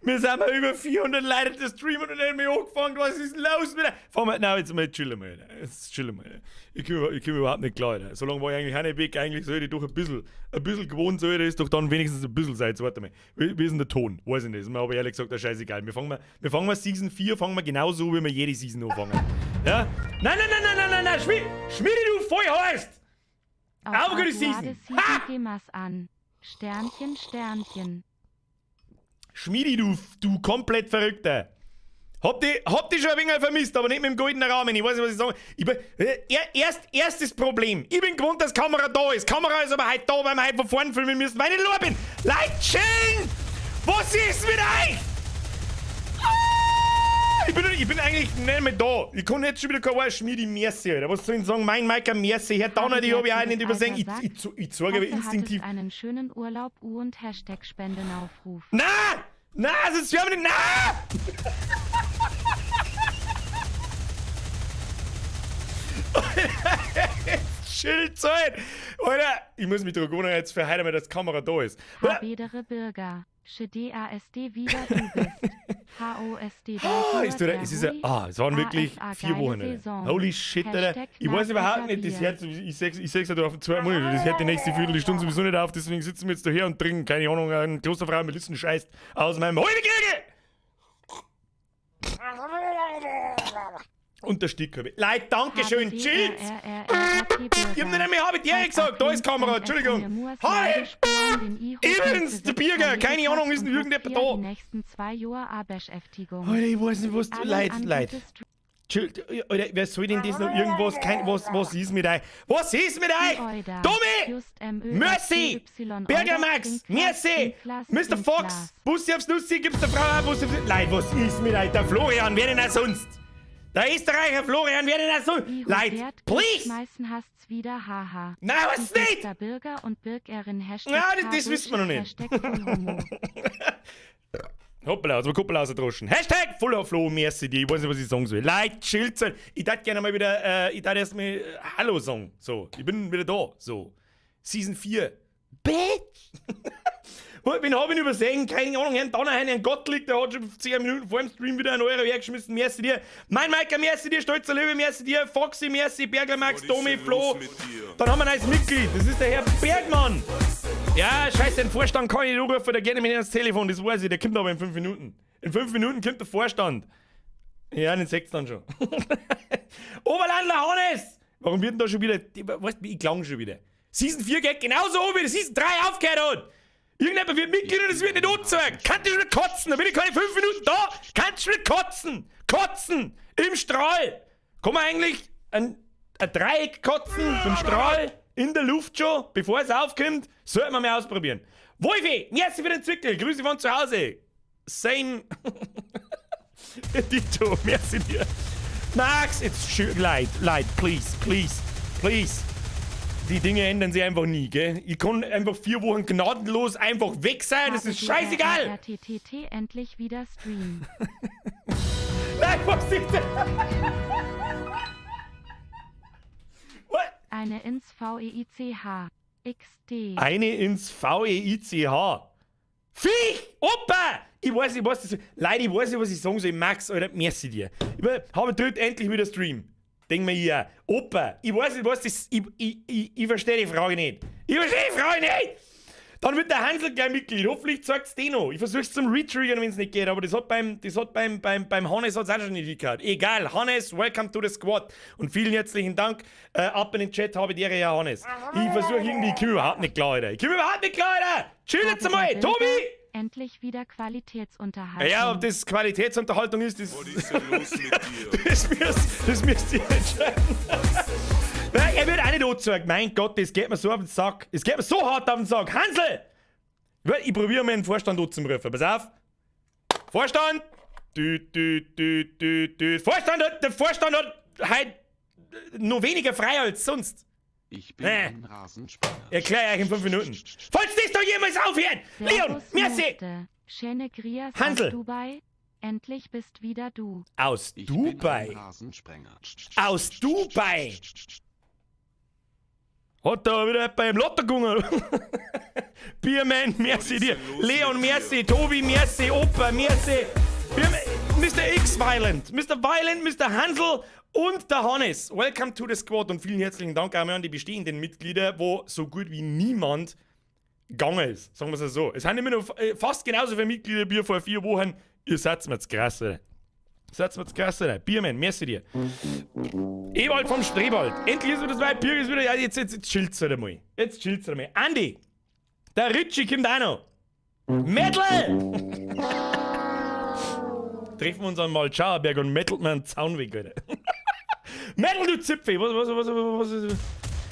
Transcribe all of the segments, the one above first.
Wir sind mal über 400 Leute, die streamen und nicht mehr angefangen. Was ist denn los mit der? Fahren wir, nein, jetzt mal chillen mal. Jetzt chillen mal. Ich komm überhaupt nicht klar. Alter. So lange war ich eigentlich auch nicht weg. Eigentlich sollte ich doch ein bisschen gewohnt sein. Ist doch dann wenigstens ein bisschen sein. Jetzt warte mal. Wie ist denn der Ton? Weiß ich nicht. Ist mir aber ehrlich gesagt auch scheißegal. Wir fangen mal Season 4, fangen wir genauso, wie wir jede Season anfangen. Ja? Nein, nein, nein, nein, nein, nein, nein. Schmied, Schmiedi, du Vollhorst! Auf Auf gute Season. Season Ha! Gemas an. Sternchen, Sternchen. Schmiedi, du komplett Verrückter. Hab die schon ein wenig vermisst, aber nicht mit dem goldenen Rahmen. Ich weiß nicht, was ich sagen. Ich bin, erstes Problem. Ich bin gewohnt, dass Kamera da ist. Kamera ist aber heute da, weil wir heute von vorn filmen müssen, weil ich nicht bin. Leute, chillen! Was ist mit euch? Ah, ich bin eigentlich nicht mehr da. Ich kann jetzt schon wieder kein Wort. Schmiedi, merci, Alter. Was soll ich sagen? Mein Mike, merci. Herr Donner, die hab ich auch nicht übersehen. Ich zeige aber Hoffe, instinktiv. hattest einen schönen Urlaub U und #Spendenaufruf. Na! Na, sonst werden wir nicht. Na! Chill Zeit! Alter, ich muss mich dran jetzt für heute mal, dass die Kamera da ist. Habedere Bürger. ASD wieder du bist. HOSD. Ah, ist der, es ist ja, ah, es waren wirklich 4 Wochen. Alter. Holy shit, Alter. Ich weiß überhaupt nicht, das hört, ich seh's ja da auf dem zweiten Monitor, das hört die nächste Viertelstunde sowieso nicht auf, deswegen sitzen wir jetzt da her und trinken, keine Ahnung, einen Klosterfrau Melissen-Scheiß aus meinem Heuwegkriege! Und der Stickhöbe. Leute, Dankeschön, chillt! Ich hab nicht einmal habe ich gesagt, da ist Kamera, Entschuldigung. Hi! Übrigens, der Birger, keine Ahnung, ist denn irgendjemand da? Die nächsten 2 Jahre a Beschäftigung. Alter, ich weiß nicht, was du. Leute, Leute. Chill, Alter, wer soll denn das noch irgendwas? Kein, was ist mit euch? Was ist mit euch? Tommy! Merci! Berger Max! Merci! Mr. Fox! Bussi aufs Nussi, gibt's der Frau auch Bussi aufs. Leute, was ist mit euch? Der Florian, wer denn auch sonst? Der Österreicher Florian, wer denn auch sonst? Leute, please! Schmeißen hast's wieder, haha. Nein, was nicht? Der Bürger und Bürgerin Hashtag Ja, das wissen wir noch nicht. Hashtag Full Homo. Hoppala, also Kuppel ausgedroschen. #FullOfFlo, merci dir. Ich weiß nicht, was ich sagen soll. Leute, chillt halt. Ich darf gerne mal wieder, ich darf erst mal Hallo sagen. So, ich bin wieder da. So. Season 4. Bitch! Wen hab ich übersehen? Keine Ahnung. Herrn Donner, Herrn Gottlieb, der hat schon 10 Minuten vor dem Stream wieder ein Euro hergeschmissen. Merci dir. Mein Mike, merci dir. Stolzer Löwe, merci dir. Foxy, merci. Bergler Max, Was ist Domi, denn Flo. los mit dir? Dann haben wir ein neues Mitglied. Das ist der Herr Bergmann. Ja, scheiße, den Vorstand kann ich nicht anrufen, der geht nämlich nicht ans Telefon, das weiß ich, der kommt aber in 5 Minuten. In 5 Minuten kommt der Vorstand. Ja, den seht's dann schon. Oberlandler Hannes! Warum wird denn da schon wieder, weißt du, ich klang schon wieder. Season 4 geht genauso wie die Season 3 aufgehört hat. Irgendjemand wird Mitglied und es wird nicht angezeigt. Kannst du schon wieder kotzen? Da bin ich keine 5 Minuten da. Kannst du schon wieder kotzen? Kotzen! Im Strahl! Kann man eigentlich ein Dreieck kotzen im Strahl in der Luft schon, bevor es aufkommt? Sollte man mal ausprobieren. Wolfi, merci für den Zwickel. Grüße von zu Hause. Same. Dito, merci dir. Max, it's leid, leid, please, please, please. Die Dinge ändern sich einfach nie, gell? Ich kann einfach 4 Wochen gnadenlos einfach weg sein, das ist scheißegal. RTTT endlich wieder Stream. Nein, was ist denn? What? Eine ins VEICH. XD. Eine ins VEICH. Viech! Opa! Ich weiß das. Leute, ich weiß nicht, was ich sagen soll. Max, Alter, merci dir. Ich habe drückt endlich wieder Stream. Denk mir hier, Opa, ich weiß nicht, was das. Ich verstehe die Frage nicht. Ich verstehe die Frage nicht! Dann wird der Hansel gleich Mitglied. Hoffentlich zeigt's den noch. Ich versuch's zum Retriggern, wenn's nicht geht, aber das hat beim Hannes hat's auch schon nicht gehört. Egal, Hannes, welcome to the squad. Und vielen herzlichen Dank. Ab in den Chat habe die Ehre, Herr Hannes. Ich versuche irgendwie, ich komme überhaupt nicht klar, Alter. Ich komme überhaupt nicht klar, Alter! Chill jetzt einmal! Tobi! Endlich wieder Qualitätsunterhaltung. Ja, ob das Qualitätsunterhaltung ist, das. Was ist denn los mit dir? Das müsst ihr entscheiden. Nein, er wird auch nicht angezeigt. Mein Gott, das geht mir so auf den Sack. Es geht mir so hart auf den Sack. Hansel! Ich probiere mal den Vorstand anzurufen. Pass auf. Vorstand! Dü, dü, dü, dü, dü. Vorstand hat, der Vorstand hat heute noch weniger frei als sonst. Ich bin ein Rasensprenger. Erklär euch in 5 Minuten. Falls das doch jemals aufhört! Leon, Servus, merci! Meste. Schöne Grias Hansel. aus Dubai. Endlich bist wieder du. Aus Ich bin ein Dubai. Rasensprenger. Aus Dubai. Hat da wieder beim Lotto gewonnen. Bierman, merci dir. Leon, merci. Tobi, merci. Opa, merci. Bierman, Mr. X Violent. Mr. Violent, Mr. Hansel und der Hannes. Welcome to the squad und vielen herzlichen Dank auch mal an die bestehenden Mitglieder, wo so gut wie niemand gegangen ist. Sagen wir es so. Es sind immer noch fast genauso viele Mitglieder wie vor 4 Wochen. Ihr seid mir zu krass, Alter. Seid mir zu krass, Alter. Bierman, merci dir. Ewald vom Spreewald. Endlich ist wieder soweit. Bier ist wieder. Ja, jetzt, jetzt, jetzt chillt's halt einmal. Jetzt chillt's halt einmal. Andi! Der Ritchie kommt auch noch. Metal! Treffen wir uns einmal Schauerberg und mettelt mir einen Zaun weg, Alter. Metal, du Zipfel! Was, was, was, was, was?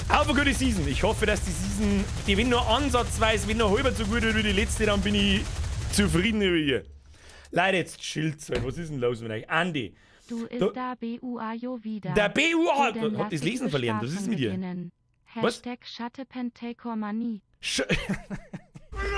Auf eine gute Season. Ich hoffe, dass die Season, die wenn nur ansatzweise, wenn nur halber so gut wird wie die letzte, dann bin ich zufrieden über ihr. Leute, jetzt chillt's halt. Was ist denn los mit euch? Andi. Du ist da BUA jo wieder. Der BUA! So, denn Hab das lass Lesen ich verlernt. Was ist mit dir? beginnen. Was? Hashtag Schatte Pentekormanie. Sch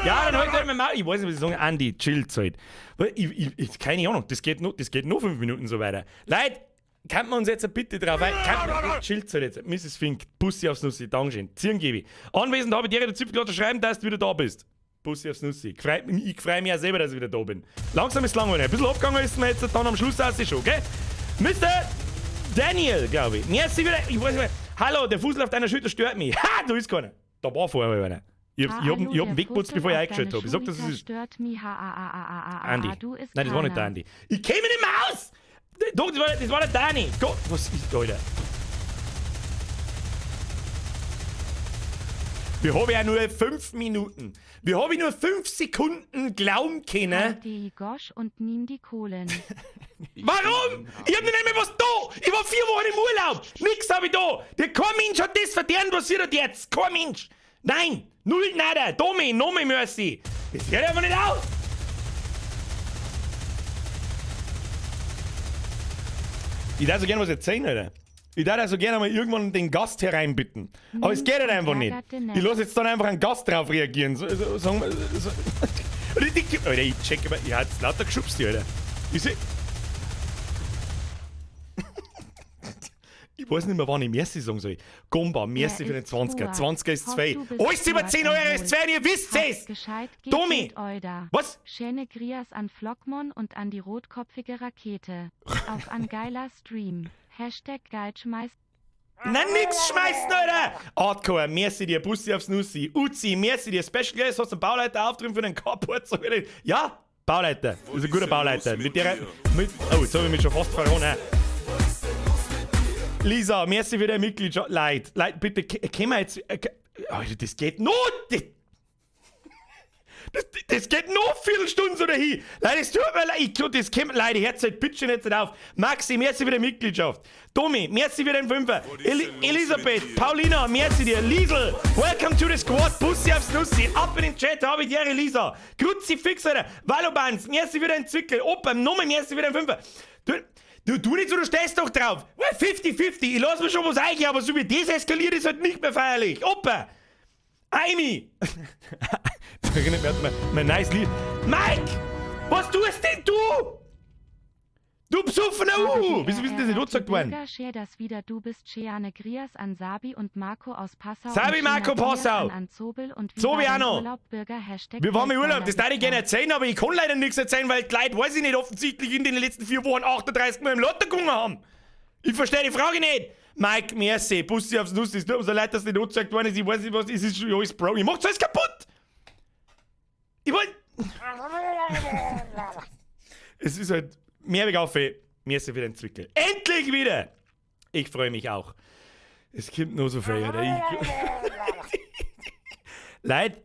ja, dann halt halt mal. Ich weiß nicht, was ich sagen. Andi, chillt's halt. Weil ich, keine Ahnung, das geht noch 5 Minuten so weiter. Leute, kann man uns jetzt bitte drauf ein? Kann, chillt's halt jetzt. Mrs. Fink, Bussi aufs Nussi, Dankeschön. Zieren. Anwesend habe ich dir der Zipfelklatscher schreiben, dass du wieder da bist. Bussi aufs Nussi. Ich freu mich ja selber, dass ich wieder da bin. Langsam ist es langweilig. Ein bisschen abgegangen ist mir jetzt dann am Schluss aus schon, okay? Mr. Daniel, glaube ich. Merci wieder. Ich weiß nicht mehr. Hallo, der Fussel auf deiner Schulter stört mich. Ha, da ist keiner. Da war vorher mal einer. Ich hab ihn Hallo, der weggeputzt, Fussel bevor ich auf eingestellt deine habe. Ich sag, das Schulter ist. stört mich. Ha, a, a, a, a, a, a, Andi. Du ist Nein, das war nicht der keiner. Andi. Ich käme nicht mehr aus! Doch, das war der Dani. Gott, was ist da, Alter? Wir haben ja nur 5 Minuten. Wir haben nur 5 Sekunden glauben können. Halt die Gosch und nimm die Kohlen. Ich Warum? bin ein Ich hab nicht einmal was da! Ich war 4 Wochen im Urlaub! Nix hab ich da! Der kein Mensch hat das verdient, was ihr da jetzt! Kein Mensch! Nein! Null nada! Domi, no me mercy! Das hört einfach nicht auf! Ich darf so gerne was erzählen, Alter. Ich darf auch so gerne mal irgendwann den Gast hereinbitten. Aber es geht halt einfach nicht. Ich lasse jetzt dann einfach einen Gast drauf reagieren. So, so, sagen wir, so. Und Alter, ich check immer. Ich hab's lauter geschubst, hier, Alter. Ich seh. Ich weiß nicht mehr, wann ich Merci sagen soll. Gomba, Merci Wer für den ist 20er. Fuad? 20er ist Hoff, 2. du bist Alles über Fuad 10 Euro ist erholt. 2, ihr wisst Habt's es! gescheit Domi! gechillt, Oida. Was? Schöne Grias an Flockmon und an die rotköpfige Rakete. Auf an geiler Stream. #Geilschmeiß. Na, nix schmeißen, Alter! Hardcore, merci dir, Bussi aufs Nussi. Uzi, merci dir. Special Guest, hast du einen Bauleiter auftrieben für den Carport? So wieder. Ja, Bauleiter. Das ist ein guter Bauleiter. Mit der. Mit, oh, jetzt habe ich mich schon fast verloren. Lisa, merci für deine Mitgliedschaft. Leid, Leid, bitte, können wir jetzt. Alter, das geht noch. Das geht noch Viertelstunden so dahin. Leute, es tut mir leid. Das kommt, Leute, hört halt bitte schon jetzt nicht auf. Maxi, merci für deine Mitgliedschaft. Domi, merci für den Fünfer. Was ist denn los Elisabeth, mit dir? Paulina, merci dir. Liesel, welcome to the squad. Bussi aufs Nussi. Ab in den Chat, habe ich die Ehre, Lisa. Kruzifix, Alter. Valobans, merci für deinen Zwickel. Opa, Nochmal, merci für den Fünfer. Du, tu nicht so, du stehst doch drauf. 50-50, ich lass mir schon was eichen, aber so wie das eskaliert, ist halt nicht mehr feierlich. Opa! Amy! Das erinnert mich an mein neues Lied. Mike! Was tust denn du? Du besoffener U! Wieso bist denn das nicht angezeigt worden? Bürger share das wieder, du bist Scheane Grias an Sabi und Marco aus Passau. Sabi, und Marco, Schöner Grias Passau. An Anzobel und wie So war wie dein auch noch. Urlaub, Bürger, Hashtag Wir waren im Urlaub, das darf ich gerne Weltgeiler erzählen, aber ich kann leider nichts erzählen, weil die Leute, weiß ich nicht, offensichtlich in den letzten 4 Wochen 38 Mal im Lotto gewonnen haben. Ich verstehe die Frage nicht. Mike, merci, Bussi aufs Nuss, es tut mir so leid, dass nicht angezeigt worden ist, ich weiß nicht was, es ist schon alles Bro, ich mach's alles kaputt! Ich wollt. Es ist halt mehr Weg auf, merci für den Zwickel. Endlich wieder! Ich freue mich auch. Es kommt nur so viel, Alter. Leute,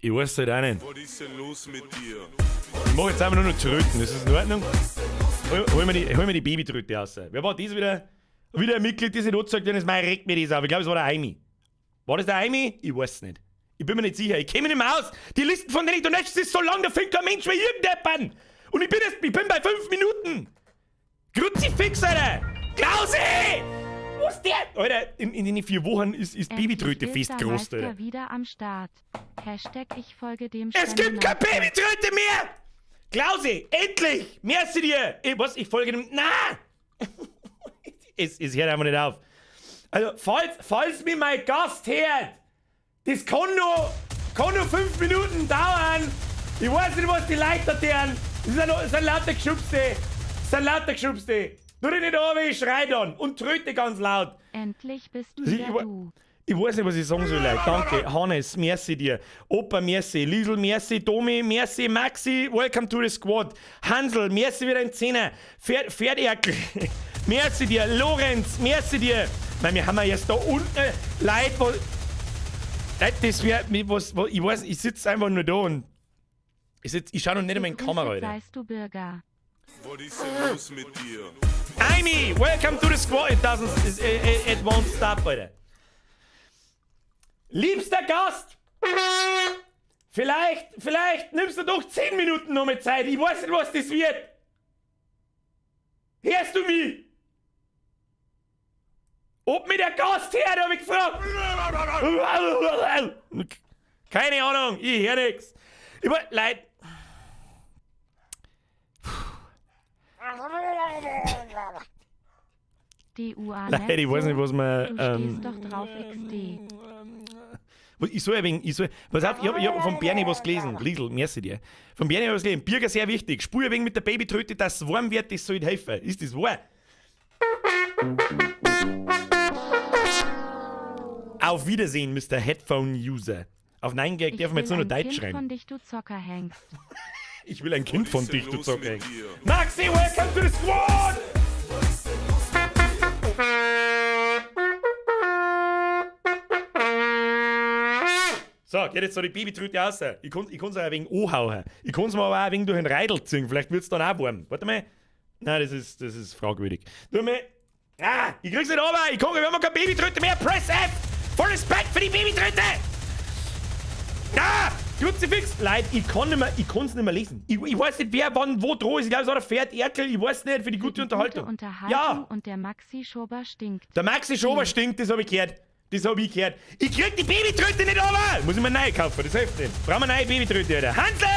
ich weiß halt auch nicht. Was ist denn los mit dir? Ich mach jetzt einfach nur noch Tröten, ist das in Ordnung? Hol mir die Babytröte raus. Wer war das wieder? Wieder ein Mitglied, das nicht angezeigt wird, das mein regt mir das auf. Ich glaube, es war der Aimi. War das der Aimi? Ich weiß es nicht. Ich bin mir nicht sicher. Ich käme nicht mehr aus. Die Listen von den Donations ist so lang, da findet kein Mensch mehr irgendjemanden. Und ich bin bei 5 Minuten. Kruzifix, Alter! Klausi! Wo ist der? Alter, in den 4 Wochen ist Endlich Babytröte-Fest ist der groß, Meister Alter. wieder am Start. #IchFolgeDem Es gibt keine Spendenaufruf. Babytröte mehr! Klausi, endlich! Merci dir! Ey, was? Ich folge dem. Na! Es hört einfach nicht auf. Also, falls mich mein Gast hört, das kann nur 5 Minuten dauern. Ich weiß nicht, was die Leute da tun. Das sind lauter Geschubste. Das sind lauter Geschubste. Tu dich nicht an, wie ich schrei dann und tröte ganz laut. Endlich bist Ich, wieder du. Ich weiß nicht, was ich sagen soll, Leute. Danke, Hannes, merci dir. Opa, merci. Liesel, merci. Domi, merci. Maxi, welcome to the squad. Hansel, merci wieder ein Zehner. Pferderkel, merci dir. Lorenz, merci dir. Weil wir haben ja jetzt da unten Leute, wo. Leute, das wär, was, ich weiß, ich sitze einfach nur da und ich schau noch nicht einmal in die Kamera, Alter. Seist du Bürger. Was ist denn los mit dir? Amy, welcome to the squad. It doesn't, it won't stop, Alter. Liebster Gast, vielleicht nimmst du doch 10 Minuten noch mit Zeit. Ich weiß nicht, was das wird. Hörst du mich? Ob mir der Gast hört, hab ich gefragt. Keine Ahnung, ich hör nix. Ich wollt, Leute. DUA. Leute, ich weiß nicht, was man. Du stehst doch drauf, XD. Ich soll ein wenig, ich soll, pass auf, ich hab von Bernie was gelesen. Liesl, merci dir. Von Bernie hab ich was gelesen. Birger, sehr wichtig. Spür ein wenig mit der Babytröte, dass es warm wird, das soll helfen. Ist das wahr? Auf Wiedersehen, Mr. Headphone User. Auf 9gag Ich dürfen wir jetzt will nur noch ein Deutsch Kind schreiben. von dich, du Zockerhengst. Ich will ein Kind von ist denn dich, du los Zocker. mit dir? Maxi, welcome to the squad! So, geht jetzt so die Babytröte raus. Ich kann's auch ein wenig anhauen. Ich kann's mir aber auch ein wenig durch den Reidel ziehen. Vielleicht wird's dann auch warm. Warte mal. Nein, das ist fragwürdig. Tu mal. Ah, ich krieg's nicht runter. Wir haben keine Babytröte mehr. Press F! For Respect für die Babytröte! Ah! Kruzifix! Leute, ich kann nicht mehr, ich kann's nicht mehr lesen. Ich weiß nicht, wer wann wo dran ist. Ich glaube, es war der Pferd Erkel, ich weiß nicht, für die gute Die Unterhaltung. Gute Unterhaltung Ja! und der Maxi Schober stinkt. Der Maxi Schober stinkt, das habe ich gehört. Das habe ich gehört. Ich krieg die Babytröte nicht runter! Muss ich mir neu kaufen, das hilft nicht. Brauchen wir neue Babytröte, Alter. Hansel!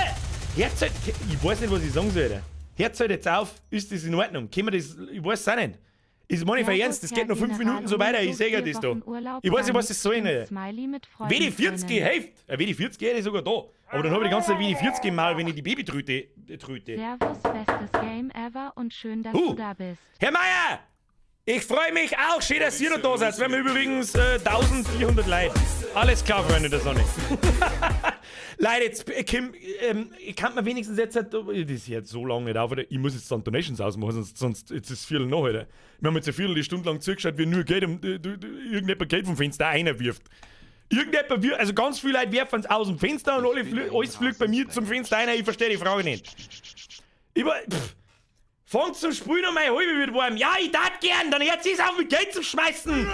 Hört's halt, ich weiß nicht, was ich sagen soll, Alter. Hört's halt jetzt auf, ist das in Ordnung? Können wir das, ich weiß es auch nicht. Ist meine ich Servus, ernst, das Herr geht noch 5 General Minuten so weiter, ich Uwe, sehe ja vier das da. Wochen Urlaub, Ich weiß nicht, gar was das soll, nichts. Alter. Smiley mit WD-40 Freudentränen. hilft. Ein WD-40 geht ist sogar da. Aber dann habe ich die ganze Zeit WD-40 im Maul, wenn ich die Babytröte tröte. Servus, bestes Game ever und schön, dass du da bist. Herr Meier! Ich freue mich auch. Schön, dass ihr noch da seid. Wir haben übrigens 1400 Leute. Alles klar, Freunde der Sonne. Leute, jetzt, Kim, ich kann mir wenigstens jetzt, das ist jetzt so lange nicht auf, oder? Ich muss jetzt dann Donations ausmachen, sonst jetzt ist es Viertel nach, Alter. Wir haben jetzt eine Viertelstunde lang zugeschaut, wie nur Geld, irgendjemand Geld vom Fenster einer wirft. Irgendjemand wirft, also ganz viele Leute werfen es aus dem Fenster und alles fliegt bei mir zum Fenster einer. Ich verstehe die Frage nicht. Ich war, pff. Fangt zum Spielen und meine Halbe wird warm. Ja, ich tat gern, dann jetzt ist auf mit Geld zum Schmeißen.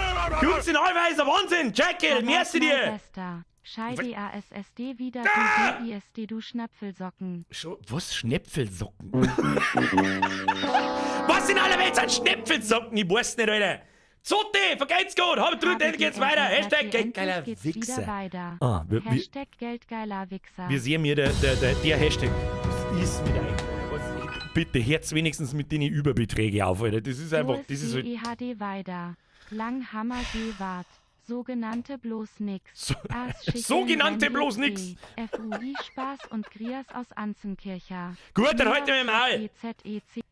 Jungs in Allweise, Wahnsinn. Jackie, merci dir. Bester. Schei DASSD wieder Ah! du BISD du Schnapfelsocken. Was? Schnäpfelsocken? Was in aller Welt sind Schnäpfelsocken? Ich weiß nicht, Alter. Zotte, vergeht's gut, hab drückt, endlich geht's weiter. Hashtag Geldgeiler Endlich geht's Wichser. wieder weiter. Ah, Hashtag Geldgeiler Wichser. Wir sehen mir der Hashtag. Was ist mit euch? Bitte, hört's wenigstens mit den Überbeträgen auf, Alter. Das ist einfach, das ist halt. EHD weiter. Langhammer G-Wart. Sogenannte bloß nix. So, Aas Schicheln sogenannte Wendel bloß C. nix. FUI Spaß und Grias aus Anzenkircher. Gut, dann halten wir im Maul. EZEC.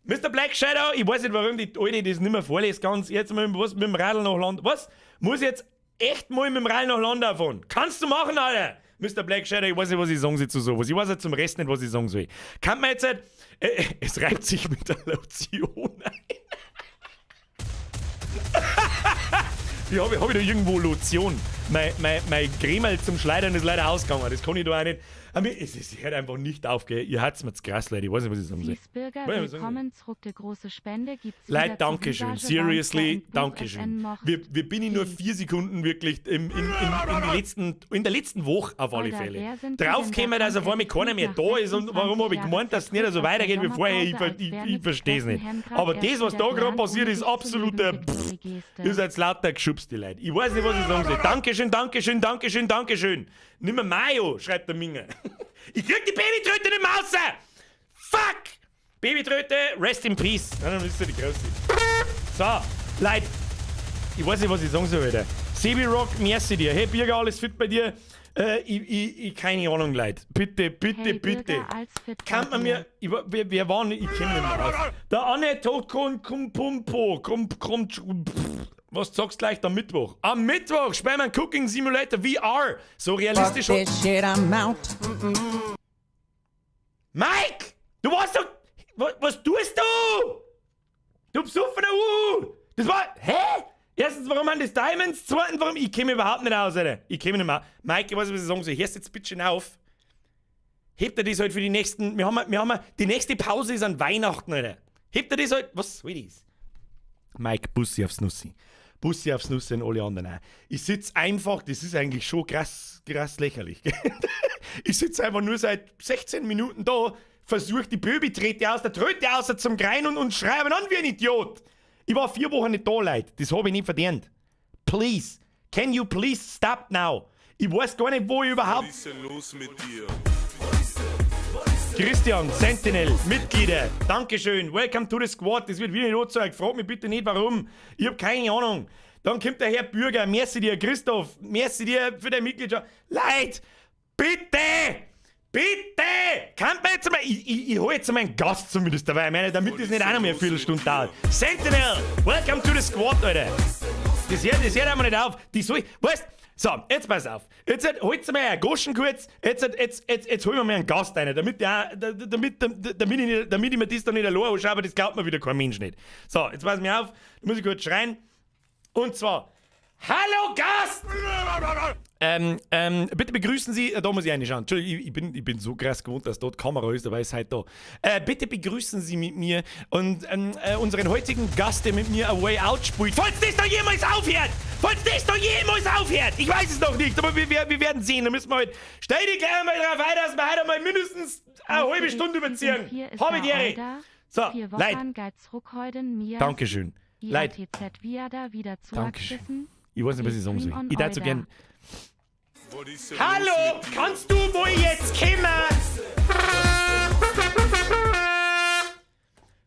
Mr. Black Shadow, ich weiß nicht, warum die Alte das nicht mehr vorlesen ganz. Jetzt mal was, mit dem Radl nach Land. Was? Muss ich jetzt echt mal mit dem Radl nach Landau fahren? Kannst du machen, Alter! Mr. Black Shadow, ich weiß nicht, was ich sagen soll zu sowas. Ich weiß ja zum Rest nicht, was ich sagen soll. Kann man jetzt halt, es reibt sich mit der Lotion ein. Ich hab ich da irgendwo Lotion? Mein Cremel zum Schleudern ist leider ausgegangen. Das kann ich da auch nicht. Aber es hört einfach nicht auf, gell? Ihr habt's mir zu krass, Leute. Ich weiß nicht, was ich sagen soll. Wiesbürger, Wollen wir sagen? willkommen zurück. Die große Spende gibt's Leute, wieder zu Dankeschön. Visage, Seriously, Weinster und Buch Dankeschön. FN Mocht. Wir bin in nur G. 4 Sekunden wirklich in der letzten Woche auf alle Alter, Fälle. wer sind die Drauf denn kämen, da dass auf einmal keiner mehr nach da ist und warum habe ich 26 gemeint, dass es nicht so Jahren weitergeht wie zurück aus vorher, der Sommerpause, ich als wär ich nix verstehe es nicht. Fessenhemd Aber grad das, was erst da wieder gerade gelernt, passiert, ohne ist dich zu absoluter. leben, Pff, Geste. ihr seid lauter geschubst, die Leute. Ich weiß nicht, was ich sagen soll. Dankeschön, Dankeschön, Dankeschön, Dankeschön. Nimm mir Mayo, schreibt der Minge. Ich krieg die Babytröte nicht mehr raus! Fuck! Babytröte, rest in peace. Nein, dann ist ja die große. So. Leute, ich weiß nicht, was ich sagen soll, Alter. Sebi Rock, merci dir. Hey, Birger, alles fit bei dir? Ich, keine Ahnung, Leute. Bitte, bitte, Hey bitte. Birger, als fit bei Kann man dir. mir. Ich, wer waren? Ich kenne nicht mehr aus. Der Anne Tokon Kumpumpo. Kum, kum, pff. Was sagst du gleich am Mittwoch? Am Mittwoch spielen wir einen Cooking Simulator VR. So realistisch. Fuck this shit, I'm out. Mike! Du warst doch. Was tust du? Du besoffener Uhu! Das war. Hä? Erstens, warum haben das Diamonds? Zweitens, warum. Ich käme überhaupt nicht aus, Alter. Ich käme nicht mehr. Mike, ich weiß nicht, was ich sagen soll. Hörst jetzt bitte schön auf. Hebt er das halt für die nächsten. Wir haben, die nächste Pause ist an Weihnachten, Alter. Hebt er das halt. Was soll das? Mike, Bussi aufs Nussi. Bussi aufs Nussi und alle anderen auch. Ich sitz einfach, das ist eigentlich schon krass, krass lächerlich. Ich sitz einfach nur seit 16 Minuten da, versuch die Böbi-Trete aus der Tröte aus zum Grein und schreiben an wie ein Idiot. Ich war 4 Wochen nicht da, Leute. Das habe ich nicht verdient. Please. Can you please stop now? Ich weiß gar nicht, wo ich überhaupt. Was ist denn los mit dir? Christian, Sentinel, Mitglieder, Dankeschön, welcome to the squad. Das wird wieder nicht angezeigt. Frag mich bitte nicht, warum. Ich hab keine Ahnung. Dann kommt der Herr Bürger, merci dir, Christoph, merci dir für deine Mitgliedschaft. Leute, bitte, bitte, kann man jetzt mal, ich hol jetzt mal einen Gast zumindest dabei, ich meine, damit das nicht auch noch mehr eine Viertelstunde dauert. Sentinel, welcome to the squad, Alter. Das hört einfach nicht auf. Die soll, weißt, so, jetzt pass auf. Jetzt holt's mal einen Goschen kurz. Jetzt holen wir mal einen Gast rein, damit, der, damit, damit, ich, nicht, damit ich mir das dann nicht allein anschaue, aber das glaubt mir wieder kein Mensch nicht. So, jetzt pass mir auf, da muss ich kurz schreien. Und zwar: Hallo Gast! Bitte begrüßen Sie, da muss ich reinschauen. Entschuldigung, ich bin so krass gewohnt, dass dort Kamera ist, aber ist halt da. Bitte begrüßen Sie mit mir und unseren heutigen Gast, der mit mir A Way Out spielt. Falls das da jemals aufhört! Falls das da jemals aufhört! Ich weiß es noch nicht, aber wir werden sehen. Da müssen wir halt. Stell dich gleich mal drauf ein, dass wir heute mal mindestens eine halbe Stunde überziehen. Habe die Ehre. So, Leute. Dankeschön. Leute. Dankeschön. Ich weiß nicht, was ich sagen soll. Ich darf so gern. Hallo, kannst du wohl jetzt kommen?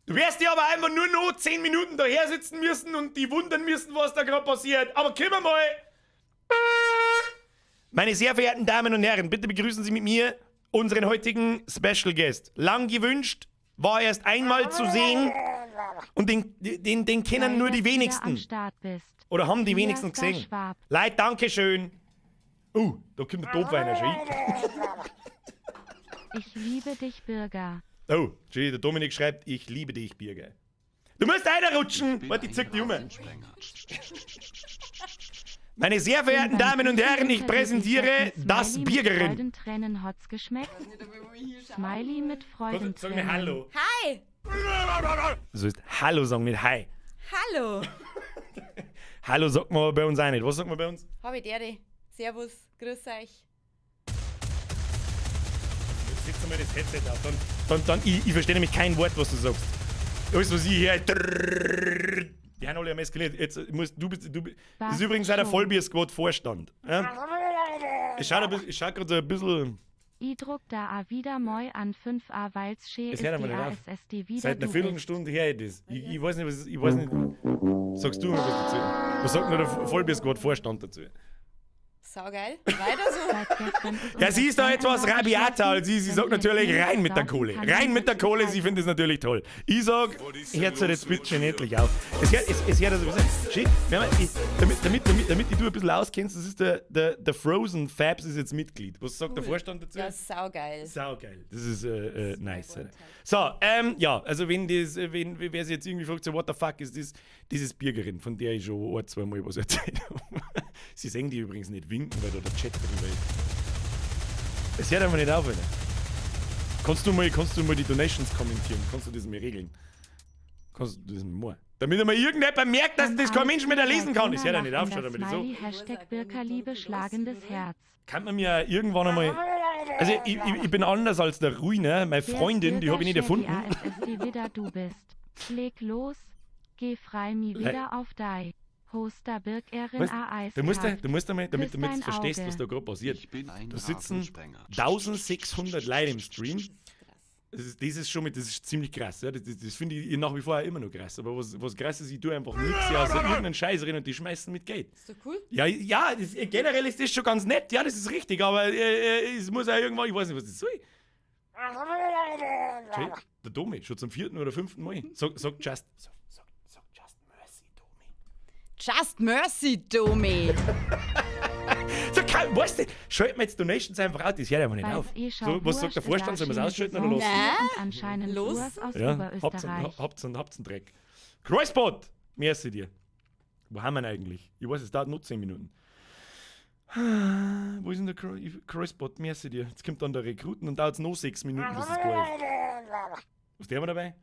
Du wirst ja aber einfach nur noch 10 Minuten daher sitzen müssen und die wundern müssen, was da gerade passiert. Aber komm mal. Meine sehr verehrten Damen und Herren, bitte begrüßen Sie mit mir unseren heutigen Special Guest. Lang gewünscht, war erst einmal zu sehen und den kennen Geil, nur die dass du wieder wenigsten. am Start bist. Oder haben die Hier wenigsten ist der gesehen. Schwab. Leute, Dankeschön. Da kommt der Topweiner schon. Ich liebe dich, Bürger. Oh, der Dominik schreibt, ich liebe dich, Birger. Du musst rutschen. Warte, ich zieh die um. Meine sehr verehrten Damen und Herren, ich präsentiere das Smiley mit Biergerin. Freudentränen hat's geschmeckt. Smiley mit Freudentränen. Sag mir Hallo. Hi! Du sollst Hallo sagen, nicht Hi. Hallo! Hallo sagt man bei uns auch nicht. Was sagt man bei uns? Habe die Ehre. Servus, grüß euch. Jetzt setz mal das Headset auf. Dann, ich verstehe nämlich kein Wort, was du sagst. Alles, was ich hier. Die haben alle am eskaliert. Jetzt musst, du bist, das ist übrigens auch der schon. Vollbier-Squad Vorstand. Ja? Es schaut gerade so ein bisschen. I druck da a wieder moi an 5a weil's schee Es ist hört die aber nicht auf. ASSD wieder Seit einer du bist. Viertelstunde her ist das. Ich weiß nicht. Sagst du mir was dazu? Was sagt nur der Vollbier-Squad Vorstand dazu? Saugeil. Weiter so. Seit gestern ist Ja, sie ist da unser etwas Scanner rabiater als sie. Sie sagt Wenn wir natürlich jetzt rein mit der saufen Kohle. kann, Rein mit der dann Kohle, ist sie findet es natürlich toll. Ich sag, hört halt jetzt bitte schön endlich auf. Es hört also ein bisschen. Shit, wir haben, ich, damit du ein bisschen auskennst, das ist der Frozen Fabs ist jetzt Mitglied. Was sagt der Vorstand dazu? Ja, saugeil. Saugeil. Das ist nice. Alter. So, ja, also wenn das, wenn, wer sich jetzt irgendwie fragt, so what the fuck ist das, dieses Bürgerin, von der ich schon ein, zwei Mal was erzählt habe. Sie sehen die übrigens nicht winken, weil da der Chat drüber ist. Es hört einfach nicht auf, Alter. Kannst du mal die Donations kommentieren? Kannst du das mal regeln? Kannst du das mal? Damit einmal irgendjemand merkt, dass das kein Mensch mehr da lesen kann. Es hört ja nicht auf, schaut einmal das so. Smiley, Hashtag Birkerliebe, schlagendes Herz. Kann man mir irgendwann einmal. Also ich bin anders als der Ruiner. Meine Wer Freundin, die habe ich nicht Bürger, erfunden. Die ASSD wieder du bist. Leg los, geh frei mi wieder auf dei. Hoster Birk Weißt, RNA du musst einmal, damit, Küss damit du dein verstehst, Auge. was da gerade passiert. Ich bin ein Da sitzen Rasensprenger. 1600 Leute im Stream. Das ist schon mit, das ist ziemlich krass. Ja? Das finde ich nach wie vor auch immer noch krass. Aber was krass ist, ich tue einfach nichts, ja, so irgendeinen Scheiß rein und die schmeißen mit Geld. Ist doch cool. Ja, ja, generell ist das schon ganz nett, ja, das ist richtig, aber es muss auch irgendwann, ich weiß nicht, was das soll. Okay, der Domi, schon zum 4. oder 5. Mal. Sag just, sag just mercy, Domi. Just mercy, Domi. So, kein, weißt du, schalten wir jetzt Donations einfach aus, das hört einfach nicht Weil's auf. eh schau So, was sagt der wurscht, Vorstand, sollen wir es da ausschalten schöne oder lassen? Saison Nein. und anscheinend Los. Urs aus Ja, Oberösterreich. habt's einen Dreck. Kreuzbot! Merci dir. Wo haben wir ihn eigentlich? Ich weiß, es dauert noch 10 Minuten. Wo ist denn der Kreuzbot? Merci dir. Jetzt kommt dann der Rekruten und dauert es noch 6 Minuten, bis es geil ist. Was der wir dabei?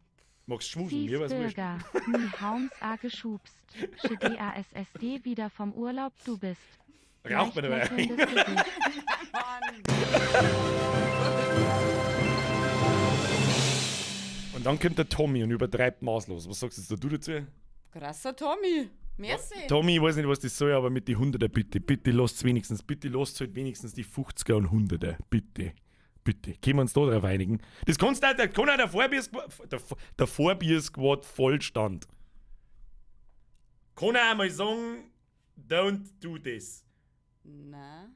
Magst du schmusen? Mir war's wurscht. Bürger, nie Haums A geschubst. D A S S D wieder vom Urlaub, du bist. Raucht man dabei. Leicht lächelndes Gesicht. Und dann kommt der Tommy und übertreibt maßlos. Was sagst jetzt du dazu? Krasser Tommy. Merci. Tommy, ich weiß nicht, was das soll, aber mit die 100er bitte. Bitte lasst wenigstens, bitte lasst halt wenigstens die 50er und 100er. Bitte. Bitte. Können wir uns da drauf einigen? Das kannst du auch, der kann auch der Vorbier-Squad, der Vorbier-Squad Vollstand. Kann auch einmal sagen, don't do this. Na.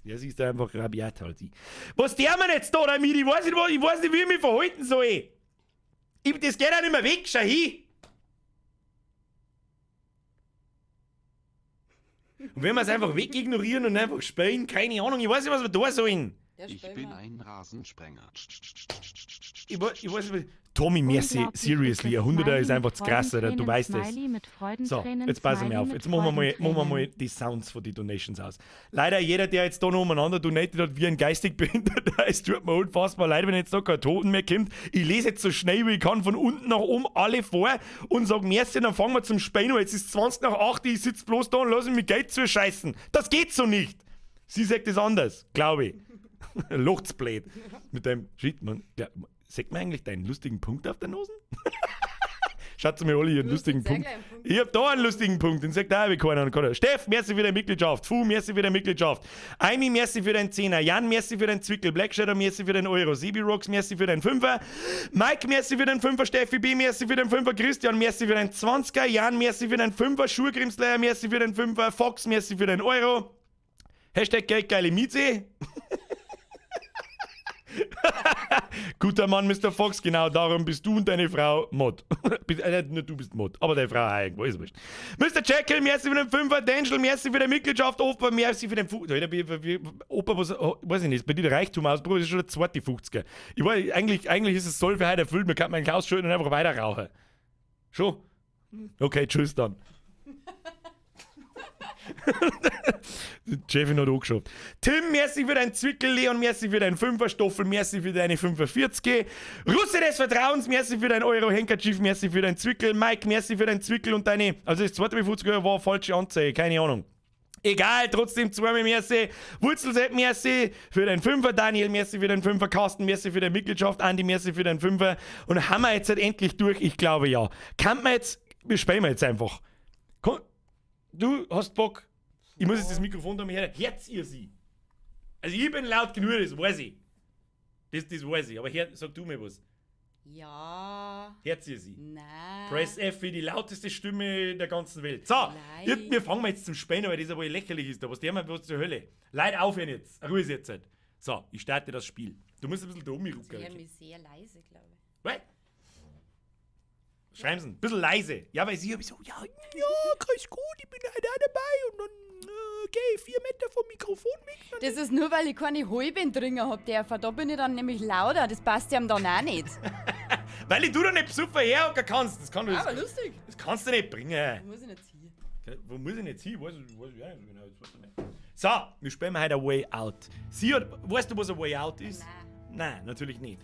Ja, sie ist da einfach rabiat halt. Was der mir jetzt da damit? Ich weiß nicht, ich weiß nicht, wie ich mich verhalten soll. Das geht auch nicht mehr weg, schau hin. Und wenn wir es einfach wegignorieren und einfach spielen, keine Ahnung, ich weiß nicht, was wir da sollen. Ja, Ich spiel bin mal. ein Rasensprenger. Ich weiß nicht, Tommy, merci, Unglaublich seriously, ist ein 100er das ist einfach zu krass, Smiley Alter, du mit weißt es. Smiley mit So, Freudentränen, jetzt passen wir Smiley auf. mit Jetzt machen wir mal die Sounds von den Donations aus. Leider jeder, der jetzt da noch umeinander donated hat, wie ein geistig Behinderter, es tut mir unfassbar leid, wenn jetzt da kein Toten mehr kommt. Ich lese jetzt so schnell wie ich kann von unten nach oben alle vor und sag merci, dann fangen wir zum Spielen an. Jetzt ist 20 nach 8, ich sitz bloß da und lass mich mit Geld zuscheißen. Das geht so nicht. Sie sagt es anders, glaube ich. Locht's blöd. Mit deinem Shit, man. Ja, sagt man eigentlich deinen lustigen Punkt auf der Nase? Schaut mir alle ihren Du hast lustigen jetzt sehr Punkt. gleich einen Punkt. Ich hab da einen lustigen Punkt, den sagt auch keiner. Und keiner. Steff, merci für deine Mitgliedschaft. Fu, merci für deine Mitgliedschaft. Aimi, merci für deinen Zehner. Jan, merci für deinen Zwickel. Black Shadow, merci für deinen Euro. Sibi Rocks, merci für deinen Fünfer. Mike, merci für deinen Fünfer. Steffi B, merci für deinen Fünfer. Christian, merci für deinen 20er. Jan, merci für deinen Fünfer. Schurgrimsleier, merci für deinen Fünfer. Fox, merci für deinen Euro. Hashtag Geldgeile Mieze. Guter Mann, Mr. Fox, genau darum bist du und deine Frau Mod. Nicht nur du bist Mod, aber deine Frau auch irgendwo, ist wurscht. Mr. Jekyll, merci für den Fünfer, Dangel, merci für die Mitgliedschaft, Opa, merci für den Alter, Opa, was, oh, weiß ich nicht, ist bei dir der Reichtum ausbruch, das ist schon der zweite 50er. Ich weiß, eigentlich ist es soll für heute erfüllt, man kann meinen Klaus schön und einfach weiter rauchen. Schon? Okay, tschüss dann. Jeffin hat angeschafft. Tim, merci für dein Zwickel, Leon, merci für dein Fünfer, Stoffel, merci für deine 45. Russe des Vertrauens, merci für dein Euro, Handkerchief, merci für dein Zwickel, Mike, merci für dein Zwickel und deine. Also das zweite 50 Euro war eine falsche Anzeige, keine Ahnung. Egal, trotzdem zweimal merci. Wurzelsepp, merci für deinen Fünfer, Daniel, merci für deinen Fünfer, Carsten, merci für deine Mitgliedschaft, Andi, merci für deinen Fünfer. Und haben wir jetzt halt endlich durch? Ich glaube ja. Kann man jetzt, wir spielen wir jetzt einfach. Komm, du hast Bock. Ich muss jetzt das Mikrofon da mal her. Hört ihr sie? Also ich bin laut genug, das weiß ich. Das weiß ich. Aber sag du mir was. Ja. Hört ihr sie? Nein. Press F für die lauteste Stimme der ganzen Welt. So, Vielleicht. wir fangen mal jetzt zum Spähen, weil das aber lächerlich ist. Da was der mal bloß zur Hölle. Leute, aufhören jetzt. Ruhe ist jetzt halt. So, ich starte das Spiel. Du musst ein bisschen da umrucken. Sie hören mich sehr leise, glaube ich. Was? Schreiben Sie, ein bisschen leise. Ja, weil sie hab ich so, ja, ja, grüß gut, ich bin halt auch dabei und dann, geh ich 4 Meter vom Mikrofon weg. Dann Das ist nur, weil ich keine halben drin hab dürfen. Da bin ich dann nämlich lauter. Das passt ja dann auch nicht. Weil ich du da nicht besoffen herhocken kannst. Das, kann, das, Aber lustig. das kannst du nicht bringen. Wo muss ich jetzt hin? Wo muss ich jetzt hin? Weiß ich auch nicht so genau. Jetzt weiß ich nicht. So, wir spielen heute A Way Out. Sie hat, weißt du, was A Way Out ist? Nein. Nein, natürlich nicht.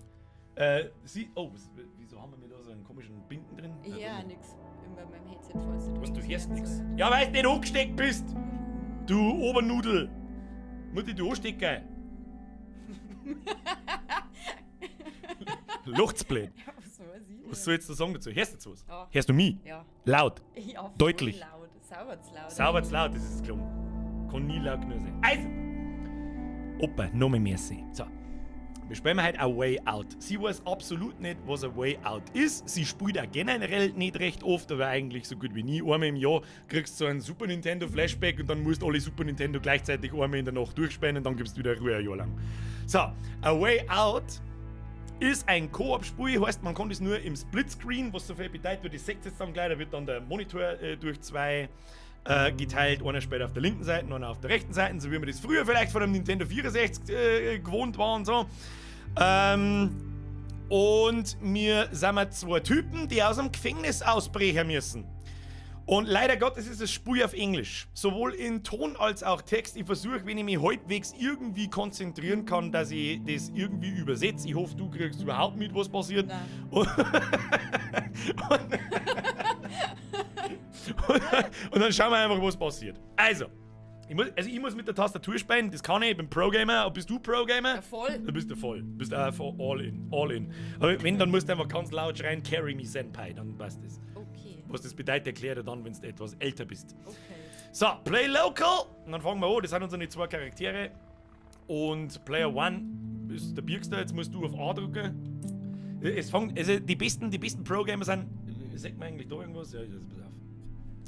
Sie, oh, was, wieso haben wir mir da so einen komischen Binken drin? Ich Ja, höre du- nix. Immer beim Headset, falls du Was, du hörst nichts nix? Ja, weil du nicht angesteckt bist! Du Obernudel! Muss ich du anstecken? Locht's blöd. Ja, was weiß ich? Was soll ich jetzt da sagen dazu? Hörst du jetzt was? Ja. Hörst du mich? Ja. Laut. Ja, voll Deutlich. Laut. Sauber zu laut. Sauber zu laut, das ist gelungen. Kann nie laut genug sein. Also! Opa, noch mehr merci. So. Wir spielen heute A Way Out. Sie weiß absolut nicht, was A Way Out ist. Sie spielt auch generell nicht recht oft, aber eigentlich so gut wie nie. Einmal im Jahr kriegst du so einen Super Nintendo Flashback und dann musst du alle Super Nintendo gleichzeitig einmal in der Nacht durchspielen und dann gibst du wieder Ruhe ein Jahr lang. So, A Way Out ist ein Koop-Spiel, heißt, man kann das nur im Splitscreen, was so viel bedeutet, das seht ihr jetzt dann gleich, da wird dann der Monitor durch zwei geteilt. Einer spielt auf der linken Seite, einer auf der rechten Seite, so wie man das früher vielleicht von dem Nintendo 64 gewohnt war und so. Und wir sind wir zwei Typen, die aus dem Gefängnis ausbrechen müssen. Und leider Gottes ist das Spiel auf Englisch. Sowohl in Ton als auch Text. Ich versuche, wenn ich mich halbwegs irgendwie konzentrieren kann, dass ich das irgendwie übersetze. Ich hoffe, du kriegst überhaupt mit, was passiert. Nein. Und dann schauen wir einfach, was passiert. Also, ich muss mit der Tastatur spielen, das kann ich, ich bin Pro-Gamer. Bist du Pro-Gamer? Ja, voll. Du bist du voll. Du bist einfach all in. All in. Aber wenn, dann musst du einfach ganz laut schreien, "Carry me Senpai", dann passt das. Okay. Was das bedeutet, erkläre dir dann, wenn du etwas älter bist. Okay. So, Play Local. Und dann fangen wir an. Das sind unsere zwei Charaktere. Und Player One ist der Birkster. Jetzt musst du auf A drücken. Es fängt, also die besten Pro-Gamer sind. Sagt man eigentlich da irgendwas? Ja, das, pass auf.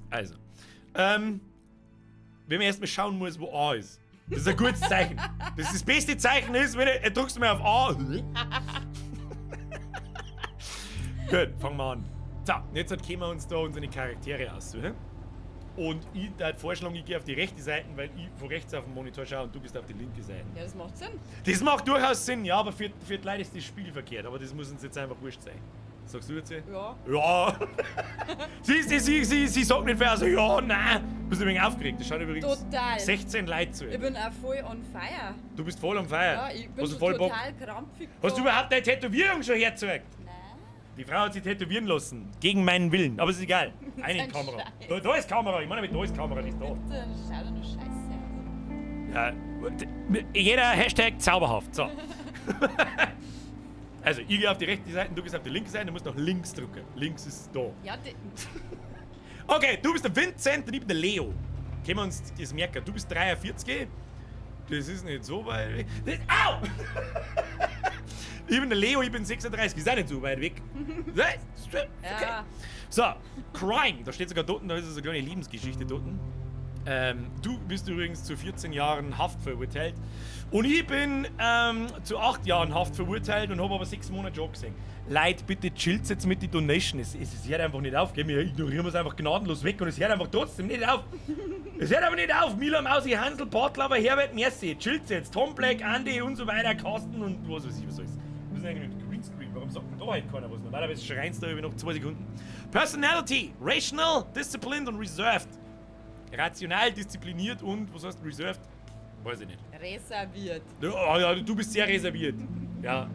Also. Wenn man erstmal schauen muss, wo A ist. Das ist ein gutes Zeichen. Das ist das beste Zeichen ist, wenn du drückst mal auf A. Gut, fangen wir an. So, jetzt können wir uns da unsere Charaktere aussuchen. Und ich würde vorschlagen, ich gehe auf die rechte Seite, weil ich von rechts auf den Monitor schaue und du gehst auf die linke Seite. Ja, das macht Sinn. Das macht durchaus Sinn, ja, aber für die Leute ist das Spiel verkehrt. Aber das muss uns jetzt einfach wurscht sein. Sagst du jetzt? Ja. Ja. Sie sagt nicht fair, also ja, nein. Bist du ein wenig aufgeregt? Das schaut übrigens Total. 16 Leute zu. Ich bin auch voll on fire. Du bist voll on fire. Ja, ich bin Hast du schon voll Bock? total krampfig. Hast du überhaupt deine Tätowierung schon hergezeigt? Nein. Die Frau hat sich tätowieren lassen. Gegen meinen Willen. Aber es ist egal. Eine Ein Kamera. Scheiß. Da ist Kamera. Ich meine, da ist Kamera, nicht da. Bitte, schau doch nur scheiße aus. Ja, jeder Hashtag zauberhaft. So. Also, ich gehe auf die rechte Seite, du gehst auf die linke Seite, du musst nach links drücken. Links ist da. Ja, die, Okay, du bist der Vincent und ich bin der Leo. Können wir uns das merken? Du bist 43. Das ist nicht so weit weg. Das, au! Ich bin der Leo, ich bin 36. Ist auch nicht so weit weg. Okay. Ja. So, Crime. Da steht sogar dort, da ist so eine kleine Lebensgeschichte dort. Du bist übrigens zu 14 Jahren Haft verurteilt. Und ich bin zu 8 Jahren Haft verurteilt und habe aber 6 Monate schon gesehen. Leute, bitte chillt jetzt mit die Donation. Es hört einfach nicht auf. Gell? Wir ignorieren es einfach gnadenlos weg und es hört einfach trotzdem nicht auf. Es hört aber nicht auf. Milan, Mausi, Hansel, Bartlaber, Herbert, merci. Chillt jetzt. Tom Black, Andy und so weiter, Carsten und was weiß ich, was alles. Was ist eigentlich mit Greenscreen? Warum sagt denn da halt keiner was? Normalerweise schreien da über noch 2 Sekunden. Personality: Rational, Disciplined und Reserved. Rational, diszipliniert und, was heißt reserved? Weiß ich nicht. Reserviert. Ja, ja, du bist sehr reserviert. Ja.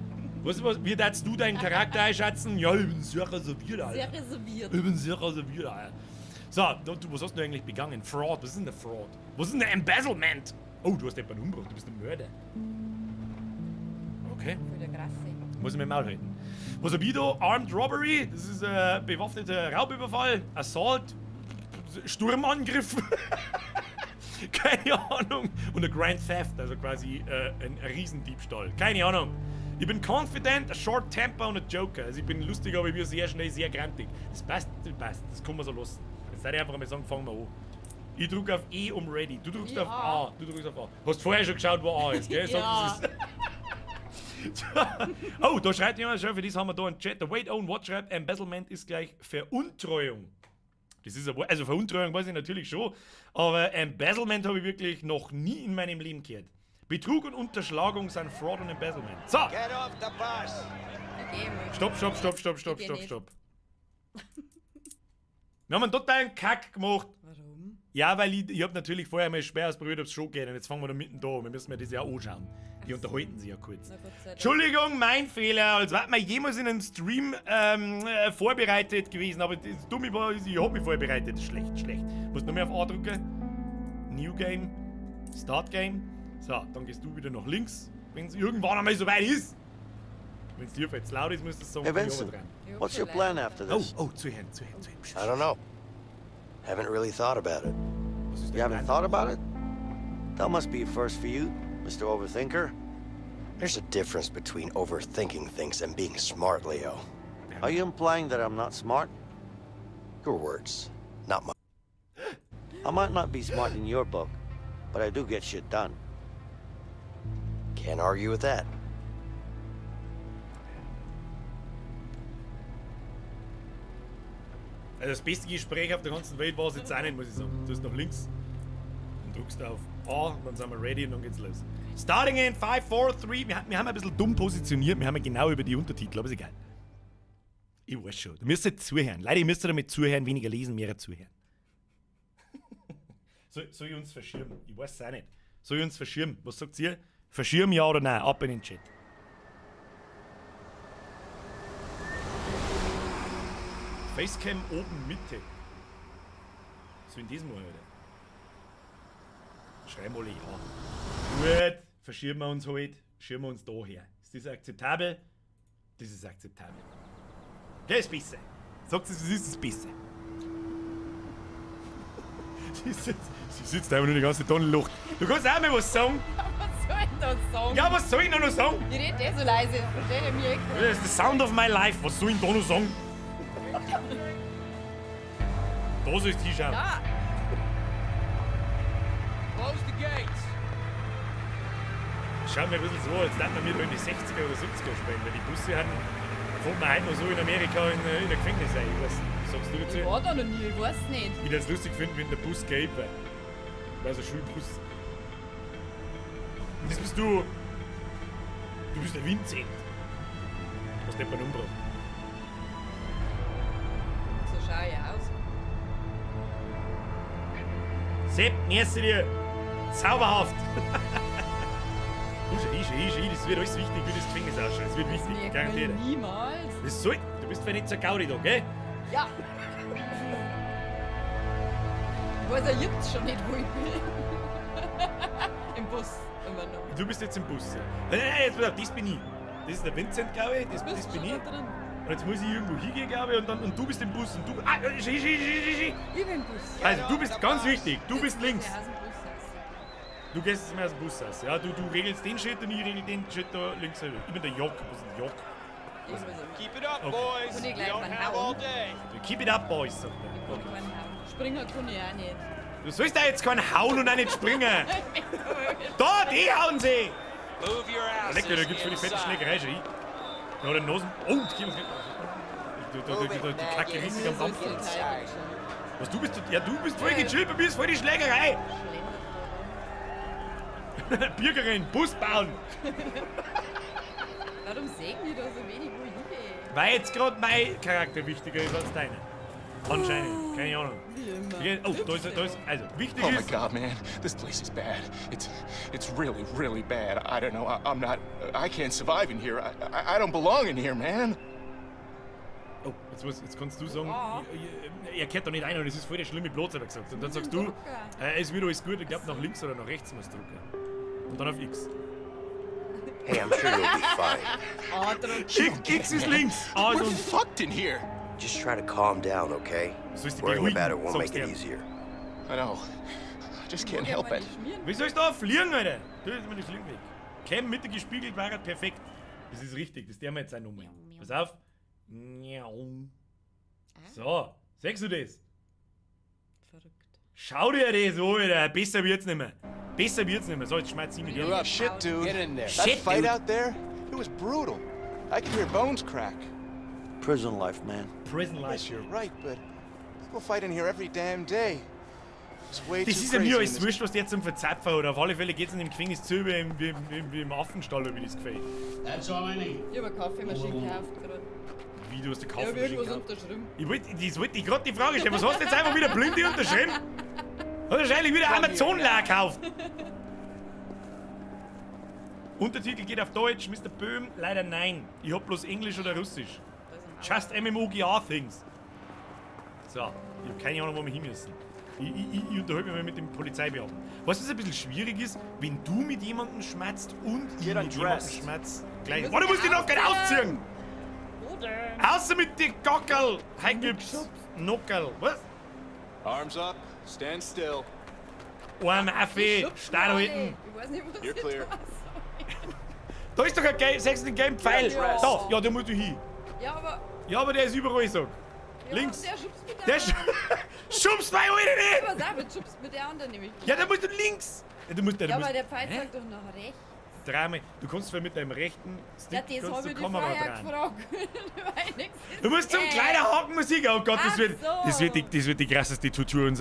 Wie darfst du deinen Charakter einschätzen? Ja, ich bin sehr reserviert, Alter. Sehr reserviert. Ich bin sehr reserviert, Alter. So, du, was hast du eigentlich begangen? Fraud, was ist denn der Fraud? Was ist denn der Embezzlement? Oh, du hast jemanden umgebracht, du bist ein Mörder. Okay. Voll der Krasse. Muss ich mir Maul halten. Was hab ich da? Armed Robbery, das ist ein bewaffneter Raubüberfall. Assault, Sturmangriff. Keine Ahnung. Und ein Grand Theft, also quasi ein Riesendiebstahl. Keine Ahnung. Ich bin confident, a short temper und a Joker. Also ich bin lustig, aber ich bin sehr schnell sehr grantig. Das passt, das passt. Das kann man so lassen. Jetzt soll ich einfach mal sagen, fangen wir an. Ich drück auf E um Ready. Du drückst Ja. auf A. Du drückst auf A. Hast vorher schon geschaut, wo A ist, gell? Sag, Ja. das ist. Oh, da schreibt jemand schon, für das haben wir da einen Chat. Der Wait Own What schreibt, Embezzlement ist gleich Veruntreuung. Das ist ein Wort, also Veruntreuung weiß ich natürlich schon, aber Embezzlement habe ich wirklich noch nie in meinem Leben gehört. Betrug und Unterschlagung sind Fraud und Embezzlement. So! Get off the bus! Okay, mal. Stopp, stopp, stopp, stopp, stopp, Ich geh stopp, nicht. stopp. Wir haben einen totalen Kack gemacht. Warum? Ja, weil ich hab natürlich vorher mal schwer ausprobiert, ob es schon geht. Und jetzt fangen wir da mitten da an. Wir müssen mir das ja anschauen. Die unterhalten sich ja kurz. Na Gott sei Dank. Entschuldigung, mein Fehler. Als wäre man jemals in einem Stream vorbereitet gewesen. Aber das Dumme war, ich hab mich vorbereitet. Schlecht, schlecht. Muss noch mehr auf A drücken. New Game. Start Game. So, dann gehst du wieder nach links. Wenn es irgendwann einmal so weit ist. Wenn es dir jetzt laut ist, musst du sagen, Hey, bin ich Vincent. aber dran. Ich hab What's your schon plan leider after Oh, this? oh, zuhören, zuhören, zuhören. I don't know. Haven't really thought about it. Was ist You dein haven't Plan? thought about it? That must be a first for you, Mr. Overthinker. There's a difference between overthinking things and being smart, Leo. Are you implying that I'm not smart? Your words, not mine. I might not be smart in your book, but I do get shit done. Can't argue with that. Also das beste Gespräch auf der ganzen Welt war es jetzt auch nicht, muss ich sagen. Du hast nach links und drückst auf A, und dann sind wir ready und dann geht's los. Starting in 5, 4, 3. Wir haben ein bisschen dumm positioniert, wir haben ja genau über die Untertitel, aber ist egal. Ich weiß schon. Du müsst jetzt zuhören. Leute, ihr müsst damit zuhören, weniger lesen, mehr zuhören. Soll ich uns verschirmen? Ich weiß es auch nicht. Soll ich uns verschirmen? Was sagt ihr? Verschirmen, ja oder nein? Ab in den Chat. Facecam oben Mitte. So in diesem Mal, oder? Schreiben alle ja. Gut, verschieben wir uns halt. Schirmen wir uns da her. Ist das akzeptabel? Das ist akzeptabel. Das ist besser. Sagt sie, es ist das besser. Sie sitzt einfach nur die ganze Zeit in der Luft. Du kannst auch mal was sagen. Was soll ich da sagen? Ja, was soll ich noch sagen? Ich rede eh so leise, das versteht ihr mir echt. Das ist the sound of my life. Was soll ich denn da noch sagen? Da sollst du hinschauen. Ja. Close the gates. Schaut mir ein bisschen so, als hätten wir da in die 60er oder 70er spielen, weil die Busse haben, fängt man heute noch so in Amerika in der Gefängnis ein. Ich weiß, was sagst du dazu? Ich war da noch nie, ich weiß nicht. Ich würde es lustig finden, wenn der Bus gelb wäre. Weil so ein Schulbus. Und das bist du. Du bist der Vincent. Hast du jemanden umgebracht? So schau ich aus. Sepp, merci dir. Zauberhaft. Ich, das wird alles wichtig, wie das Gefängnis ausschaut. Das wird Das wichtig, merkt man garantiert. niemals. Das soll, du bist vielleicht nicht so Gaudi da, gell? Ja. Ich weiß ja jetzt schon nicht, wo ich bin. Im Bus immer noch. Du bist jetzt im Bus, ja. Nein, nein, nein, jetzt pass auf, das bin ich. Das ist der Vincent, glaube ich. Das bin ich. Da drin. Und jetzt muss ich irgendwo hingehen, glaube ich, und du bist im Bus. Und du. Ah, schie, schie, schie, schie. Ich bin im Bus. Also, du bist ganz wichtig, du bist links. Aus dem Bus raus. Du gehst jetzt mal aus dem Bus raus, ja? Du regelst den Schritt und ich regel den Schritt da links. Ich bin der Jock. Was ist der Jock? Keep it up, Okay. boys. Und ich We gleich don't mal have all hauen. day. Keep it up, boys, sagt er. Ich kann Okay. keinen hauen. Springen kann ich auch nicht. Du sollst da jetzt keinen hauen und auch nicht springen. Da, die hauen sie! Move your asses Lecker, da gibt's für die fette inside. Schlägerei schon. Da hat er Nasen. Oh, die die Kacke riesig am Dampfen. Was, du bist, ja, du bist voll gechillt, bei mir ist voll die Schlägerei. Bürgerin, Bus bauen. Warum sehen die da so wenig, wo ich hingehe? Weil jetzt gerade mein Charakter wichtiger ist als deiner. Anscheinend, keine Ahnung. Wie immer. Oh, da ist, also, wichtig Oh my ist, God, man, this place is bad. It's really, really bad. I don't know. I'm not. I can't survive in here. I don't belong in here, man. Oh, jetzt kannst du sagen, er kehrt da nicht ein und es ist voll der schlimme Platz, hat er gesagt. Und dann sagst du, es wird alles gut, ich glaube nach links oder nach rechts musst du drücken. Und dann auf X. Hey, I'm sure you'll be fine. A drücken. X ist links, A ist We're unten. fucked in here. Just try to calm down, okay? Sollst dich Worrying beruhigen, about it won't sagst make it er. easier. I know. I just can't help it. Wie soll ich da fliegen, Alter? Du jetzt mal die Fliegen weg. Cam Mitte gespiegelt war perfekt. Das ist richtig, das der wir jetzt auch nochmal. Pass auf. So, siehst du das? Verrückt. Schau dir das an, Alter. Besser wird's nicht mehr. Besser wird's nicht mehr. So, jetzt schmeiß ich mit dir. Shit, dude. Get in there. That fight dude. out there, it was brutal. I could hear bones crack. Prison life, man. Prison Yes, Life. you're right, but people fight in here every damn day. It's way Das too ist ja crazy mir in alles this wurscht, was der zum Verzapfen hat. Auf alle Fälle geht's in dem Gefängnis zu wie im Affenstall, wie das gefällt. That's all I need. Ich habe eine Kaffeemaschine gekauft gerade. Wie, du hast die Ich habe Kaffeemaschine irgendwas gekauft. unterschrieben. Das wollte ich gerade die Frage stellen. Was hast du jetzt einfach wieder blind unterschrieben? Hast wahrscheinlich wieder Amazon leer gekauft. Untertitel geht auf Deutsch, Mr. Böhm, leider nein. Ich hab bloß Englisch oder Russisch. Just MMOGA things. So, ich hab keine Ahnung, wo wir hin müssen. Ich unterhalte mich mal mit dem Polizeibeamten. Weißt du, was ein bisschen schwierig ist? Wenn du mit jemandem schmatzt und ich Get mit jemandem undressed. schmatzt. Gleich. muss Oh, du musst dich mich noch gleich ausziehen! Wo denn? Außer mit dir Gockerl! Heute gibt's Nockerl. Was? Arms up, stand still. Arm Affe, Die schubsen starr alle. halten. Ich weiß nicht, was You're ich clear. da soll. Da ist doch ein gelb, sechs einen gelben Pfeil. Ja. Da, ja, da musst du hin. Ja, aber. Ja, aber der ist überall, ich sag. Ja, Links. Der schubst mit der Der sch schubst mein Alter nicht! Was auch, mit schubst mit der anderen nämlich. Ja, da musst du links. Ja, du musst, ja, du Ja, musst, aber der Pfeil Hä? zeigt doch nach rechts. Dreimal. Du kannst zwar mit deinem rechten Stick Ja, das kannst habe du ich die Kamera vorher drehen. gefragt. Weil ich nichts Du musst zum sehe. Kleiderhaken Musik. Oh Gott, das Ach wird, so. das wird die krasseste Tortur,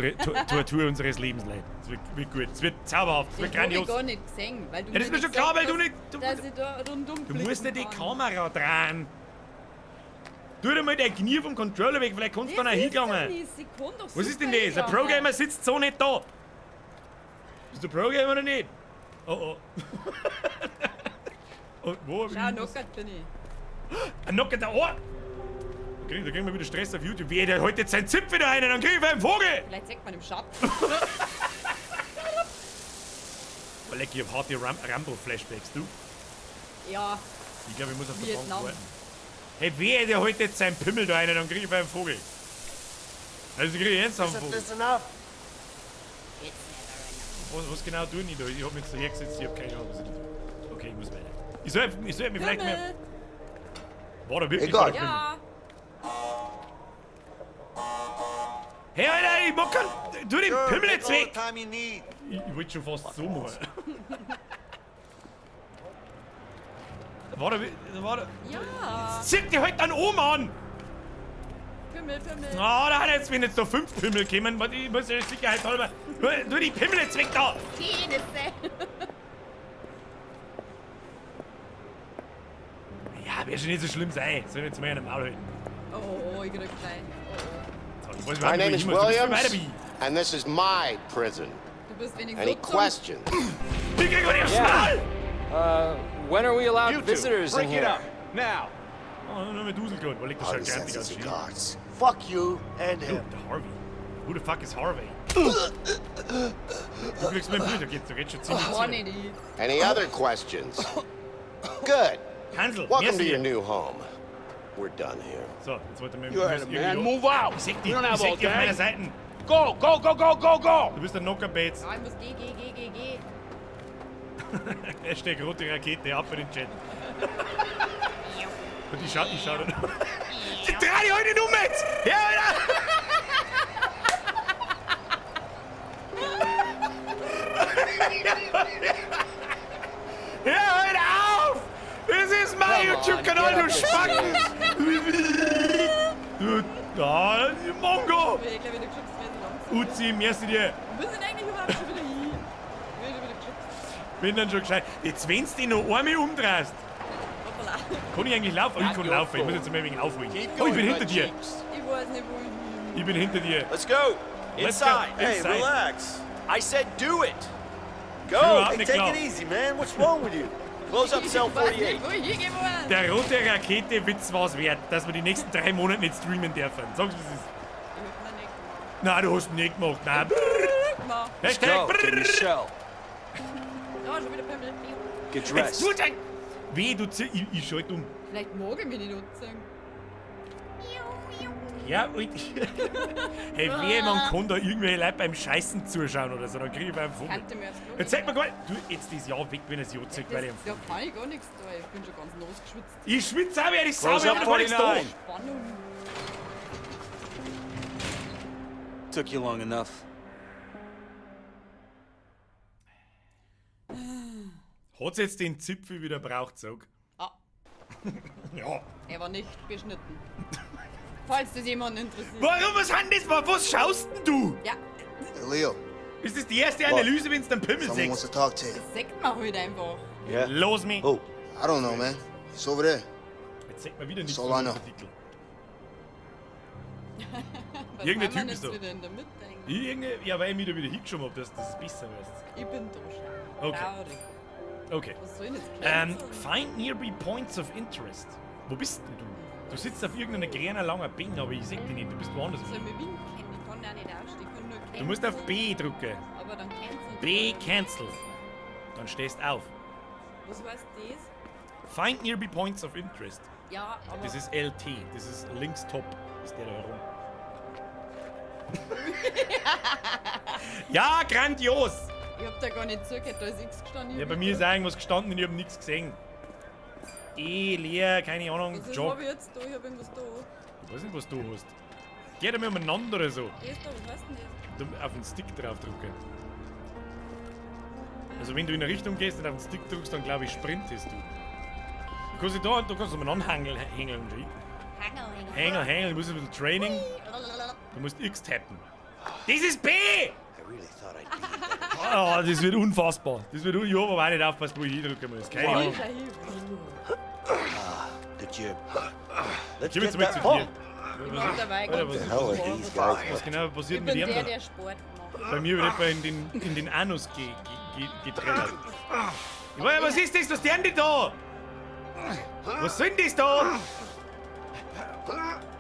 Tortur unseres Lebens, Leute. Das wird gut. Das wird zauberhaft. Das wird Das hab ich grandios. gar nicht gesehen, weil du Ja, das ist mir mir schon nicht klar, weil gesagt du nicht. hast, Du, dass ich da rundum du musst ja die blicken kann. Kamera drehen. Tu dir mal dein Knie vom Controller weg, vielleicht kannst du dann auch Das ist doch hingegangen. nicht, sie kann doch Was ist super denn das? Ein hingegangen. Pro-Gamer sitzt so nicht da. Bist du Pro-Gamer oder nicht? Oh oh. Oh, wo hab ich Schau, denn das? knockert bin ich. Ein Knocker da. Oh! Da kriegen wir wieder Stress auf YouTube. Wie, der holt jetzt seinen Zipfel wieder rein, dann krieg ich einen Vogel! Vielleicht zeigt man im Schatten. Oh, leck, ich hab harte Rambo-Flashbacks, du. Ja, Ich glaube, ich muss auf der Bank Vietnam. warten. Hey, wer, der holt jetzt seinen Pimmel da rein, dann krieg ich einen Vogel. Also krieg ich ernsthaft einen Isn't Vogel. this enough? Was genau tue ich da? Ich hab mich jetzt hergesetzt, ich hab keine Ahnung, was ich da tue. Okay, ich muss weiter. Ich soll mich vielleicht mehr. Pimmel. War da wirklich Egal. so ein Pimmel? Ja. Hey, Alter, ich mag keinen. Tu den Sure, Pimmel take jetzt all the weg! time you need. Ich wollte schon fast so machen. War da. War da. Ja. Zieh dich halt dann oben an! Pimmel, Pimmel. Ah, da hat jetzt, wenn jetzt da 5 Pimmel kommen, warte, ich muss ja sicherheitshalber. Tu die Pimmel jetzt weg da! Penisse. Ja, wird schon nicht so schlimm sein. Soll ich jetzt mal in den Maul halten. Oh, oh, ich krieg gleich. Oh, So, ich weiß My überhaupt name nicht, is wo ich hin muss. Du bist viel Williams, weiter wie and this is my prison. oh. Du bist wenigstens Any so zum- questions? ich. Ich krieg gar nicht aufs Maul! When are we allowed You two, visitors in break it here? up now. Oh, nur mit Dusel geholt. Wo liegt der Harvey schon sends grantig his aus? regards. Fuck you and him. Der Harvey. Who the fuck is Harvey? Du kriegst meinen Bruder, da geht schon ziemlich War zu. nicht ich. Any other questions? Good. Hansel, Welcome merci to your dir. new home. We're done here. So, jetzt wollte ich You heard him, man. Move out. Ich seh We dich, don't ich have seh all dich auf meiner day. Seite. Go, go, go, go, go, go. Du bist ein Knockerbates. Ja, ich muss G, G, G, G, G. Hashtag rote Rakete, ab in den Chat. Und ich schau dann. Die dreh dich heute um jetzt! Ja, Alter! Ja, hör auf! Das ist mein YouTube-Kanal, du Spacken! Du, da, Mongo! Ich will gleich wieder geschubst werden. langsam. Uzi, merci dir. Wo sind eigentlich überhaupt schon wieder hin? Ich bin schon wieder geschubst. Bin dann schon gescheit. Jetzt, wenn du dich noch einmal umdrehst, Hoppala. kann ich eigentlich laufen? Oh, ich kann laufen. Ich muss jetzt mal ein wenig aufholen. Oh, ich bin hinter dir. Ich weiß nicht, wo ich bin. Ich bin hinter dir. Let's go. Let's go. Inside. Hey, Inside. relax. I said do it. Go. Überhaupt Hey, nicht take klar. it easy, man. What's wrong with you? Close up cell Ich weiß 48. nicht, wo ich hingehen muss. Der rote Rakete Witz war's wert, dass wir die nächsten 3 Monate nicht streamen dürfen. Sag's, wie es ist. Ich hab noch nicht gemacht. Nein, du hast ihn nicht gemacht. Nein. Gemacht. Hashtag. Go. Get in your cell. Ja, schon wieder Pimmel. Get Jetzt dressed. tu dein. Weh, du zieh. Ich schalte um. Vielleicht mag ich mich nicht anziehen. Ja, und. Hey, wehe, man kann da irgendwelche Leute beim Scheißen zuschauen oder so, dann krieg ich beim Vogel. Kannte mir aufs Klo Jetzt zeig mir gar nicht. Du, jetzt das Jahr weg, wenn es Jahr zeigt, weil ich am Das, da kann ich gar nichts da. Ich bin schon ganz nass geschwitzt. Ich schwitze auch, ich sau, Close ich hab up noch gar nichts da. 49. Spannung. Took you long enough. Hat's jetzt den Zipfel wieder braucht, sag. Ah. Ja. Er war nicht beschnitten. Falls das jemanden interessiert. Warum, was hat denn das? Was schaust denn du? Ja, Hey, Leo, Ist das die erste Analyse, wenn du den Pimmel someone wants to siehst? talk to you. das sagt man halt einfach. Yeah. Los mich. Oh, I don't know, man. He's over there. Jetzt sagt man wieder nichts So von dem lange. Artikel. Was Irgendein haben wir Typ ist jetzt da. wieder in der Mitte eigentlich? Ja, weil ich mich da wieder hingeschoben hab, dass das besser wird. Ich bin da schon. Okay. Traurig. Okay. Was soll ich denn jetzt canceln? Find nearby points of interest. Wo bist denn du? Du sitzt auf irgendeiner grünen langen Bing, aber ich seh dich nicht. Du bist woanders. Soll ich mich winken? Ich kann ja nicht aufstehen. Ich kann nur canceln. Du musst auf B drücken. Aber dann cancel. B cancel. Dann stehst auf. Was heißt das? Find nearby points of interest. Ja, aber. Das ist LT. Das ist links top. Ist der da herum. Ja, grandios! Ich hab da gar nicht zugehört, da ist X gestanden. Ja, bei mir ist auch irgendwas gestanden und ich hab nichts gesehen. E, leer, keine Ahnung, Was ist, Jog. hab ich jetzt da? Ich hab irgendwas da. Ich weiß nicht, was du hast. Geh da mal umeinander oder so. Das da, was heißt denn das? Du auf den Stick draufdrücken. Also wenn du in eine Richtung gehst und auf den Stick drückst, dann glaube ich sprintest du. Du kannst dich da und du kannst umeinander hängeln. Hängeln, hängeln, hängeln, du musst ein bisschen Training. Du musst X tappen. Das ist B! I really thought I'd be in better Oh, das wird unfassbar. Das wird, ich hab aber auch nicht aufpasst, wo ich hindrücken muss. Keine Ahnung. The gym. Let's Gib get jetzt mal that zu dir. pump. Ich bin dabei Alter, ganz was, The hell are these guys? was genau passiert Ich mit bin ihm der, da? der Sport macht. Bei mir wird etwa in den Anus getrellert. Ich weiß, was ist das? Was tun die da? Was sind das da?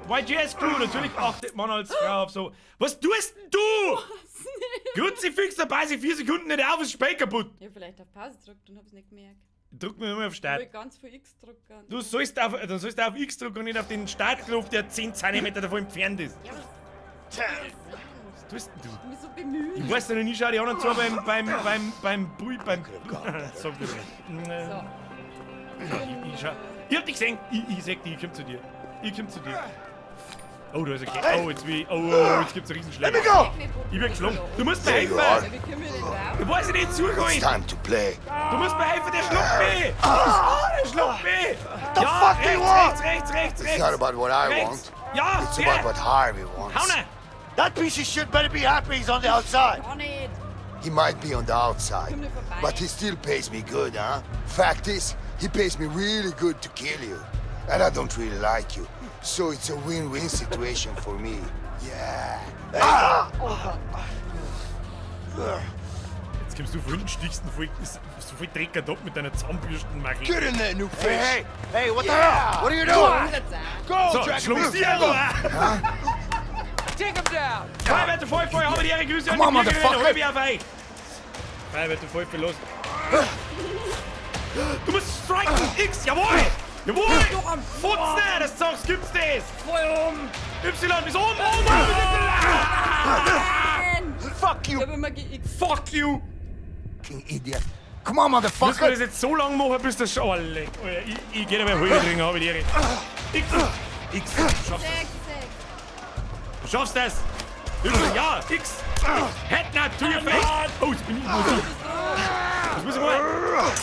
YGS Crew, natürlich achtet man als Frau auf so. Was tust denn du? Kruzifix, da passe ich 4 Sekunden nicht auf, ist Spiel kaputt. Ich hab vielleicht auf Pause gedrückt und hab's nicht gemerkt. Drück mir immer auf Ich Start. will ganz viel X drücken. Dann sollst du auf X drücken und nicht auf den Startknopf, der 10 cm davon entfernt ist. Ja, was Was tust denn du? ich mich so bemühen. Ich weiß noch nie, schau die anderen zwei beim Bui, beim. Sag das nicht. So. Ich schau. Ich hab dich gesehen. Ich sag dir, ich komm zu dir. Ich komm zu dir. Oh, da ist ein Ke Oh, jetzt wie. Oh, oh, jetzt gibt's einen Riesenschläger. Let me go! Ich bin geschlagen. Du musst mir There you helfen. are. Ja, wie können wir denn drauf? Du weißt nicht It's zugeholt. time to play. Du musst mir helfen, der schluckt mich. Oh, der schluckt mich. The Ja, fuck do you rechts, want? rechts, rechts, rechts, It's rechts. not about what I Rechts. want. Ja, It's der. about what Harvey wants. Hau ne. That piece of shit better be happy he's on the outside. Gar nicht. He might be on the outside, Komm nicht vorbei. but he still pays me good, huh? Fact is, he pays me really good to kill you. And I don't really like you. So it's a win-win situation for me. Yeah. Ah! Jetzt kommst du von hinten, stichst ihn voll, ist so voll Dreck ab mit deiner Zahnbürstenmache. Get in there, new fish. Hey, hey, what the Yeah. hell? What are you doing? Go, So, Dragon schluckst du einfach. Take him down! Feuerwehr zu voll, voll, habe die Ehre, Grüße an Come on, die Bürgerinnen, motherfucker. hol mich auf euch. Feuerwehr zu voll, los. Du musst striken, X, jawohl! Jawohl! Futzen, das sagst, gibt's das! Voll um. Y, bis oben, oben, oben! Nein. Fuck you. Ich hab immer ge-X. Fuck you! Fucking idiot. Come on, Müssen wir motherfucker. das jetzt so lange machen, bis das schon. Oh, leck. Alter, ich geh dabei Heule trinken, hab ich die Ehre. X! X! Du schaffst das! Sechs, sechs. Du schaffst das! Y, ja! X! Head nod to your face! Oh, jetzt bin ich. Was muss ich machen?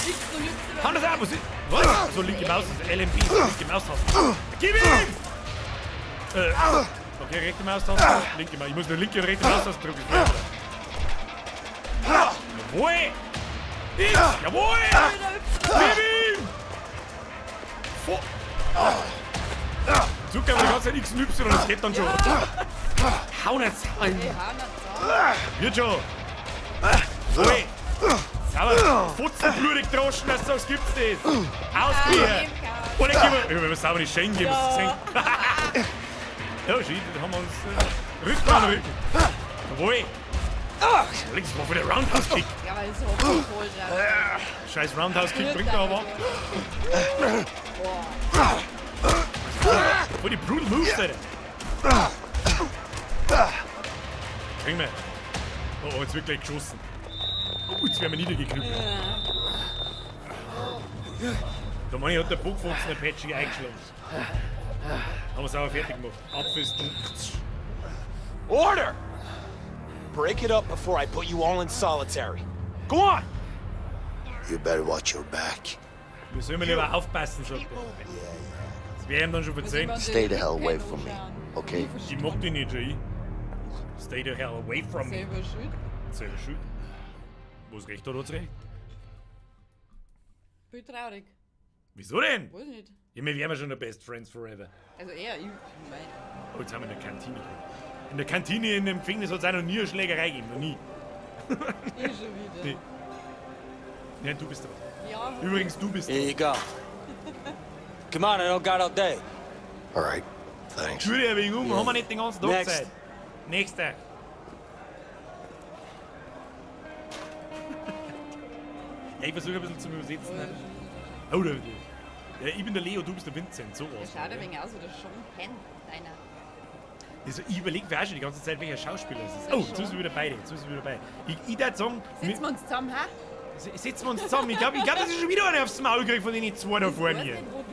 X und Y. Hau das ab! Was ist. Was? So, linke Maus, das ist LMB, linke Maustaste. Gib ihm! Okay, rechte Maustaste, linke Maus. Ich muss nur linke und rechte Maustaste drücken. Jawohl! X! Jawohl! Gib ihm! Vor. Drück aber die ganze Zeit X und Y, das geht dann schon. Hau nicht Ey, hau nicht zusammen. Wird schon. Voll. Sauber. Fotzenblutig droschen, dass du sagst, gibt's das. Ausgehen. Oder gib mir. Ich hab mir sauber die Schenken gegeben. Ja. Ja, shit, da haben wir uns Rücken an Rücken. Jawohl. Links war wieder Roundhouse Kick. Ja, weil es so voll drauf. Scheiß Roundhouse Kick bringt er aber. Voll die brutal Moves, Alter. Kriegen wir. Oh, oh, jetzt wird gleich geschossen. Oh, jetzt werden wir niedergeknüppelt. Der Manni hat der Bockfuchs eine Patchy eingeschlagen. Haben wir sauber fertig gemacht. Abfisten. Order! Break it up before I put you all in solitary. Go on! You better watch your back. Wir sollen lieber aufpassen, sagt er. Das werde ich ihm dann schon verzeihen. Stay the hell away from me, okay? Ich mag dich nicht, Jay. Stay the hell away from me. Selber schuld. Selber schuld. Wo's recht hat, hat's recht. Bin traurig. Wieso denn? Weiß nicht. Ja, wir wären ja schon the best friends forever. Also er, ich mein. Oh, jetzt haben wir in der Kantine drin. In der Kantine in dem Gefängnis hat es auch noch nie eine Schlägerei gegeben. Noch nie. Ich schon wieder. Nee. Nein, du bist dran. Ja. Übrigens, du bist Here dran. you go. Come on, I don't got all day. All right. Thanks. Tür dich ein wenig um, haben wir nicht den ganzen Tag Next. Zeit. Nächster. Ja, ich versuche ein bisschen zu übersetzen. Ne? Oh, da, ja, ich bin der Leo, du bist der Vincent, so Der was. schaut ein wenig aus wie der Sean Penn, deiner. Also, ich überlege mir auch schon die ganze Zeit, welcher Schauspieler es ist. Oh, jetzt müssen wir wieder beide. Jetzt müssen wir wieder beide. Ich würde sagen, Setzen wir uns zusammen, hä? setzen wir uns zusammen. Ich glaube, ich glaub, dass ich schon wieder eine aufs Maul kriege von den zwei da Ich vor weiß mir. nicht, wo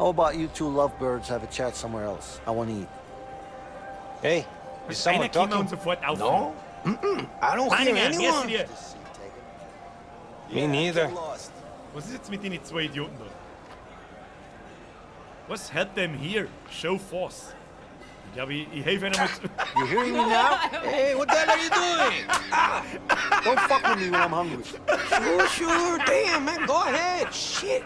How about you two lovebirds have a chat somewhere else? I want to eat. Hey, is someone Einer kommt talking? und sofort auf. No? I don't hear Meininger, wer ist anyone. dir? Me neither. Was ist jetzt mit den zwei Idioten da? Was help them here? Show force. Ich glaube, ich helfe ihnen mal zu. You hearing me now? Hey, what the hell are you doing? Don't fuck with me when I'm hungry. Sure, sure. Damn, man, go ahead. Shit.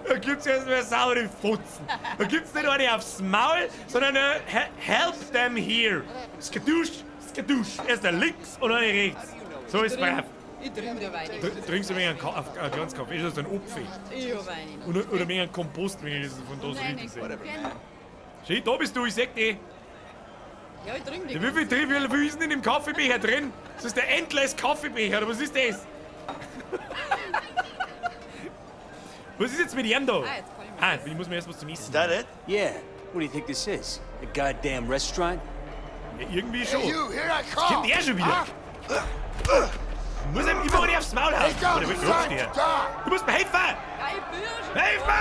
Da gibt's erstmal saure Fotzen. Da gibt's nicht eine aufs Maul, sondern help them here. Skadusch, skadusch. Erst der links und dann rechts. So ist brav. Ich trinke da wenig. Trinkst du wegen einen kleinen Kaffee? Ist das ein Apfel? Ich hab wenig. Oder wegen einem Kompost, wenn ich das von da so Nein, richtig ich sehe. gucken. Schau, da bist du, ich sag dir. Ja, ich trinke Ja, die. wie viel ist denn in dem Kaffeebecher drin? Das ist der Endless Kaffeebecher, oder was ist das? Was ist jetzt mit ihm da? Ah, jetzt kann ich mir Ah, das- ich muss mir erst was zum Essen. Is that it? Yeah. What do you think this is? A goddamn restaurant? Ja, irgendwie schon. Hey, you, here I come. Kommt er schon wieder? Ich muss ihm immer nicht aufs Maul hauen. Hey, down, Oder it's wie time der? to die. Du musst mir helfen! Ja, ich bin ja schon. Helf mir!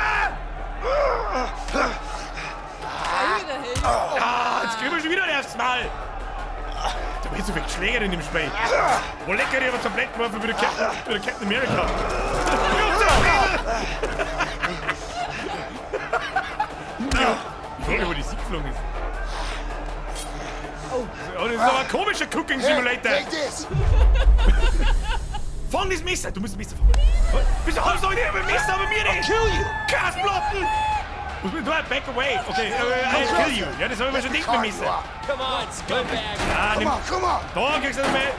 Ja, ich wieder helfen. Ah, jetzt kriegen wir schon wieder nicht aufs Maul! Da wird so viel geschlägert in dem Spiel. Wo lecker, ich hab Tablett geworfen wie der Captain America. Ja, ich frage mich, wo die Sieg geflogen ist. Oh, das ist aber ein komischer Cooking Here, Simulator. take this. Fang das Messer! Du musst das Messer fangen. Wieso hast du nicht ein Messer aber mir nicht? Kill you. Kasblocken! Muss mir da back away. Okay, I kill you. Ja, das habe ich mir schon gedacht mit dem Messer. Come on, scumbag. Ah, Come nimm. on, come on. Da kriegst du das mal.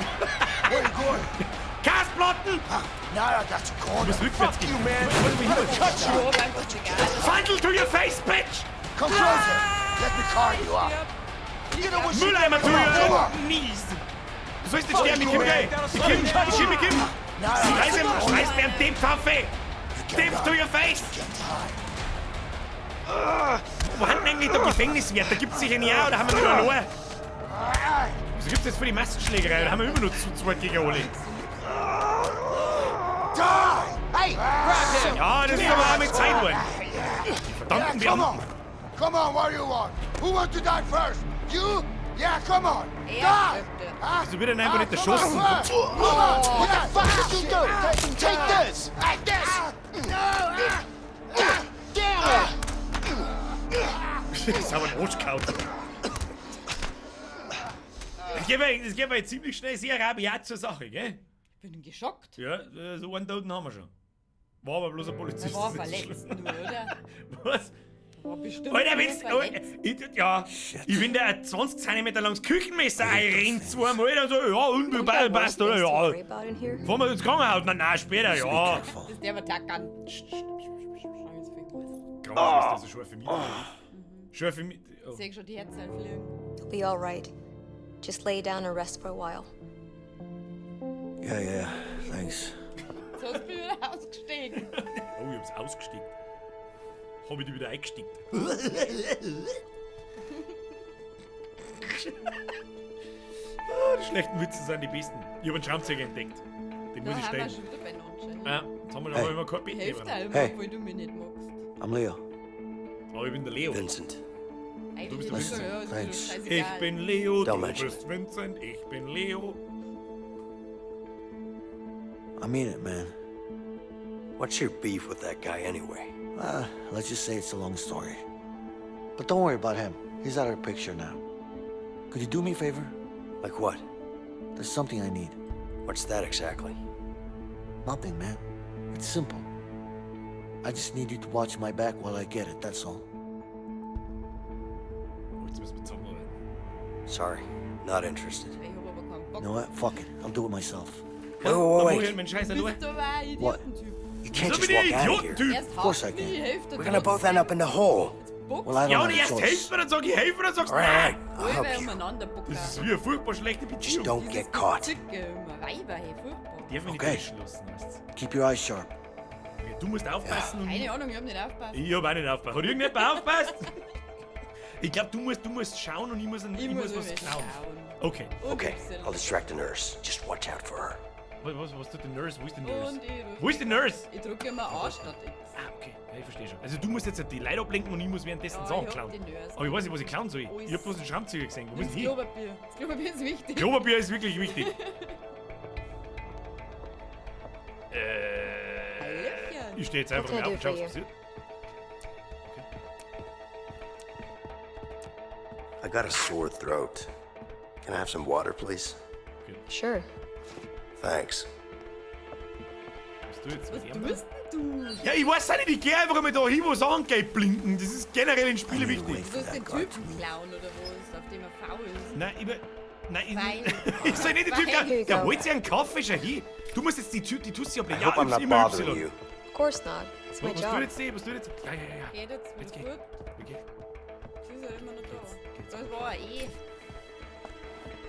Where you going? Kasblocken! Now I got you Du cornered. musst rückwärts gehen. You, man. Cut Ich hab einfach egal. Fandle to your face, bitch! Come closer. Let me carve you up. Mülleimer to Come on, come your on. knees! Du sollst nicht sterben, ich komm gleich! Ich komm, ich komm, ich komm! Now I got Scheiß you ihm, cornered. scheiß mir am Depp-Pfaffe! Depp to your face! Can't hide. Wo haben denn eigentlich da Gefängniswärter? Gibt's sicher nicht auch, oder haben wir wieder allein? Wieso gibt's jetzt für die Massenschlägerei? Da haben wir immer nur zu zweit gegen alle. Die! Hey, grab him. Ja, das ist aber auch mit Zeit geworden. Die verdammten Yeah, come on. Beamten. Come on, what do you want? Who wants to die first? You? Yeah, come on. Er Die! stirbt ja. Huh? Wieso wird er denn einfach nicht Come on, erschossen? first. Come on. What the fuck did you do? Take this. Like this. No! Damn it. Das ist aber ein Arsch gehauen. Das geht aber jetzt ziemlich schnell sehr rabiat zur Sache, gell? Ich bin geschockt. Ja, so einen Toten haben wir schon. War aber bloß ein Polizist. Er war das ist nicht verletzt nur, oder? schlimm. Was? War bestimmt Alter, nur wenn's. verletzt. Ich, ja, ich wenn der ein 20 cm langes Küchenmesser einrennt, zweimal, dann so, ja, unbedingt passt, oder? Ja. Fahren wir ins Krankenhaus? Nein, nein, später, ja. Das ist der aber tackern. Krankenschwester ist so scharfe Miete. Scharfe Miete. Oh. Ich seh schon die Herzen fliegen. You'll be all right. Just lay down and rest for a while. Yeah. Thanks. Jetzt hast du wieder ausgestiegen. Oh, ich hab's ausgesteckt. Hab ich die wieder eingesteckt. Ah, die schlechten Witze sind die besten. Ich hab einen Schraubenzieher entdeckt. Den Da muss ich haben wir stellen. schon wieder bei Nonche. Ja, jetzt haben wir schon Hey. immer kein Bett Ich helfe dir neben. immer, Hey. obwohl du mich nicht magst. I'm Leo. Aber ich bin der Leo. Vincent. Eigentlich bist der ist Vincent. ja, ist mir Thanks. doch scheißegal. Ich bin Leo, Don't du mention bist Vincent, ich bin Leo. I mean it, man. What's your beef with that guy anyway? Let's just say it's a long story. But don't worry about him. He's out of the picture now. Could you do me a favor? Like what? There's something I need. What's that exactly? Nothing, man. It's simple. I just need you to watch my back while I get it, that's all. Oh, jetzt müssen wir zusammenarbeiten. Sorry, not interested. Ich hab aber keinen Bock. You know what? Fuck it. I'll do it myself. Wait, wait, Da wait, mach ich wait. meinen Scheiß Du allein. bist aber ein What? Idiotentyp. You can't So just bin ich walk out of here. Idiotentyp. Erst course I haust mich, can. helft dir We're gonna both end up in the hole. Well, I don't Ja, have und a erst choice. helfst mir, dann sag ich helfe, dann sagst du All right, nein. all right. I'll Alle help you. umeinander bucken. Das ist wie eine furchtbar schlechte Just Beziehung. don't get caught. Zicke immer. Weiber, hey, furchtbar. Darf ich nicht Okay. eingeschlossen, weißt Keep your eyes sharp. du. Ja, du musst aufpassen und Keine Ahnung, ich hab nicht aufgepasst. ich hab auch nicht aufgepasst. Hat irgendjemand aufgepasst? Ich glaube, du musst schauen und ich Ich muss muss was immer klauen. schauen. Okay. Und Okay, Y. I'll distract the nurse. Just watch out for her. Was tut die Nurse? Wo ist die Nurse? Und ich ruf Wo ist die Nurse? Ich drücke immer A statt X. Ah, okay. Ja, ich verstehe schon. Also du musst jetzt die Leute ablenken und ich muss währenddessen Ja, Sachen ich hab klauen. die Nurse. Aber ich weiß nicht, was ich klauen soll. Ich Alles. hab bloß einen Schraubzieher gesehen. Wo muss Das ich hin? Klopapier. Das Klopapier ist wichtig. Klopapier ist wirklich wichtig. Hallöchen. Ich stehe jetzt einfach What mal can I auf und do schau, for was you? passiert. I got a sore throat. Can I have some water, please? Sure. Thanks. Was du jetzt Was mit ihm da? tust denn du? Ja, ich weiß auch nicht, ich geh einfach mal da hin, wo Sachen gelb blinken. Das ist generell in Spielen wichtig. Du sollst den Typen klauen oder was, auf dem er faul ist. Nein, ich, nein, Weil- ich, ich soll nicht den Typ Weil- klauen. Der holt sich einen Kaffee schon hin. Du musst jetzt die, die Tussi I ablegen. Ja, hope I'm Y, not immer bothering Y. you. Of course not. It's my Was, was tut job. jetzt die? Was tut jetzt? Ja, ja, ja, ja. Geht jetzt Jetzt wieder geht. gut. Okay. Sie ist ja immer noch da. Das war ein E.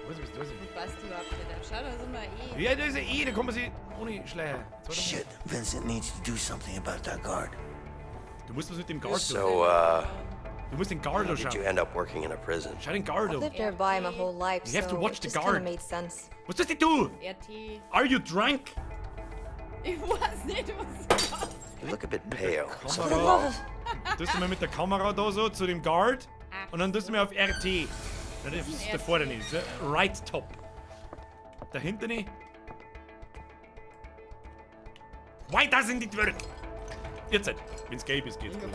Was ist das? Das passt überhaupt nicht auf. Schau, da ist immer ein E. Ja, da ist ein E, da kann man sich ohne Schleier. Jetzt warte mal. Shit, Vincent needs to do something about that guard. Du musst was mit dem Guard tun. So, Du musst den Guard how did you schauen. end up working in a prison? Schau den Guard I've an. lived nearby my whole life, You have to so watch it the just kind guard. of made sense. Was tust denn du? RT. Are you drunk? Ich weiß nicht, was du machst. You look a bit pale. For the love of... Tust du mal mit der Kamera da so zu dem Guard und dann tust du mir auf RT. Na, das ist der vordere, das ist Right Top. Dahinter nicht. Why doesn't it work? Jetzt halt. Wenn's gelb ist, geht's gut.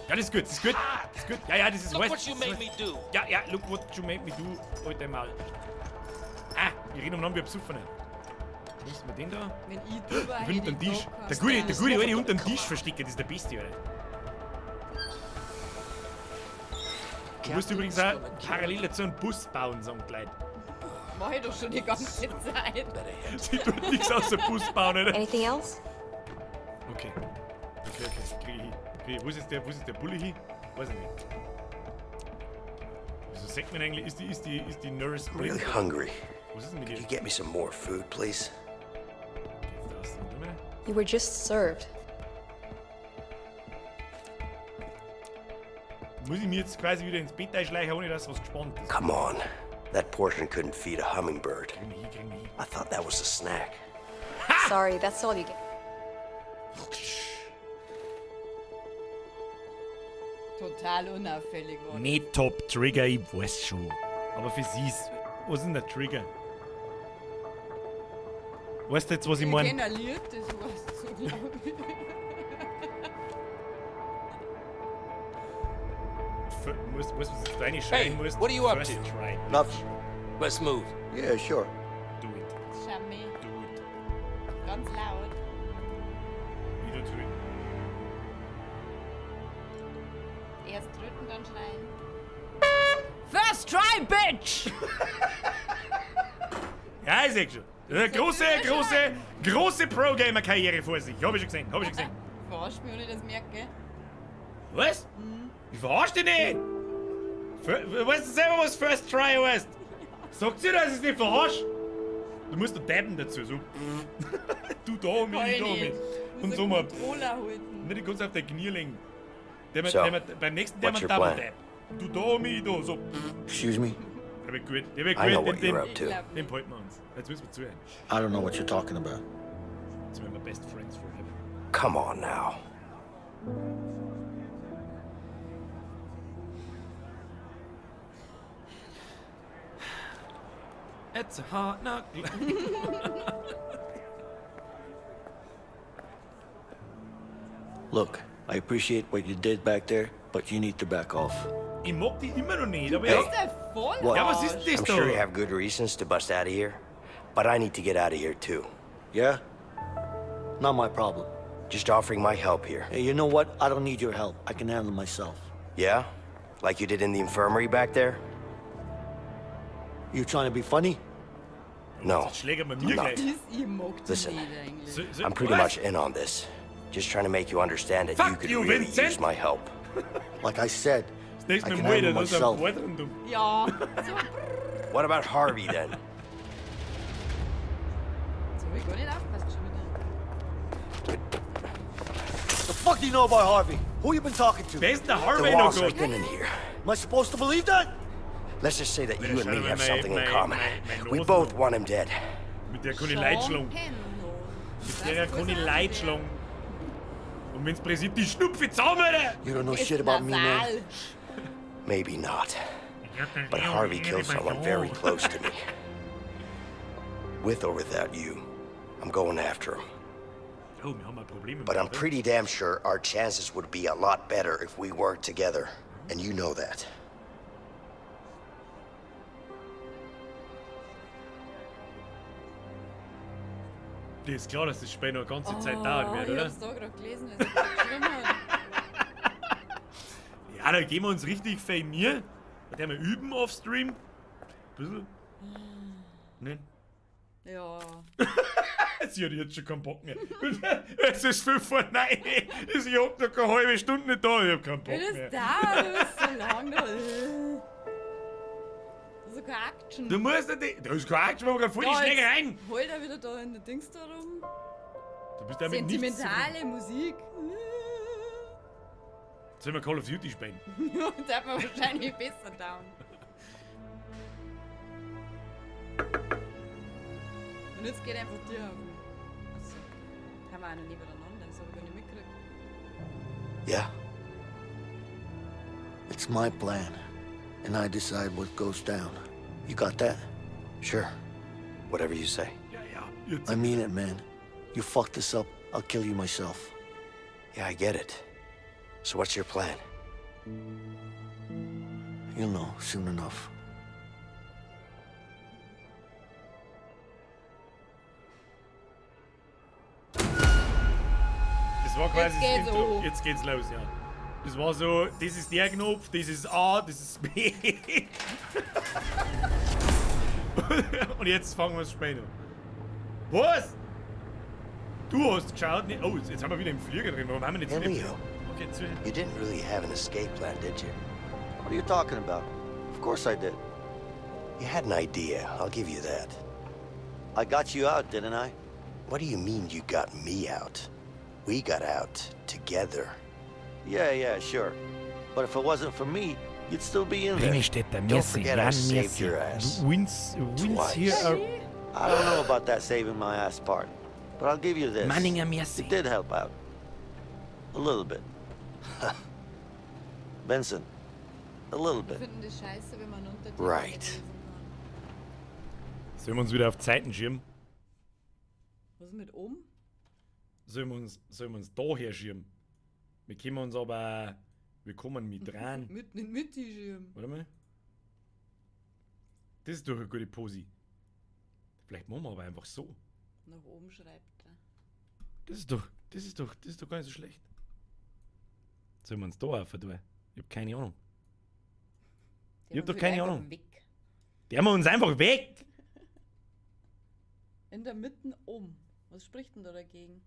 Ja, das ist gut, das ist gut. Das ist gut. Ja, ja, das ist Look weiß. what you made me do. Ja, ja, look what you made me do. Heute mal. Ah, wir reden umeinander wie Besoffene. Wo ist denn den da? Wenn ich drüber Ich bin unterm Tisch. Der gute alte unterm Tisch verstecken, das ist der Beste, Alter. Du musst übrigens auch parallel dazu einen Bus bauen, sagen die Leute. Mach ich doch schon die ganze Zeit. Sie tut nichts außer Bus bauen, oder? Anything else? Okay. Okay, okay. Krieg ich hin. Krieg ich. Wo ist jetzt der, wo ist der Bulle hin? Weiß ich nicht. Wieso sagt man eigentlich, ist die Nurse I'm really blind? hungry. Was ist denn mit Could ihr? you get me some more food, please? Geht's da aus dem Dummen? You were just served. Muss ich mir jetzt quasi wieder ins Bett einschleichen, ohne dass was gespannt ist? Come on. That portion couldn't feed a hummingbird. Kriegen wir hin, kriegen wir hin. I thought that was a snack. Sorry, that's all you get. Total unauffällig war. Nicht Top Trigger, ich weiß schon. Aber für sie ist. Was ist denn der Trigger? Weißt du jetzt, was ich Ich meine? kenn ein Lied, das heißt so, glaube ich. Musst, was jetzt reinschreien Hey, musst? what are you up First to? Try. Nothing. Let's move. Yeah, sure. Do it. Schau mich. Do it. Ganz laut. Wieder zu. Erst drücken, dann schreien. First try, bitch! Ja, ich seh schon. Eine große, große, große Pro-Gamer-Karriere vor sich. Hab ich schon gesehen, hab ich schon gesehen. Verarscht mich, ohne das merke. Was? Ich verarsch dich nicht! Weißt du selber, was First Try heißt? Sagt sie, dass ich es nicht verarsch? Du musst doch dabben dazu, so. Du da, mich, Kann ich ich da, mich. nicht. Und Muss so einen mal. Controller halten. Nicht, du kannst auf dein Knie legen. Der, So, der, beim nächsten der what's man your Double plan? Dab. Du da, mich, ich da, so. Excuse me? Der wird gut, der wird I know gut, what den, you're den, up to. den behalten wir uns. Jetzt müssen wir zuhören. I don't know what you're talking about. Jetzt sind wir best friends forever. Come on now. It's a hard knock. life. Look, I appreciate what you did back there, but you need to back off. Ich mag die immer noch nicht, aber Hey. ja. Ist der voll What? Ja, was ist denn das I'm da? sure you have good reasons to bust out of here, but I need to get out of here too. Yeah? Not my problem. Just offering my help here. Hey, you know what? I don't need your help. I can handle myself. Yeah? Like you did in the infirmary back there? You trying to be funny? No. Schläger bei mir I'm not. gleich. Das, ich mag die Listen. nicht eigentlich. So, I'm pretty was? much in on this. Just trying to make you understand that you Fuck could you, really Vincent. use my help. Like I said, Das nächste I Mal can muss ich handle da so ein myself. Board rundum. Ja, so. What about Harvey then? So hab ich gar nicht aufgepasst schon wieder. The fuck do you know about Harvey? Who you been talking to? Wer ist denn der The Harvey noch walls are gerade? thin in here. Am I supposed to believe that? Let's just say that you and me schau have mal, something in mein- common. mein We Nose both noch. want him dead. Mit Mit der kann ich Leute schlagen. Penn Mit der kann ich Leute schlagen. Und wenn's pressiert, die Schnupfe zusammen, Alter! You don't know shit about me, man. Maybe not. But Harvey killed someone very close to me. With or without you, I'm going after him. Oh, wir haben ein Problem. But I'm pretty damn sure our chances would be a lot better if we worked together. And you know that. Dir ist klar, dass das Spiel noch eine ganze Zeit dauern wird, Oh, Ich oder? hab's da gerade gelesen, was er geschrieben hat. Ja, da geben wir uns richtig viel Mühe. Da werden wir üben off Stream. Bisschen. Ne? Ja. Sie hat jetzt schon keinen Bock mehr. Es ist 8:55. Ich hab noch keine halbe Stunde nicht da. Ich hab keinen Bock Wie das mehr. dauert, du bist so lang da. Das ist so keine Action. Du musst nicht. Da ist keine Action, wir machen voll die Ja, Schläge jetzt rein. Heult er wieder da in der Dings da rum. Du bist damit nichts Sentimentale Musik. Sollen wir Call of Duty spielen? Ja, da hat man wahrscheinlich besser down. Und jetzt geht einfach dir auf. Achso. Haben wir auch noch nebeneinander, das hab ich gar nicht mitgekriegt. Yeah? It's my plan, and I decide what goes down. You got that? Sure. Whatever you say. Ja, ja. Jetzt. I mean it, man. You fuck this up, I'll kill you myself. Yeah, I get it. So what's your plan? You'll know soon enough. Das war quasi Jetzt das geht's Intro. hoch. Jetzt geht's los, ja. Das war so, das ist der Knopf, das ist A, das ist B. Und jetzt fangen wir das Spiel an. Was? Du hast geschaut? Ne, oh, jetzt haben wir wieder im Flieger drin. Warum haben wir nicht Hey, wieder im Leo. Flieger? Okay, zu. You didn't really have an escape plan, did you? What are you talking about? Of course I did. You had an idea, I'll give you that. I got you out, didn't I? What do you mean you got me out? We got out together. Yeah, sure. But if it wasn't for me, you'd still be in there. Bremenstädter, Don't merci. forget I Jan, saved merci. your ass. Wins, wins Twice. here are... I don't know about that saving my ass part, but I'll give you this. Manninger, merci. It did help out. A little bit. Benson, a little Ich bit. finde das scheiße, wenn man Untertitel Right. nicht lesen kann. Sollen wir uns wieder auf Zeiten schirmen? Was ist mit oben? Sollen wir uns da her schirmen? Wir können uns aber... Wir kommen mit rein. Mitten in Mitte schirmen. Warte mal. Das ist doch eine gute Posi. Vielleicht machen wir aber einfach so. Nach oben schreibt er. Das ist doch gar nicht so schlecht. Sollen wir uns da auf tun? Ich hab keine Ahnung. Ich hab doch keine Ahnung. Weg. Der haben wir uns einfach weg! In der Mitte oben. Was spricht denn da dagegen?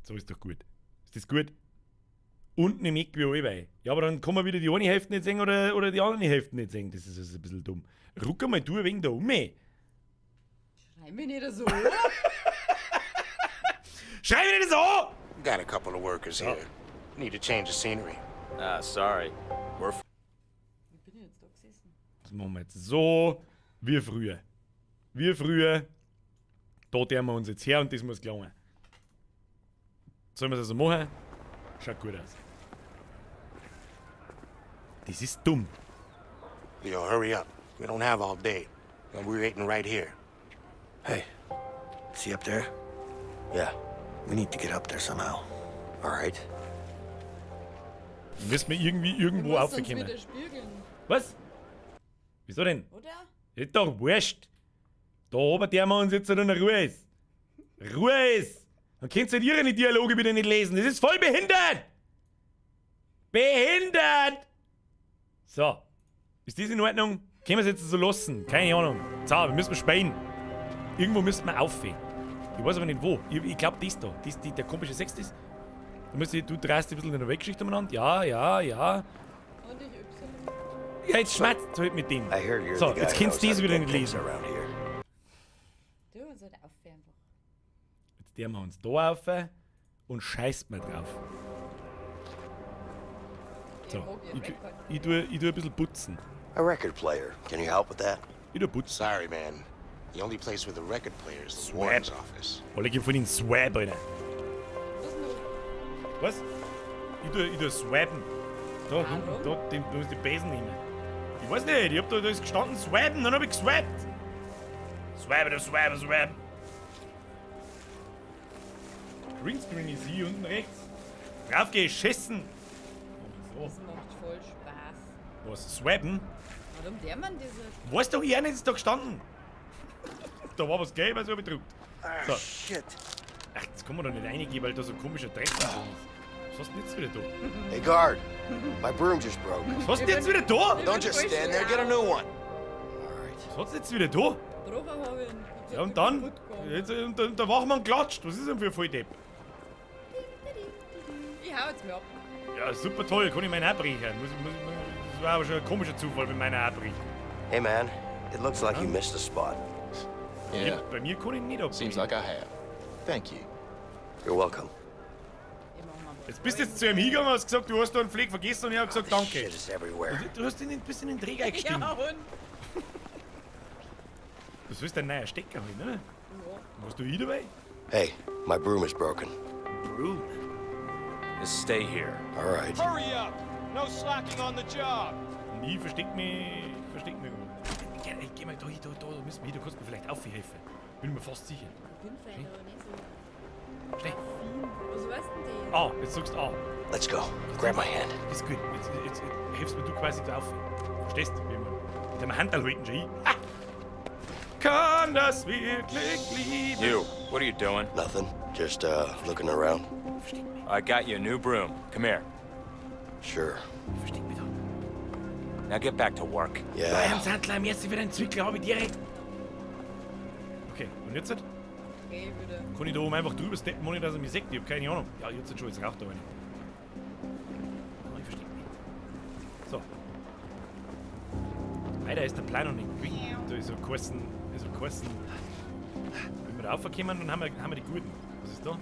So ist doch gut. Ist das gut? Unten im Eck wie allweil. Ja, aber dann kann man wieder die eine Hälfte nicht sehen oder die andere Hälfte nicht sehen. Das ist also ein bisschen dumm. Ruck einmal du ein wenig da um. ey. Schrei mich nicht so an. Schrei mich nicht so an! Got a couple of workers here. Need to change the scenery. Ah, sorry. We're Wie bin ich jetzt da gesessen? Das machen wir jetzt so wie früher. Wie früher. Da tun wir uns jetzt her und das muss gelangen. Sollen wir es also machen? Schaut gut aus. Das ist dumm. Leo, hurry up. We don't have all day. And we're waiting right here. Hey, see up there? Yeah. We need to get up there somehow. All right. Müssen wir irgendwie irgendwo Wir müssen uns aufkommen. wieder spiegeln, Was? Wieso denn? oder? Ist doch wurscht. Da oben der wir uns jetzt in der Ruhe ist. Ruhe ist. Dann könnt ihr ihre Dialoge wieder nicht lesen. Das ist voll behindert. Behindert. So. Ist das in Ordnung? Können wir es jetzt so lassen? Keine Ahnung. So, wir müssen spielen. Irgendwo müssen wir aufhören. Ich weiß aber nicht wo. Ich glaube, das da. Das, die, der komische Sex das. Da müsst ihr, du drehst ein bisschen in der Weggeschichte umeinander. Ja, ja, ja. Und ich Y. Ja, jetzt schwatzt halt mit dem. I heard you're So, the guy jetzt who kannst du knows das how to wieder get nicht things lesen. around here. Du uns halt auf einfach. Jetzt der wir uns da auf und scheißt mal drauf. So, ich tu ein bisschen putzen. A record player. Can you help with that? Ich tu putzen. Sorry, man. The only place with a record player is the Swap. warden's office. Alle geben von den Swab, Alter. Was noch? Was? Ich tu swappen. Da, Warum? da, da, du musst die Besen nehmen. Ich weiß nicht, ich hab da ist gestanden, swappen, dann hab ich geswappt. Swappen, swappen, swappen. Greenscreen ist hier unten rechts. Draufgeschissen. Oh, Das macht voll Spaß. so. Was? Swappen? Warum der man diese. Weiß doch ich auch nicht, ist da gestanden. Da war was gelb, also hab ich gedruckt. So. Shit. Ach, jetzt kann man da nicht reingehen, weil da so ein komischer Dreck drin ist. Was hast du denn jetzt wieder da? Hey, guard. My broom just broke. Was hast du denn jetzt wieder da? Don't just stand there, get a new one. Was hast du jetzt wieder da? Gebrochen habe ich ihn. Ja, und dann? Jetzt, und der Wachmann klatscht. Was ist denn für ein Volldepp? Ich hau jetzt mal ab. Ja, super toll, kann ich meinen abbrechen. Das war aber schon ein komischer Zufall, wenn meiner abbricht. Hey, man. It looks like you missed a spot. Yeah, Bei mir kann ich nicht abbrechen. seems like I have. Thank you. You're welcome. Ich mach mal Jetzt bist du jetzt zu ihm hingegangen und hast gesagt, du hast da einen Fleck vergessen und ich hab gesagt, danke. Shit is everywhere. Du hast in den, bist in den Dreck eingestiegen. Ja, und? Du sollst einen neuen Stecker holen, oder? Was du hier dabei? Hey, my broom is broken. Broom. Just stay here. All right. Hurry up! No slacking on the job! Und ich versteck mich irgendwo. Geh, ey, geh mal da hin, da müssen wir hin, da kannst du mir vielleicht aufhelfen. Bin mir fast sicher. Ich bin vielleicht aber nicht so Schnell. affin. Was weißt denn das? Ah, jetzt sagst du A. Let's go. Grab my hand. Ist gut. Jetzt hilfst mir du quasi da auf. Verstehst du, wie man mit dem Handel halten schon hin. Ha! Kann das wirklich lieben? You, what are you doing? Nothing. Just, looking around. I got you a new broom. Come here. Sure. Versteck mich da. Now get back to work. Yeah. Bayern Sandler, merci für deinen Zwickel, hab ich direkt. Okay, und jetzt? Okay, wieder. Kann ich da oben einfach drüber steppen, ohne dass er mich sieht? Ich hab keine Ahnung. Ja, jetzt schon, jetzt raucht da einer. Oh, ich versteck mich. So. Weiter ist der Plan noch nicht gewesen. Da ist so ein Kosten. Ist so ein Kosten. Wenn wir da raufkommen, dann haben wir die Guten. Was ist da?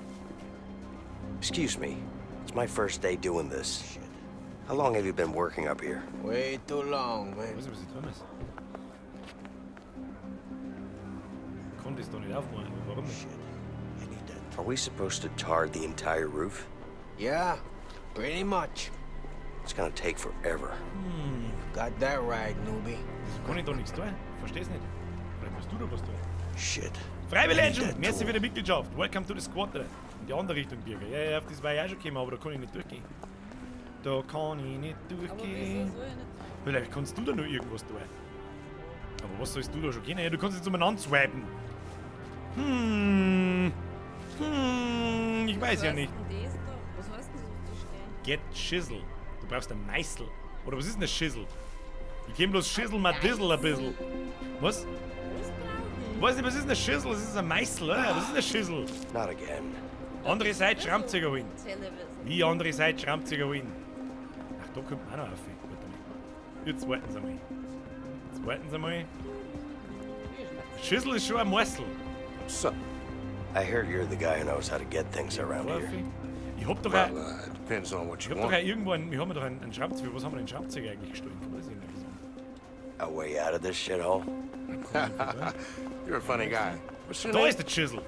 Excuse me. It's my first day doing this. How long have you been working up here? Way too long, man. Ich weiß nicht, was ich tun muss. Ich kann das da nicht aufmachen. Warum nicht? Are we supposed to tar the entire roof? Yeah, pretty much. It's gonna take forever. Got that right, newbie. Wieso kann ich da nichts tun? Versteh's nicht. Vielleicht musst du da was tun. Shit. Freiwillig, merci für die Mitgliedschaft. Welcome to the squad. Alter. In die andere Richtung, Birger. Ja, ja, auf das war ich auch schon gekommen, aber da kann ich nicht durchgehen. Da kann ich nicht Aber wieso durchgehen. soll ich nicht? Vielleicht kannst du da noch irgendwas tun. Aber was sollst du da schon gehen? Ja, du kannst jetzt umeinander swipen. Ich weiß ja Was nicht. heißt denn das da? Was heißt denn das, was da steht? Get Shizzle. Du brauchst ein Meißel. Oder was ist denn ein Shizzle? Ich kenn bloß Shizzle mal Dizzle ein bisschen. Was? Was brauch ich? Weiß nicht, was ist denn ein Shizzle? Das ist ein Meißel, oder? Was ist denn ein Shizzle? Not again. Andere Seite Schrammzieher holen. Television. Wie andere Seite Schrammzieher holen. Ach, da kommt man auch noch auf. Warte mal. Jetzt warten Sie mal. Jetzt warten Sie mal. Schüssel ist schon ein Meißel. So, I heard you're the guy who knows how to get things around here. Ich hab doch Well, auch, it depends on what ich you hab doch auch want. irgendwo einen, wir haben doch einen Schraubzieher. Was haben wir denn Schraubzieher eigentlich gestohlen? Weiß ich nicht. A way out of this shithole? You're a funny guy. What's your Da name? ist der Chisel.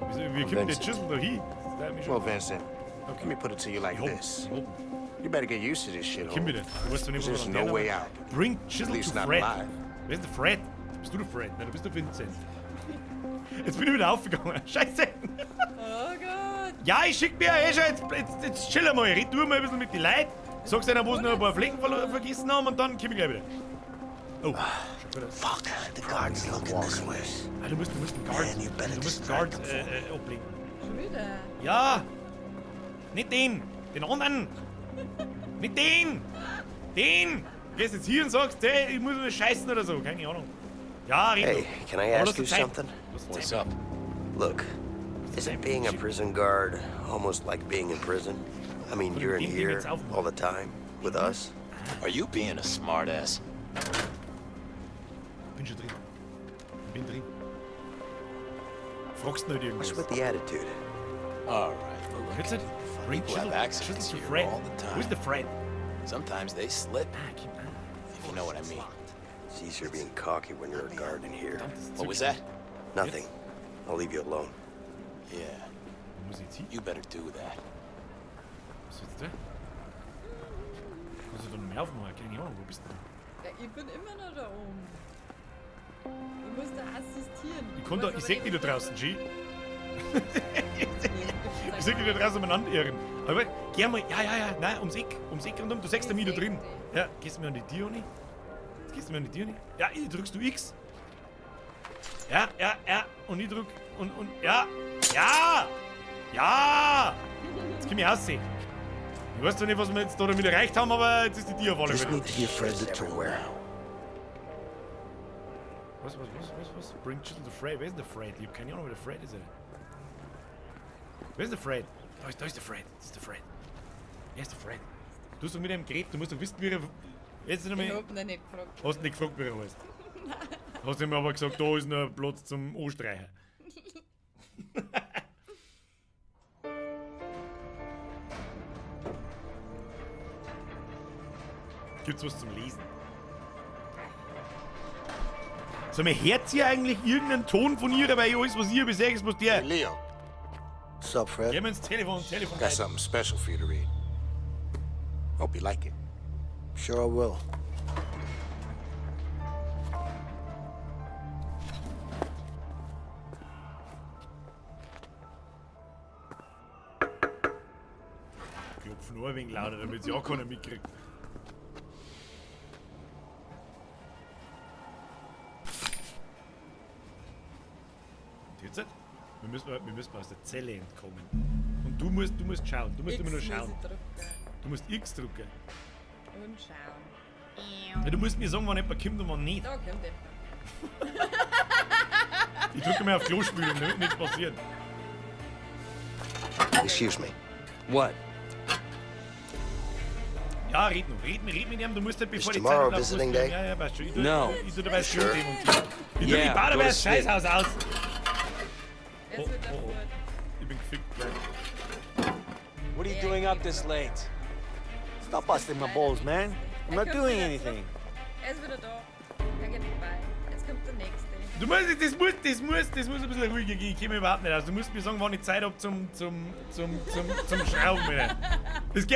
Wieso, wie kommt der Vincent. Chisel da hin? Das tut mich schon- Well, Vincent, let me put it to you like Ich hab- this. ich hab- You better get used to this shithole. Komm wieder. Du weißt doch nicht, was There's wir no an way der out. Bring Chisel At least to not Fred. alive. Wer ist der Fred? Bist du der Fred? Nein, du bist der Vincent. Jetzt bin ich wieder aufgegangen. Scheiße. Oh Gott. Ja, ich schick mir ja eh schon. Jetzt chill einmal. Red du mal ein bisschen mit den Leuten. Sag's ihnen, wo sie noch ein paar Flecken vergessen haben und dann komm ich gleich wieder. Oh, schon wieder. Fuck, the guard's looking this way. Ah, du musst den Guard, Man, you better du musst den distract Guard him for me. ablenken. Schon wieder. Ja! Nicht den! Den anderen! Nicht den! Den! Du gehst jetzt hier und sagst, hey, ich muss nur scheißen oder so, keine Ahnung. Ja, red Hey, doch. can I Aber ask lass you dir Zeit. something? Lass dir What's Zeit. up? Look, isn't being a prison guard almost like being in prison? I mean, you're in here all the time with us. Are you being a smartass? Bin schon drin. Bin drin. Fragst nicht irgendwas. What's with the attitude? All right, but look. Jetzt nicht? Bring People have Chisel, accidents Chisel to here Fred. all the time. Wo ist der Fred? Sometimes they slip, Ah, komm, ah. if you know what I mean. It's easier being cocky when you're a guard in here. What was that? Nothing. I'll leave you alone. Yeah. You better do that. Was ist jetzt da? Kannst du da noch mehr aufmachen? Keine Ahnung, wo bist du? Ja, ich bin immer noch da oben. Ich muss da assistieren. Ich, kann da, ich seh dich da draußen, G. Ich seh dich da draußen umeinander irren. Aber geh mal, ja, ja, ja, nein, ums Eck rundum, du siehst mich da drin. Ja, gehst du mir an die Tür, Oni? Jetzt gehst du mir an die Tür, Oni? Ja, drückst du X? Ja, ja, ja, und ich drück, und, ja, ja, ja! Jetzt komm ich raus. Ich weiß zwar nicht, was wir jetzt da damit erreicht haben, aber jetzt ist die Tür auf alle Just Fälle. need to give Fred the tool now. Was? Bring Chisel to Fred. Wer ist denn der Fred? Ich hab keine Ahnung, wer der Fred ist. Alter. Wer ist der Fred? Da ist der Fred. Das ist der Fred. Er ist der Fred. Du hast doch mit ihm geredet, du musst doch wissen, wie er. Jetzt noch Ich mal. hab ihn nicht gefragt. Hast nicht gefragt, wie er heißt. Hast ihm aber gesagt, da ist noch Platz zum Anstreichen. Gibt's was zum Lesen? Sag mal, hört ihr eigentlich irgendeinen Ton von ihr, weil ich alles, was ihr bisher ist, was der. Hey, Leo. What's up, Fred? Geh mal ins Telefon, Telefon. Got something special for you to read. Hope you like it. Sure I will. Klopf nur ein wenig lauter, damit sie auch keiner mitkriegt. Und jetzt? Wir müssen aus der Zelle entkommen. Und du musst schauen. Du musst X immer nur schauen. Muss ich drücken. Du musst X drücken. Und schauen. Ja, du musst mir sagen, wann jemand kommt und wann nicht. Da kommt jemand. Ich drücke mal auf Klospülung, damit nichts passiert. Excuse me. What? Ja, red noch. Red mit ihm. Du musst halt, bevor Is die Zeit tomorrow abläuft, musst visiting du- day? Ja, ja, passt schon. Ich tu, No. Ich tu dabei das Sure. Schuh demontieren. Ich tu Yeah, die baue dabei go to das sleep. Scheißhaus aus. Jetzt Oh, wird er oh, oh. fort. Ich bin gefickt gleich. What are you doing up this late? Stop busting my balls, man. I'm not doing anything. Er ist wieder da. Er geht vorbei. Jetzt kommt der nächste. Du musst, das muss ein bisschen ruhiger gehen. Ich komme überhaupt nicht aus. Du musst mir sagen, wann ich Zeit hab zum Schrauben. Alter. Das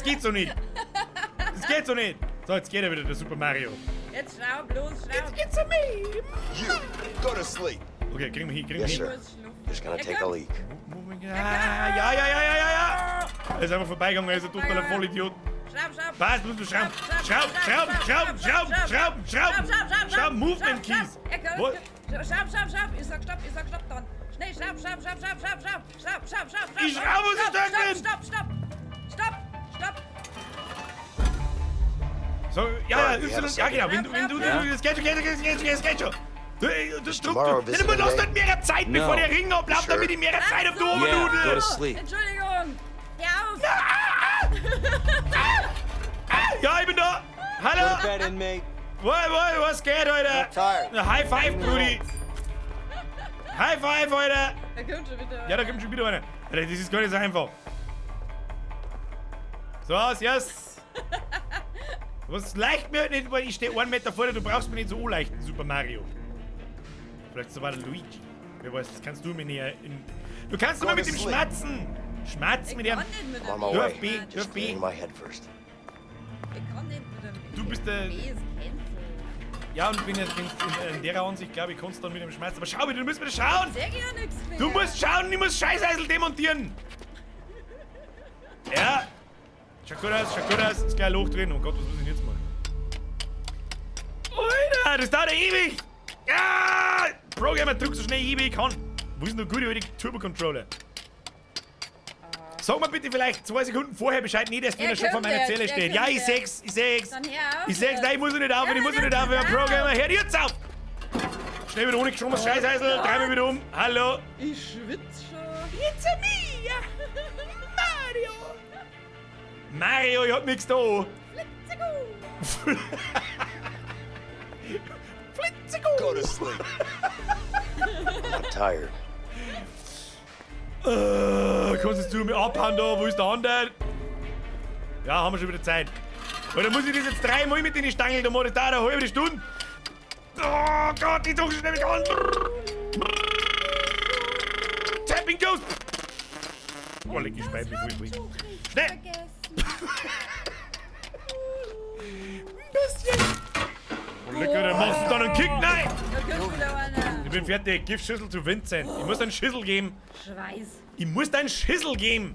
geht so nicht. Das geht so nicht. So, jetzt geht er wieder, der Super Mario. Jetzt schraub, los, schraub. It's a me. You, go to sleep. Okay, kriegen wir hin, kriegen wir Yes, hin. sir. Just gonna take a leak. Ah, ja, ja, ja, ja, ja, ja. Er ist einfach vorbeigegangen, er ist ein totaler Vollidiot. Schraub, schraub. Was? Musst du schrauben? Schrauben, schrauben, schrauben, schrauben, schrauben, schrauben. Schrauben, Movement Keys. Er kann Wo- Schraub, schraub, schraub. Ich sag stopp, dann. Schnell, schraub, schraub, schraub, schraub, schraub, schraub, schraub, schraub, schraub, Ich schraub, wo ich dran bin. Stopp, stopp, stopp, stopp. So, ja, ja, Y, ja, genau. Wenn du, das geht schon, das geht schon. Du, tomorrow du, du visiting lass day? nicht mehr Zeit, bevor No. der Ring abläuft, damit ich mehr Zeit hab, du Yeah, go Obernudel. to sleep. Entschuldigung. Hör auf. Ja, ich bin da. Hallo. Go to bed, inmate. Was geht, Alter? High Five, Brudi. High Five, Alter. Da kommt schon wieder. Ja, da kommt schon wieder einer. Alter, das ist gar nicht so einfach. So, yes. Was leicht mir halt nicht, weil ich stehe 1 Meter vor dir, du brauchst mir nicht so anleichten, Super Mario. Vielleicht sogar der Luigi. Wer weiß, das kannst du mir näher in. Du kannst immer mit dem Schmatzen! Schmatz mit dem. kann nicht mit I'm on my Du way. auf B, du Just auf B. clearing my head first. Ich kann nicht mit dem Du bist der. B ist cancel. Ja, und wenn in der Ansicht, glaube ich, kannst du dann mit dem Schmerz. Aber schau bitte, du musst wieder schauen! Sag ja nichts mehr. Du musst schauen, ich muss Scheißeisel demontieren! Ja! Schaut gut aus, schaut gut aus. Ist gleich ein Loch drin. Oh Gott, was muss ich denn jetzt machen? Alter, das dauert ja ewig! Ja! Programmer, drück so schnell ich kann. Wo ist denn der gute alte Turbo-Controller? Sag mir bitte vielleicht 2 Sekunden vorher Bescheid, nicht erst, wenn er schon vor meiner kommt Zelle jetzt, er steht. Ja, kommt ich jetzt. seh's, ich seh's. Dann hör auf Ich seh's, nein, ich muss nicht aufhören, ich muss nicht aufhören. Programmer, hör jetzt auf! Schnell wieder ohne geschobenes Scheißeisel, dreh mich wieder um. Hallo. Ich schwitz schon. It's a me, Mario. Mario, ich hab nix da. Flitzigo. Go to sleep. I'm tired. Kannst du mir abhauen da? Wo ist der andere? Ja, haben wir schon wieder Zeit. Oder muss ich das jetzt dreimal mit in die Stange? Da mache ich da eine halbe Stunde. Oh Gott, ich drücke schon nämlich an. Piping goes. Oh, leck, ich speib mich voll voll. Schnell! Vergessen. Ein bisschen. Oh, lecker, dann machst du da einen Kick. Nein! Da kommt wieder einer. Ich bin fertig. Gib Schüssel zu Vincent. Ich muss einen Schüssel geben. Schweiß. Ich muss dir einen Schüssel geben.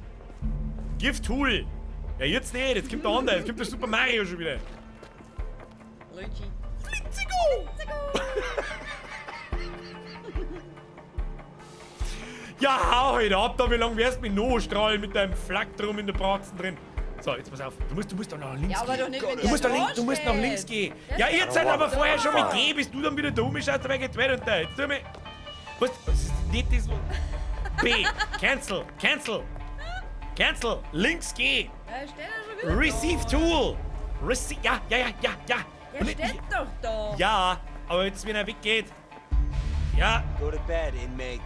Give Tool. Ja, jetzt nicht. Jetzt kommt der andere. Jetzt kommt der Super Mario schon wieder. Luigi. Flitziko! Ja, hau halt ab da. Wie lange wirst du mich noch strahlen mit deinem Flak drum in der Bratzen drin? So, jetzt pass auf. Du musst da nach links Ja, aber gehen. doch nicht, wenn Du der musst, da da link, du musst nach steht. links gehen. Der Ja, steht jetzt halt aber da. vorher schon mit G, bis du dann wieder da rumschaust, dabei geht weiter und da. Jetzt tu mir. Was, was ist nicht das? B. Cancel. Cancel. Cancel. Links G. Ja, steht er schon wieder Receive da. Tool. Receive. Ja, ja, ja, ja, ja. Der Und steht doch da. Ja, aber jetzt, wenn er weggeht. Ja. Go to bed, inmate.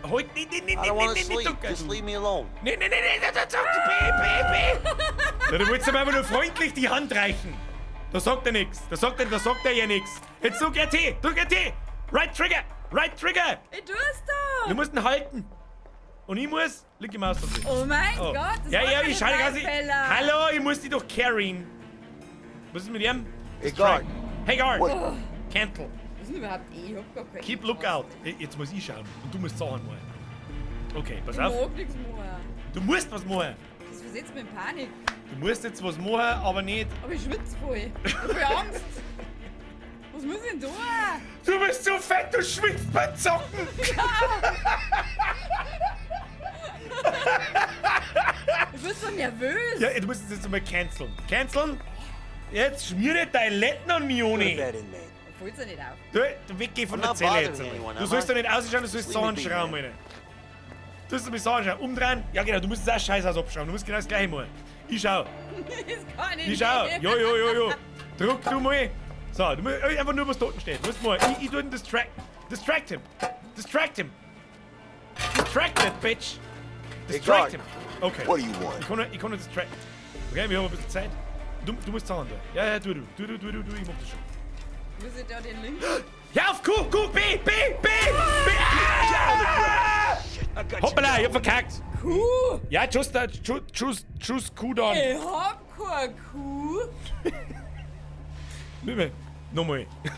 Halt, nee, nee, nee, I nee, don't want nee, to nee, sleep. nee, Just leave me alone. Nee, nee, nee, nee, nee, B, B, B. Ja, du wolltest ihm einfach nur freundlich die Hand reichen. Da sagt er nichts. Da sagt er ja nichts. Jetzt drück RT, drück RT. Right Trigger, Right Trigger. Ich tu's doch. Du musst ihn halten. Und ich muss linke Maustaste. Oh mein Gott, das Ja, war ja, keine ich schaue drei ganz. Fehler. Hallo, ich muss die doch carryen. Was ist mit ihm? Hey, guard. Hey, guard. Oh. Cancel. Was ist denn überhaupt eh? Ich hab gar keinen. Keep lookout. Jetzt muss ich schauen. Und du musst Sachen machen. Okay, pass Ich auf. mag nichts machen. Du musst was machen. Das versetzt mich in Panik. Du musst jetzt was machen, aber nicht. Aber ich schwitze voll. Ich hab voll Angst. Was muss ich denn tun? Du bist so fett, du schwitzt beim Zocken. Ich bin so nervös. Ja, du musst es jetzt einmal canceln. Canceln? Jetzt schmier nicht dein Letten an mich, Go to Joni. bed, inmate. Fällt's ja nicht auf. Du, weggeh von I'm der not Zelle jetzt bothering einmal. anyone, Du am sollst I? doch nicht ausschauen, du sollst Leave me Sachen be, schrauben, man. Alter. Du sollst mich Sachen schauen. Umdrehen. Ja, genau, du musst jetzt auch Scheiß aus abschrauben. Du musst genau das gleiche machen. Ich schau. Das kann ich Ich schau. nicht. Jo, jo, jo, jo. Druck du mal. So, du musst einfach nur, was dort steht. Du musst mal. Ich tu ihn distract. Distract him. Distract him. Distract that bitch. Hey, Distract guard. him. Okay. What do you want? Ich kann nur distract. Okay, wir haben ein bisschen Zeit. Du musst zahlen da. Ja, ja, du, ich mach das schon. Muss ich da den Link? Ja, auf Q, Q, B, B, B, B. Ah! Hoppala, ich hab verkackt. Q? Ja, just, choose Q dann. Ich hab keine Kuh. Nicht mehr. Nochmal. Ich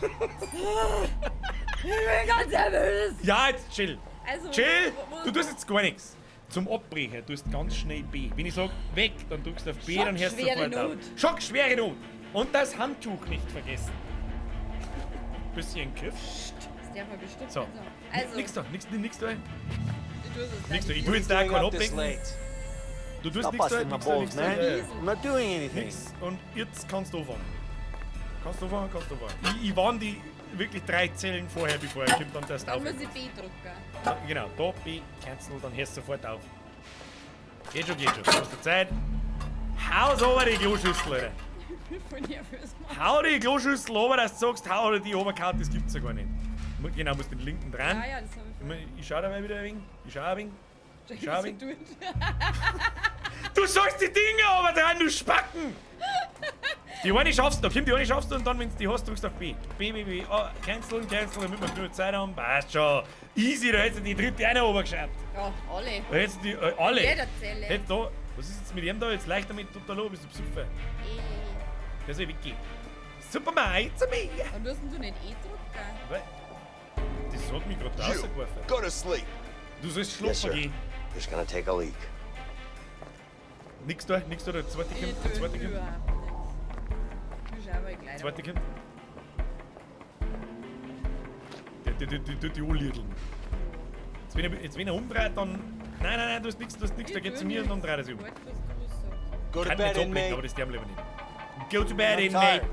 bin ganz nervös. Ja, jetzt chill. Also, Chill. wo- Du tust jetzt gar nichts. Zum Abbrechen tust ganz schnell B. Wenn ich sag weg, dann drückst du auf B, dann hörst du Schockschwere sofort auf. Not. Schockschwere Not. Und das Handtuch nicht vergessen. Bisschen Kiff. Das darf man bestimmt So. nicht sagen. Also, Nix da, nix, nix da. ich tu's jetzt Nix da. nicht. Ich tu jetzt da Doing keinen up this Ablenken. late. Du tust Stop nix da, busting my nix da, balls, nix da. man. Ja, ja. I'm not doing anything. Nix. Und jetzt kannst du anfangen. Kannst du anfangen, kannst du anfangen. Ich warne die wirklich 3 Zellen vorher, bevor er kommt, dann darfst du Dann auf. muss ich B drücken. Ja, genau, da, B, cancel, dann hörst du sofort auf. Geht schon, geht schon. Hast du Zeit? Hau's over die Kloschüssel, Alter. Ich bin voll nervös, Mann. Hau die Kloschüssel over, dass du sagst, hau die Oberkarte, das gibt's ja gar nicht. Genau, musst den linken dran. Ja, ja, das hab ich Ich schau dabei wieder ein wenig. Ich schau ein wenig. Ich schau ein wenig. tut. Du sollst die Dinge aber dran, du Spacken! Die eine schaffst du, Kim, die eine schaffst du und dann, wenn du die hast, drückst du auf B. B, B, B. Oh, canceln, canceln, damit wir genug Zeit haben. Passt schon. Easy, da hättest du die dritte auch noch runtergeschaut. Ja, alle. Da hättest du die, alle. Jeder Zelle. Hätt da, was ist jetzt mit ihm da? Jetzt leicht damit total los, bist du besoffen. Der soll weggehen. Super Mario, it's me. Und wirst du nicht eh drücken? Das hat mich gerade You, rausgeworfen. go to sleep. Du sollst Yes, schlafen sir. gehen. Just gonna take a leak. Nix da, nix da, der zweite Ich kommt, der tue zweite kommt. überhaupt nichts. Ich schau mal gleich. Zweite kommt. Der tut die anliedeln. Jetzt, wenn er umdreht, dann. Nein, nein, nein, du hast nichts, du hast nichts, der geht zu mir und dann dreht er sich um. Warte, was du sagst. Go to Kann bed, nicht ablenken, inmate. aber das derben lieber nicht. Go to bed, I'm inmate. tired.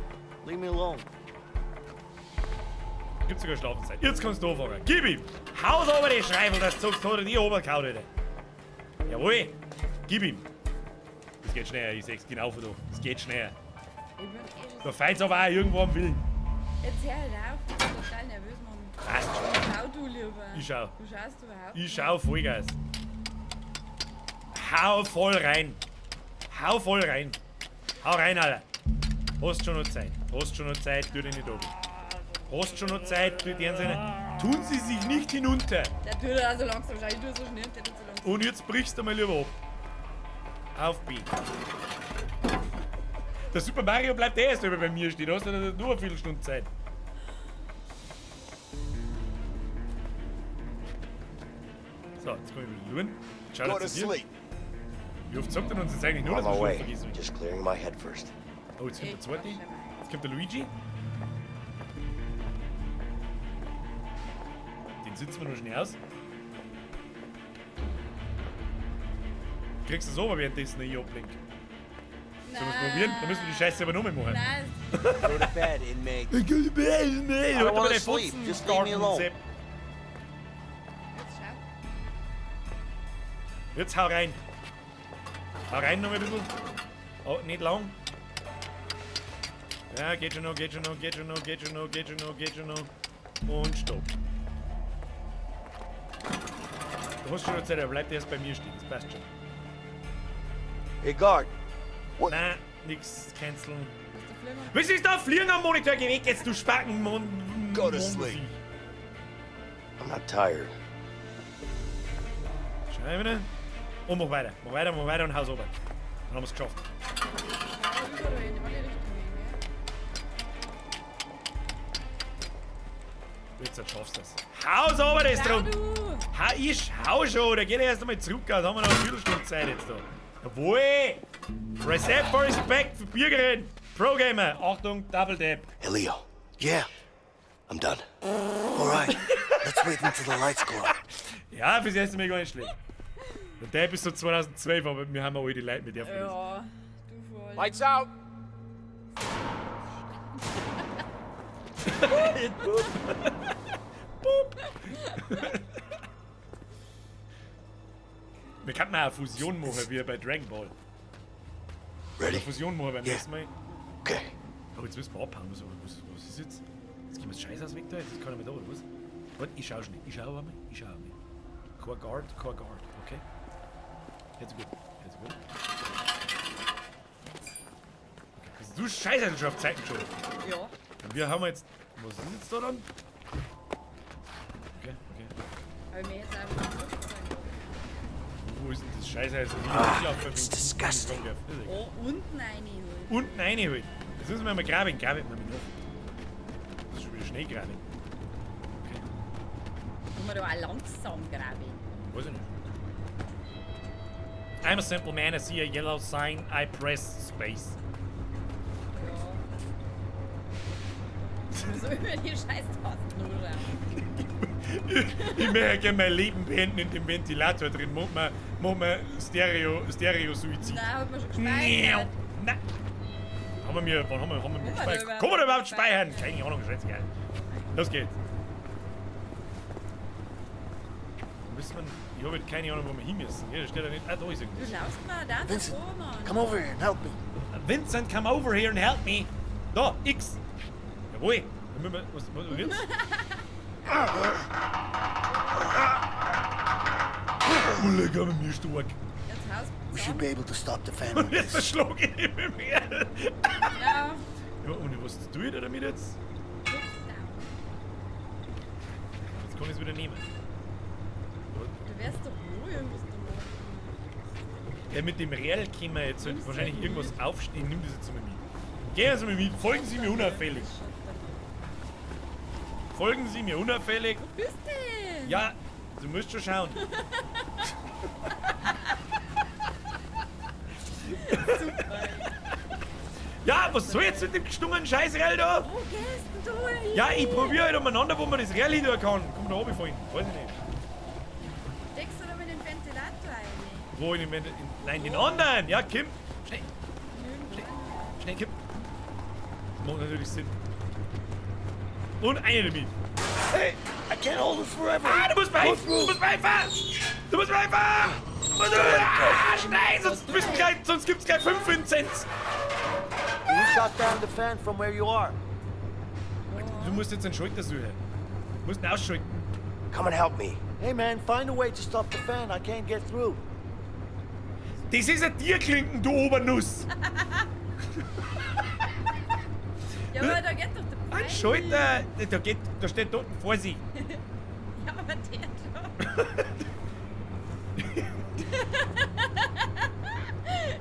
Leave me alone. Gibt's sogar Schlafenszeit. Jetzt kannst du anfangen. Gib ihm! Haus over die Schreifel, dass du sagst, hat er die runtergehauen, Alter. Jawohl! Gib ihm! Das geht schneller, ich seh's genau von da. Das geht schneller. Ich bin eh schon. Da feilt's aber auch irgendwo am Willen. Jetzt hör halt auf, ich bin total nervös, Mann. Passt schon. Schau du lieber. Ich schau. Du schaust überhaupt Ich schau Vollgas. Hau voll rein. Hau voll rein. Hau rein, Alter. Hast schon noch Zeit. Hast schon noch Zeit, tu dich nicht ab. Hast schon noch Zeit, tu dir seine. Tun Sie sich nicht hinunter. Der tut auch so langsam, schau, ich tue so schnell, der tut so langsam. Und jetzt brichst du mal lieber ab. Auf B. Der Super Mario bleibt eh erst über bei mir stehen. Da hast du nur eine Viertelstunde Zeit. So, jetzt kann ich wieder schauen. Schau Go to zu dir. sleep. Wie oft sagt er uns jetzt eigentlich nur, On dass wir my schlafen way. vergessen? Just clearing my head first. Oh, jetzt kommt der zweite. Jetzt kommt der Luigi. Den sitzen wir noch schnell aus. Kriegst du es aber währenddessen ich ablenk. Sollen wir's probieren? Dann müssen wir die Scheiße aber nochmal machen. Nein, Go to bed, inmate. Go to bed, inmate. I don't wanna sleep. Just leave me alone. jetzt schau. Jetzt hau rein. Hau rein noch ein bisschen. Oh, nicht lang. Ja, geht schon noch, geht schon noch, geht schon noch, geht schon noch, geht schon noch, geht schon noch. Und stopp. Du hast schon noch Zeit, er bleibt erst bei mir stehen. Das passt schon. Hey, guard. What? Nein, nix canceln. Was ist da Fliegen am Monitor? Geh weg jetzt, du Spacken! Mon Go to sleep. I'm not tired. Schau wieder. Und mach weiter. Mach weiter, mach weiter und haus runter. Dann haben wir's geschafft. Überall in alle Richtungen, gell? Jetzt schaffst du das. Haus runter, das Schau drum! du! Ha, ich schau schon, da geht er erst einmal zurück, da haben wir noch eine Viertelstunde Zeit jetzt da. Jawohl! Press F for Respect für Bürgerin! Pro Gamer! Achtung, Double Tap! Hey, Leo. Yeah. I'm done. All right. Let's wait until the lights go out. Ja, fürs erste Mal gar nicht schlecht. Der Tab ist so 2012, aber wir haben ja alle die Leute mit der Ja, du voll. Lights out. Boop. Wir könnten auch eine Fusion machen, wie bei Dragon Ball. Ready? Eine Fusion machen beim Yeah. nächsten Mal. Okay. Aber jetzt müssen wir abhauen. Was ist jetzt? Jetzt gehen wir das Scheiß aus weg da. Jetzt kann ich mehr da, oder was? Warte, ich schau schnell. Ich schau einmal. Ich schau einmal. Kein Guard, kein Guard. Okay. Jetzt gut. Jetzt gut. Okay. Also du Scheiße schon auf Zeiten schon. Ja. Und wir haben jetzt. Was ist jetzt da dann? Okay, okay. Aber mir jetzt einfach zurück sein. Wo ist denn das Scheiße? Also, Ah, it's disgusting. Oh, unten reinholen. Unten reinholen. Das müssen wir mal graben. Graben wir mal noch. Das ist schon wieder Schneegraben. Okay. Muss man da auch langsam graben. Weiß ich nicht. I'm a simple man, I see a yellow sign, I press space. Ja. So über die scheiß Tasten oder? Ich möchte gerne mein Leben beenden in dem Ventilator drin. Mach mal Stereo-Suizid. Nein, hat man schon gespeichert. Nein. Haben wir, wann haben wir Kann man da gespeichert? überhaupt Kann man da überhaupt speichern? Keine Ahnung, scheißegal. Los geht's. Wo müssen wir, ich habe keine Ahnung, wo wir hin müssen. Ja, da steht ja nicht. Ah, da ist irgendwas. Du laufst mal da Vincent, vor, Mann. come over here and help me. Vincent, come over here and help me. Da, X. Jawohl. Dann müssen wir, was jetzt? Oh, leck, aber mir stark. Jetzt haust We should be able to stop the fan Und with jetzt this. verschlug ich ihn mit mir. Ja. Ja, und was tue ich da damit jetzt? Jetzt kann ich es wieder nehmen. Du wirst doch nur irgendwas da machen. Ja, mit dem Real können wir jetzt halt wahrscheinlich irgendwas aufstehen. Nimm das jetzt mal mit. Gehen Sie mal mit, folgen Sie mir unauffällig. Folgen Sie mir unauffällig. Wo bist du denn? Ja, du musst schon schauen. Super. Ja, was soll jetzt mit dem gestungenen Scheiß-Rell da? Wo gehst denn du hin? Ja, ich probiere halt umeinander, wo man das Rell hin tun kann. Komm da runter vorhin. Weiß ich nicht. Steckst du da mit dem Ventilator rein? Wo in den, nein, den anderen. Ja, Kim. Schnell. Schnell, schnell, Kim. Das macht natürlich Sinn. Und eine damit. Hey, I can't hold it forever. Ah, du musst mir helfen! Du musst mir helfen! Du musst mir helfen! Du musst mir ah, schnell! Sonst gibt's gleich 5 Vinzenz! You shut down the fan from where you are. Du musst jetzt einen Schalter suchen. Du musst ihn ausschalten. Come and help me. Hey man, find a way to stop the fan. I can't get through. Das ist ein Tierklinken, du Obernuss! Ja, aber da geht doch der Ein Pfeil. Schalter! Da steht dort Vorsicht. Aber der da.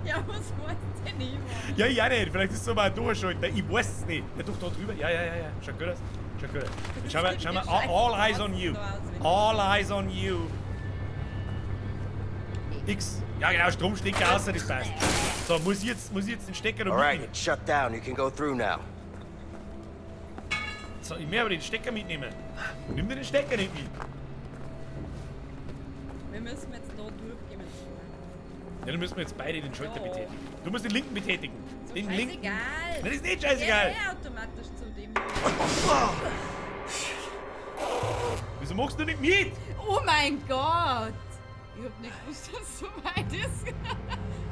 Ja, was weiß denn ich, Mann? Ja, ich auch nicht. Vielleicht ist es aber ein Durchschalter. Ich weiß es nicht. Ja, doch, da drüber. Ja, ja, ja, ja. Schaut gut aus. Schaut gut aus. Schau mal, schau mal. All eyes on you. All eyes on you. X. Ja, genau, Stromstecker außer, das passt. So, muss ich jetzt den Stecker da All right, mitnehmen? it's shut down. You can go through now. So, ich möchte aber den Stecker mitnehmen. Nimm dir den Stecker nicht mit. Wir müssen jetzt da durchgehen. Ja, dann müssen wir jetzt beide den Schalter betätigen. Du musst den linken betätigen. So Den linken. scheißegal. Nein, das ist nicht scheißegal. Ja, eh automatisch zu dem. Wieso machst du nicht mit? Oh mein Gott! Ich hab nicht gewusst, dass es so weit ist.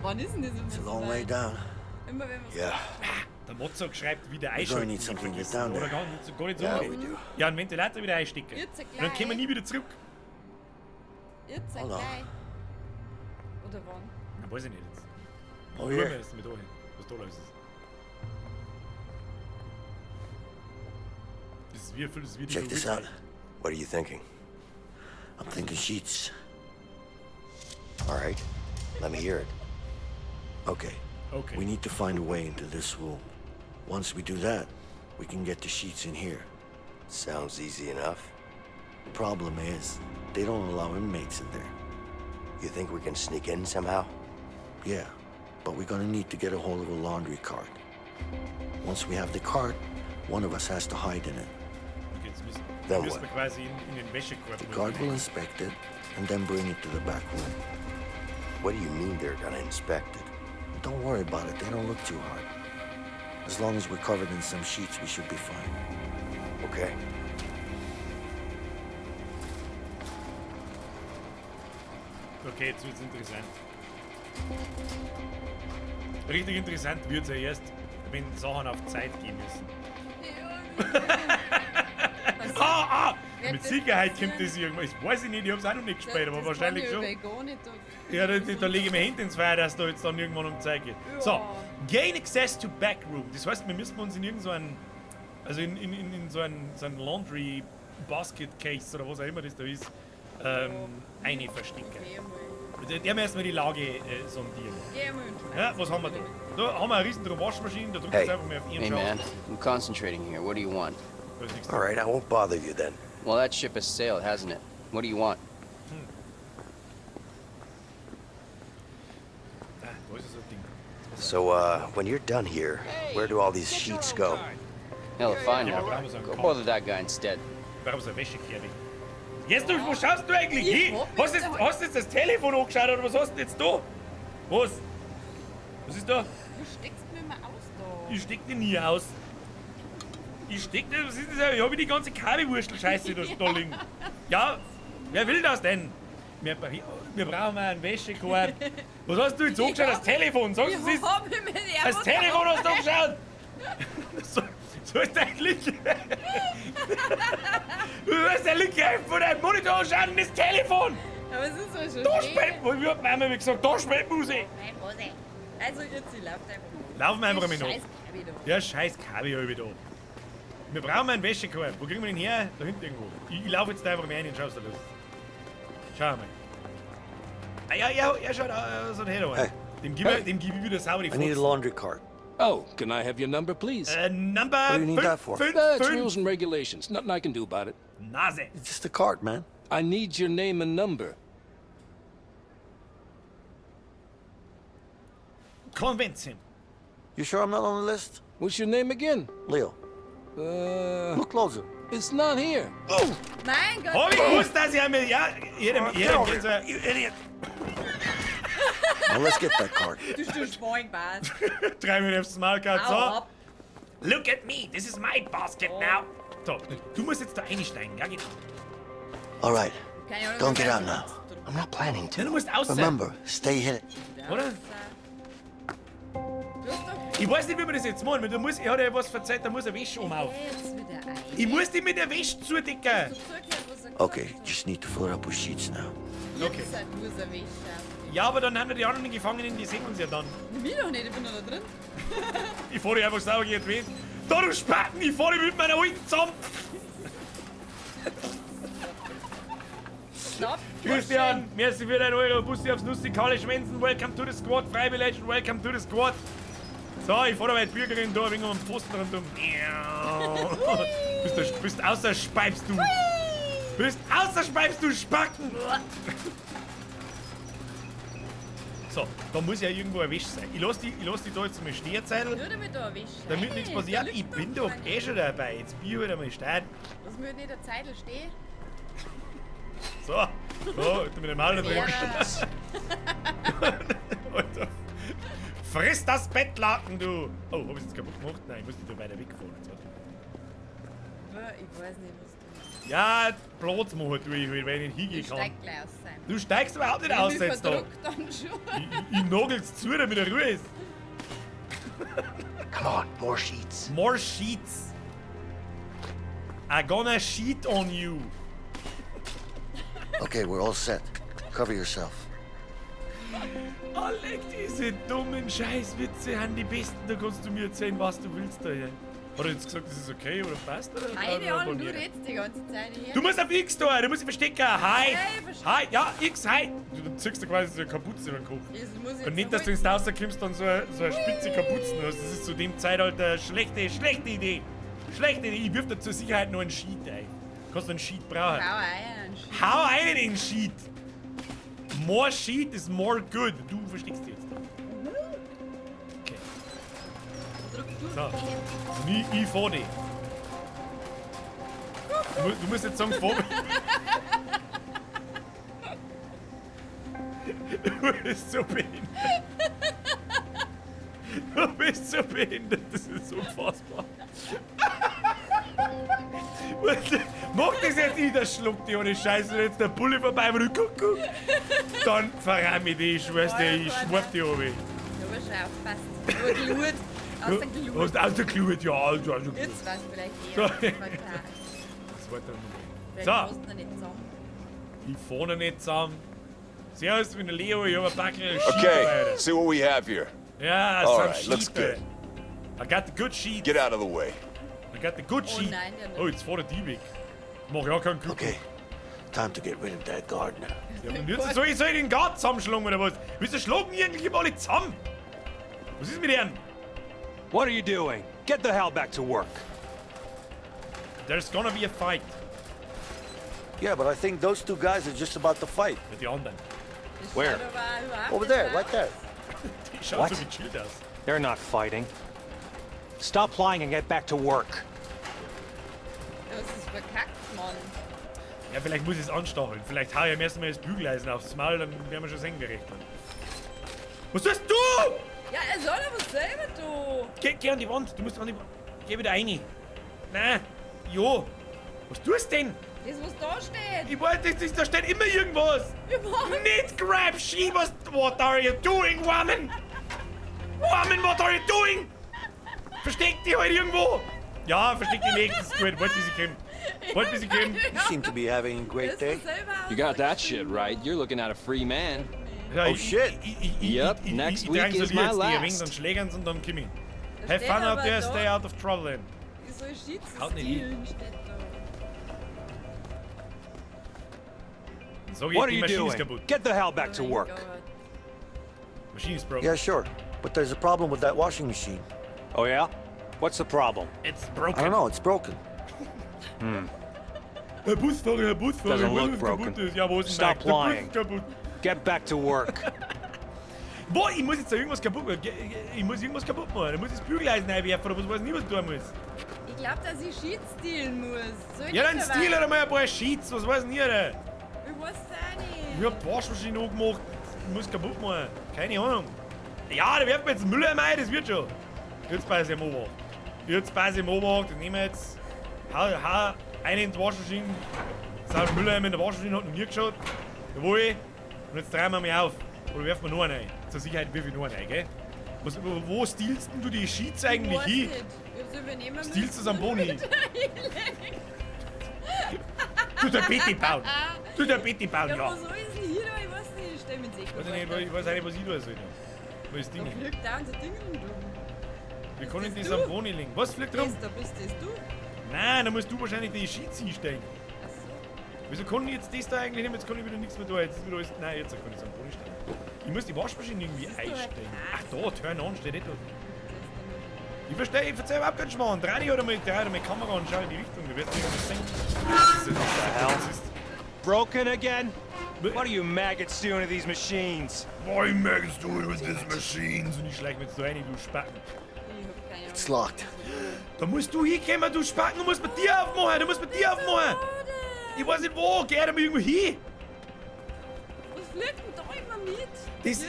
Wann ist denn das immer It's a so long way weit? down. Immer wenn wir Yeah. Der Mozart schreibt wieder We're gonna einschalten. need something to get down Oder there. gar nicht so Yeah, unrecht. we do. Ja, einen Ventilator wieder einstecken. Jetzt Und dann können wir nie wieder zurück. Jetzt Hold on. gleich. Oder wann? Na, weiß ich nicht jetzt. Oh, Gucken wir here. jetzt mit da hin, was da los ist. Das ist wie, das ist wie die Check this out. What are you thinking? I'm thinking sheets. All right, let me hear it. Okay. Okay. We need to find a way into this room. Once we do that, we can get the sheets in here. Sounds easy enough. The problem is, they don't allow inmates in there. You think we can sneak in somehow? Yeah, but we're gonna need to get a hold of a laundry cart. Once we have the cart, one of us has to hide in it. Okay, jetzt müssen, Then müssen what? wir quasi in den Wäschekorb. The guard will inspect it and then bring it to the back room. What do you mean they're gonna inspect it? Don't worry about it, they don't look too hard. As long as we're covered in some sheets, we should be fine. Okay. Okay, jetzt wird's interessant. Richtig interessant wird's ja erst, wenn Sachen auf Zeit gehen müssen. Ah, ah! Mit Sicherheit kommt das irgendwann. Das weiß ich nicht, ich hab's auch noch nicht gespielt, aber Das wahrscheinlich kann schon. ich gar nicht. Ja, da lege ich mir Hände ins Feuer, dass da jetzt dann irgendwann um Zeit geht. So, gain access to backroom. Das heißt, wir müssen uns in irgend so einen, also in so einen Laundry Basket Case oder was auch immer das da ist, eine verstecken. Der müssen wir die Lage sondieren. Ja, was haben wir da? Da haben wir eine riesen Waschmaschine, da drückt Hey. jetzt einfach mal auf ihren Hey, man, I'm concentrating here. What do you want? All right, I won't bother you then. Well, that ship has sailed, hasn't it? What do you want? Ah, da ist so ein Ding. So, when you're done here, where do all these sheets go? Hell, if I Ja, know. wir brauchen so einen Go Korb. bother that guy instead. Wir brauchen so eine Wäschekärbe. Jetzt, du, wo schaust du eigentlich Ich hin? hab Hast jetzt du jetzt das Telefon angeschaut oder was hast du denn jetzt da? Was? Was ist da? Du steckst mir immer aus da. Ich steck dich nie aus. Ich steck dich, was ist das? Ich hab die ganze Kabelwurstel-Scheiße da liegen. Ja, wer will das denn? Wir brauchen einen Wäschekorb. Was hast du jetzt angeschaut? Das Telefon? Sagst du, es ist. Ich hab mich mit Das Telefon hast du angeschaut! So ist dein linke. Du hast dein linke Hälfte von deinem Monitor anschauen und das Telefon! Aber es ist so schon Da schön. spielt, wie hat meine Mama gesagt, da spielt Musik! Nein, Hose. Also, jetzt, sie läuft einfach. Laufen wir einfach Das einmal noch. Scheiß Kabi da. Ja, scheiß Kabi hab ich da. Wir brauchen einen Wäschekorb. Wo kriegen wir den her? Da hinten irgendwo. Ich laufe jetzt da einfach mal rein und schau, was da los ist. Schau mal. Ah, ja, ja, er schaut so ein Head Hey. Dem gib ich, dem gib ich wieder sauber die I need a Fotzen. laundry cart. Oh, can I have your number, please? Number What do you need that for? fünf, It's fünf. rules and regulations. Nothing I can do about it. Nase. It's just a cart, man. I need your name and number. Convince him. You sure I'm not on the list? What's your name again? Leo. Look closer. It's not here. Oh! Mein Gott! Hab ich gewusst, dass ich einmal. Ja, jedem, jedem over kennt so. You idiot! Now let's get that cart. Du Schweinbart. 3 Minuten aufs Maul gehabt. Hau So. ab. Look at me, this is my basket now. So, du musst jetzt da einsteigen, ja genau. All right. Keine Ahnung, Don't get was out now. I'm not planning to. Ja, du musst aus. Remember, stay hidden. Oder? Ich weiß nicht, wie wir das jetzt machen, weil du musst, er hat ja was verzeiht, da muss eine Wäsche um auf. Jetzt wieder ein. Ich muss die mit der Wäsche zudecken. Okay, just need to fill it up with sheets now. Okay. Jetzt muss er Wäsche. Ja, aber dann haben wir die anderen Gefangenen, die sehen uns ja dann. Mir doch nicht, ich bin noch da drin. Ich fahre einfach sauber gegen die Wand. Da, du Spaten, ich fahre mit meiner alten zusammen. Schnapp. Christian, merci für dein Euro. Bussi aufs Nussi, Kalle Schwensen, welcome to the squad. Freiwillig, welcome to the squad. So, ich fahr da bei Bürgerin da ein wenig um den Pfosten rundum. Bist außer Speibst du. Bist außer Speibst du Spacken. So, da muss ja irgendwo ein Wäsch sein. Ich lass die da jetzt mal stehen, Zeitl, Nur damit da erwischt. damit nichts passiert. Ich bin doch eh schon dabei. Jetzt bin ich wieder mal starten. Lass mich nicht der Zeitl stehen. So, so, mit dem Maul da drin. Alter. Friss das Bettlaken, du! Oh, hab ich's jetzt kaputt gemacht? Nein, ich muss nicht da weiter wegfahren. Jetzt, warte. Ich weiß nicht, was du. Ja, Platz machen tue ich halt, weil ich nicht hingehen Ich kann. steig gleich aus, Simon. Du steigst überhaupt nicht Ich aus mich jetzt da. verdruckt dann schon. Ich nagel's zu, damit er Ruhe ist. Come on, more sheets. More sheets. I gonna sheet on you. Okay, we're all set. Cover yourself. Alec, diese dummen Scheißwitze sind die besten. Da kannst du mir erzählen, was du willst da hier. Hat er jetzt gesagt, das ist okay oder passt? Oder? Keine Oder Ahnung, du probieren? redest die ganze Zeit hier. Du musst auf X da, du musst dich verstecken. Hi. Ja, ich versteck. Hi, ja, X, hi. Du ziehst dir quasi so eine Kapuze über den Kopf. Das muss ich Und nicht, jetzt dass du ins Haus kommst und so eine spitze Kapuzen hast. Das ist zu dem Zeitalter eine schlechte, schlechte Idee. Schlechte Idee. Ich wirf dir zur Sicherheit nur einen Sheet ein. Kannst du einen Sheet brauchen. Hau ein, einen Sheet. Hau ein den Sheet. More Sheet is more good. Du versteckst dich jetzt da. Okay. So. Und ich fahr dich. Du musst jetzt sagen, fahr mich. Du bist so behindert. Du bist so behindert, das ist unfassbar. Mach das jetzt nicht, das schluckt dich ohne Scheiße, wenn jetzt der Bulle vorbei und du guck, guck. Dann verramm ich dich, ich schwör's dir, ich schwab dich runter. Du hast schon aufgepasst. Nur Glut. Aus der Glut. Aus der Glut, ja, also. Jetzt war's vielleicht eher. So. So. Das war dann Vielleicht So. fasst du nicht zusammen. Ich fahr noch nicht zusammen. Servus, ich bin der Leo, ich hab ein Backel Sheet Okay, dabei. see what we have here. Ja, All some right, sheet, looks good. I got the good sheet. Get out of the way. I got the good Oh sheet. nein, der Oh, jetzt fährt er die weg. Mach ja keinen Kuckuck. Okay, time to get rid of that gardener. Ja, und jetzt soll ich den Garten zusammenschlagen oder was? Wieso schlagen die eigentlich immer alle zusammen? Was ist mit denen? What are you doing? Get the hell back to work. There's gonna be a fight. Yeah, but I think those two guys are just about to fight. Mit die anderen. Das Where? schaut aber überhaupt Over nicht there, so right there. Die schauen What? so gechillt aus. They're not fighting. Stop lying and get back to work. Das ist verkackt, Mann. Ja, vielleicht muss ich es anstacheln. Vielleicht hau ich am ersten Mal das Bügeleisen aufs Maul, dann werden wir schon sehen, wer recht hat. Was tust du? Ja, er soll aber selber du. Geh an die Wand. Du musst an die Wand. Geh wieder rein. Nein. Jo. Was tust du denn? Das, was da steht. Ich weiß nicht, da steht immer irgendwas. Überhaupt. Nicht grab she was. What are you doing, woman? Woman, what are you doing? Versteck dich halt irgendwo. Ja, versteck dich nicht. Das ist gut. Warte, bis ich komme. Warte, bis ich komme. You seem to be having a great day. You got that shit right. You're looking at a free man. Ja, Oh shit. Yep, next week is my Ich last. dann schlägern's und dann komm ich. Da Have steht fun out aber there, da- stay out of trouble then. Ich soll Sheets Haut nicht stehlen, steht da. Sag ich, What are die you Maschine ist doing? kaputt. Get the hell back to Oh mein work. Gott. Maschine ist broken. Yeah, sure. But there's a problem with that washing machine. Oh yeah? What's the problem? It's broken. I don't know, it's broken. Herr Busfahrer, Herr Busfahrer, Doesn't ich weiß, look was broken. kaputt ist. Ja, wo ist denn Stop der Bus lying. kaputt? Get back to work. Boah, ich muss jetzt da irgendwas kaputt machen. Ich muss irgendwas kaputt machen. Ich muss das Bügeleisen einwerfen oder was weiß ich nicht, was ich tun muss. Ich glaub, dass ich Sheets stehlen muss. Soll ich Ja, dann nicht stehl dabei? halt mal ein paar Sheets, was weiß ich denn? Ich weiß es auch nicht. Ich hab die Waschmaschine angemacht, ich muss kaputt machen. Keine Ahnung. Ja, da werfen wir jetzt Müll rein, das wird schon. Jetzt beiß ich im Oberach. Jetzt beiß ich im Oberach, das nehmen wir jetzt. Hau einen in die Waschmaschine. Das Müll in der Waschmaschine hat noch nie geschaut. Jawohl. Und jetzt drehen wir mal auf. Oder werfen wir noch einen rein. Zur Sicherheit wirf ich noch einen rein, gell? Wo stealst denn du die Sheets eigentlich Ich weiß hin? nicht. Ich hab's übernehmen Stealst müssen du's am Boni? und wieder reinlegen. Du der Betty bauen. Du der Betty bauen, Ja, ja. wo soll ich denn hier da? Ich weiß nicht, ich stell mich ins Eck. Weiß ich nicht, ich weiß auch nicht, was ich tun soll. Da. Wo ist das Da Ding? fliegt da unser Ding rum. Wie kann ich das das du? am Boni legen? Was fliegt rum? Das, da bist das du. Nein, da musst du wahrscheinlich die Sheets hinstellen. Ach so. Wieso kann ich jetzt das da eigentlich nicht? Jetzt kann ich wieder nichts mehr tun. Jetzt ist wieder alles. Nein, jetzt kann ich es am Boden stellen. Ich muss die Waschmaschine irgendwie einstellen. Ach da, Turn on steht nicht da. Ich verstehe, ich verzeih überhaupt keinen Schmarrn. Dreh dich oder mal, dreh oder mal Kamera und schau in die Richtung. Du wirst irgendwas sehen. Das ist ja der Polizist. Broken again? What are you maggots doing to these machines? What are you maggots doing with these machines? Und ich schleich mir jetzt da rein, du Spacken. It's locked. Da musst du hinkommen, du Spacken. Du musst mit dir aufmachen. Du musst mit dir aufmachen. Ich weiß nicht wo. Geh da mal irgendwo hin. Was fliegt denn da immer mit? Das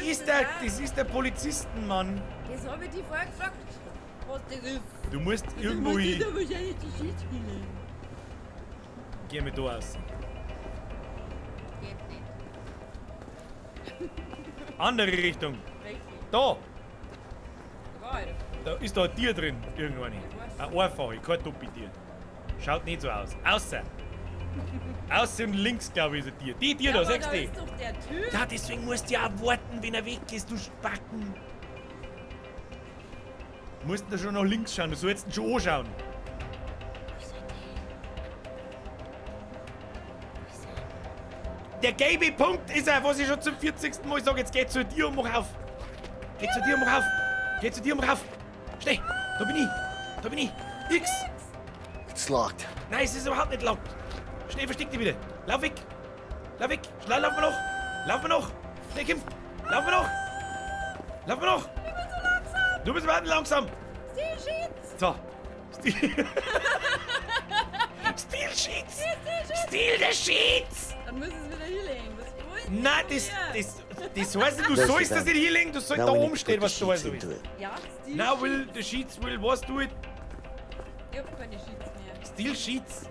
ist der Polizistenmann. Das habe ich dich vorher gefragt, was das ist. Du musst irgendwo hin. Da wahrscheinlich die Sheets hinlegen. Geh mir da aus. Geht nicht. Andere Richtung. Welche? Da. Da war einer. Da ist da ein Tier drin. Irgendwo nicht. Ein einfache, kein Doppeltier. Schaut nicht so aus. Außer. Außer und links, glaube ich, ist ein Tier. Die Tier ja, da, aber siehst da du? ist doch der Typ. Ja, deswegen musst du ja auch warten, wenn er weg ist, du Spacken. Du musst da schon nach links schauen, du sollst ihn schon anschauen. Der gelbe Punkt ist er, was ich schon zum 40. Mal sage. Jetzt geh zu dir und mach auf. Geh zu dir und mach auf. Geh zu dir und mach auf. Schnell, da bin ich. Da bin ich. X. It's locked. Nein, es ist überhaupt nicht locked. Schnell, versteck dich wieder. Lauf weg. Lauf weg. Schnell, lauf mir noch. Lauf mir noch. Schnell, Kim. Lauf mir noch. Lauf mir noch. Ich bin so langsam. Du bist überhaupt nicht langsam. Steel Sheets. So. Steel. Steel Sheets. Steal the Sheets. Dann müssen sie es wieder hinlegen. Was wollen Nein, die das, von mir? das heißt nicht, du There's the sollst das vent. nicht hinlegen, du sollst Now da we need oben to stehen, put was the du sheets also into willst. it. Ja, Steel Now will Sheets. the sheets will was do it? Ich hab keine Sheets mehr. Steel Sheets.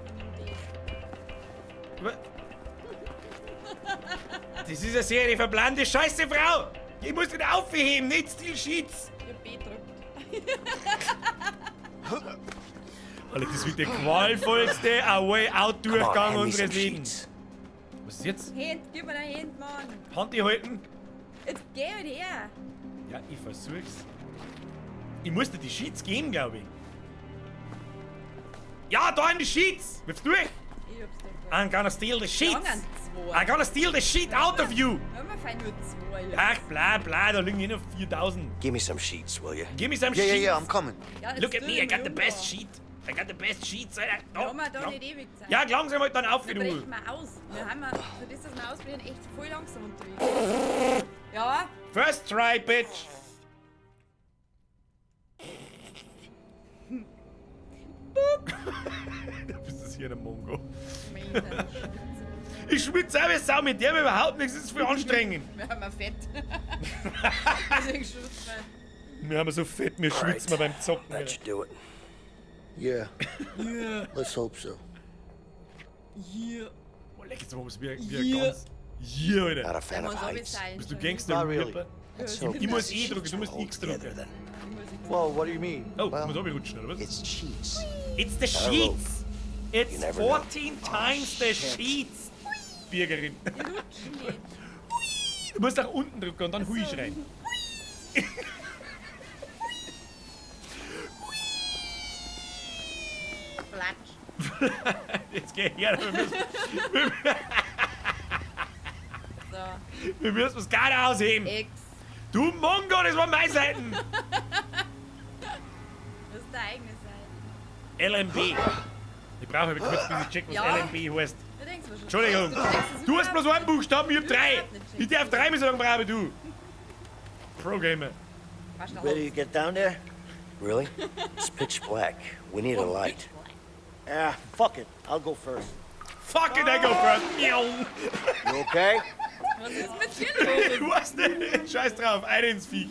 Das ist eine Serie verplante Scheiße, Frau! Ich muss den aufheben, nicht Steel Sheets! Ich hab B gedrückt. Alter, das wird der qualvollste A Way Out Durchgang Come on, hand me unseres some Lebens. Was ist jetzt? Hand, gib mir deine Hand, Mann. Hand die halten? Jetzt geh halt her. Ja, ich versuch's. Ich muss dir die Sheets geben, glaube ich. Ja, da in die Sheets! Wirf's durch! Ich hab's doch. I'm gonna steal the sheets! Langen zwei. I'm gonna steal the sheet out of you! Wir haben fein nur zwei. jetzt. Ach, bla bla, da liegen eh noch 4000. Give me some sheets, will you? Give me some Yeah, yeah, sheets! yeah, I'm coming. Ja, jetzt Look at tu me, ich I got mal the best um. sheet. I got the best sheets. Alter. Wir haben ja da lang- nicht ewig Zeit. Ja, langsam halt dann auf, wie Wir du. brechen mal aus. Wir haben ja, für das, dass wir ausbrechen, echt voll langsam unterwegs. Ja, First try, bitch! Du bist das hier ein Mongo. Ich schwitze auch wie Sau, mit dem überhaupt nichts, das ist voll anstrengend. wir haben ja Fett. Deswegen schwitzen wir. Wir haben so fett, wir schwitzen wir beim Zocken. That should do it. Yeah. Let's hope so. Yeah. Oh, leck, jetzt machen wir's wie Yeah. ganz. Yeah, Alter. Not a fan Muss of auch heights. sein. Bist du Gangster? Not really. Ripper? Let's hope Ich muss these E drücken, sheets du musst will hold X drücken. together then. Well, what do you mean? Oh, Well, ich muss runterrutschen, oder was? It's sheets. It's the Not a rope. sheets! It's You never know. 14 times the sheets! Birgerin. Ich rutsch nicht. Du musst nach unten drücken und dann Hui schreien. Platsch. Jetzt geh her, wir müssen, So. wir müssen es gar nicht ausheben. X. Du Mongo, das war meine Seiten. Das ist deine eigene Seite. LMB. Ich brauche aber kurz, bis ich check, was Ja. LMB heißt. Du denkst mir schon. Entschuldigung. Du checkst es Du hast bloß überhaupt einen Buchstaben, ich hab drei. Überhaupt nicht Ich darf drei, so lange brauche wie du. Pro Gamer. Passt auf. Ready to get down there? Really? It's pitch black. We need a light. Ah, fuck it. I'll go first. Fuck it, I go first. Miau. You okay? Was ist mit dir Ich los? weiß nicht. Scheiß drauf, eine ins Viech.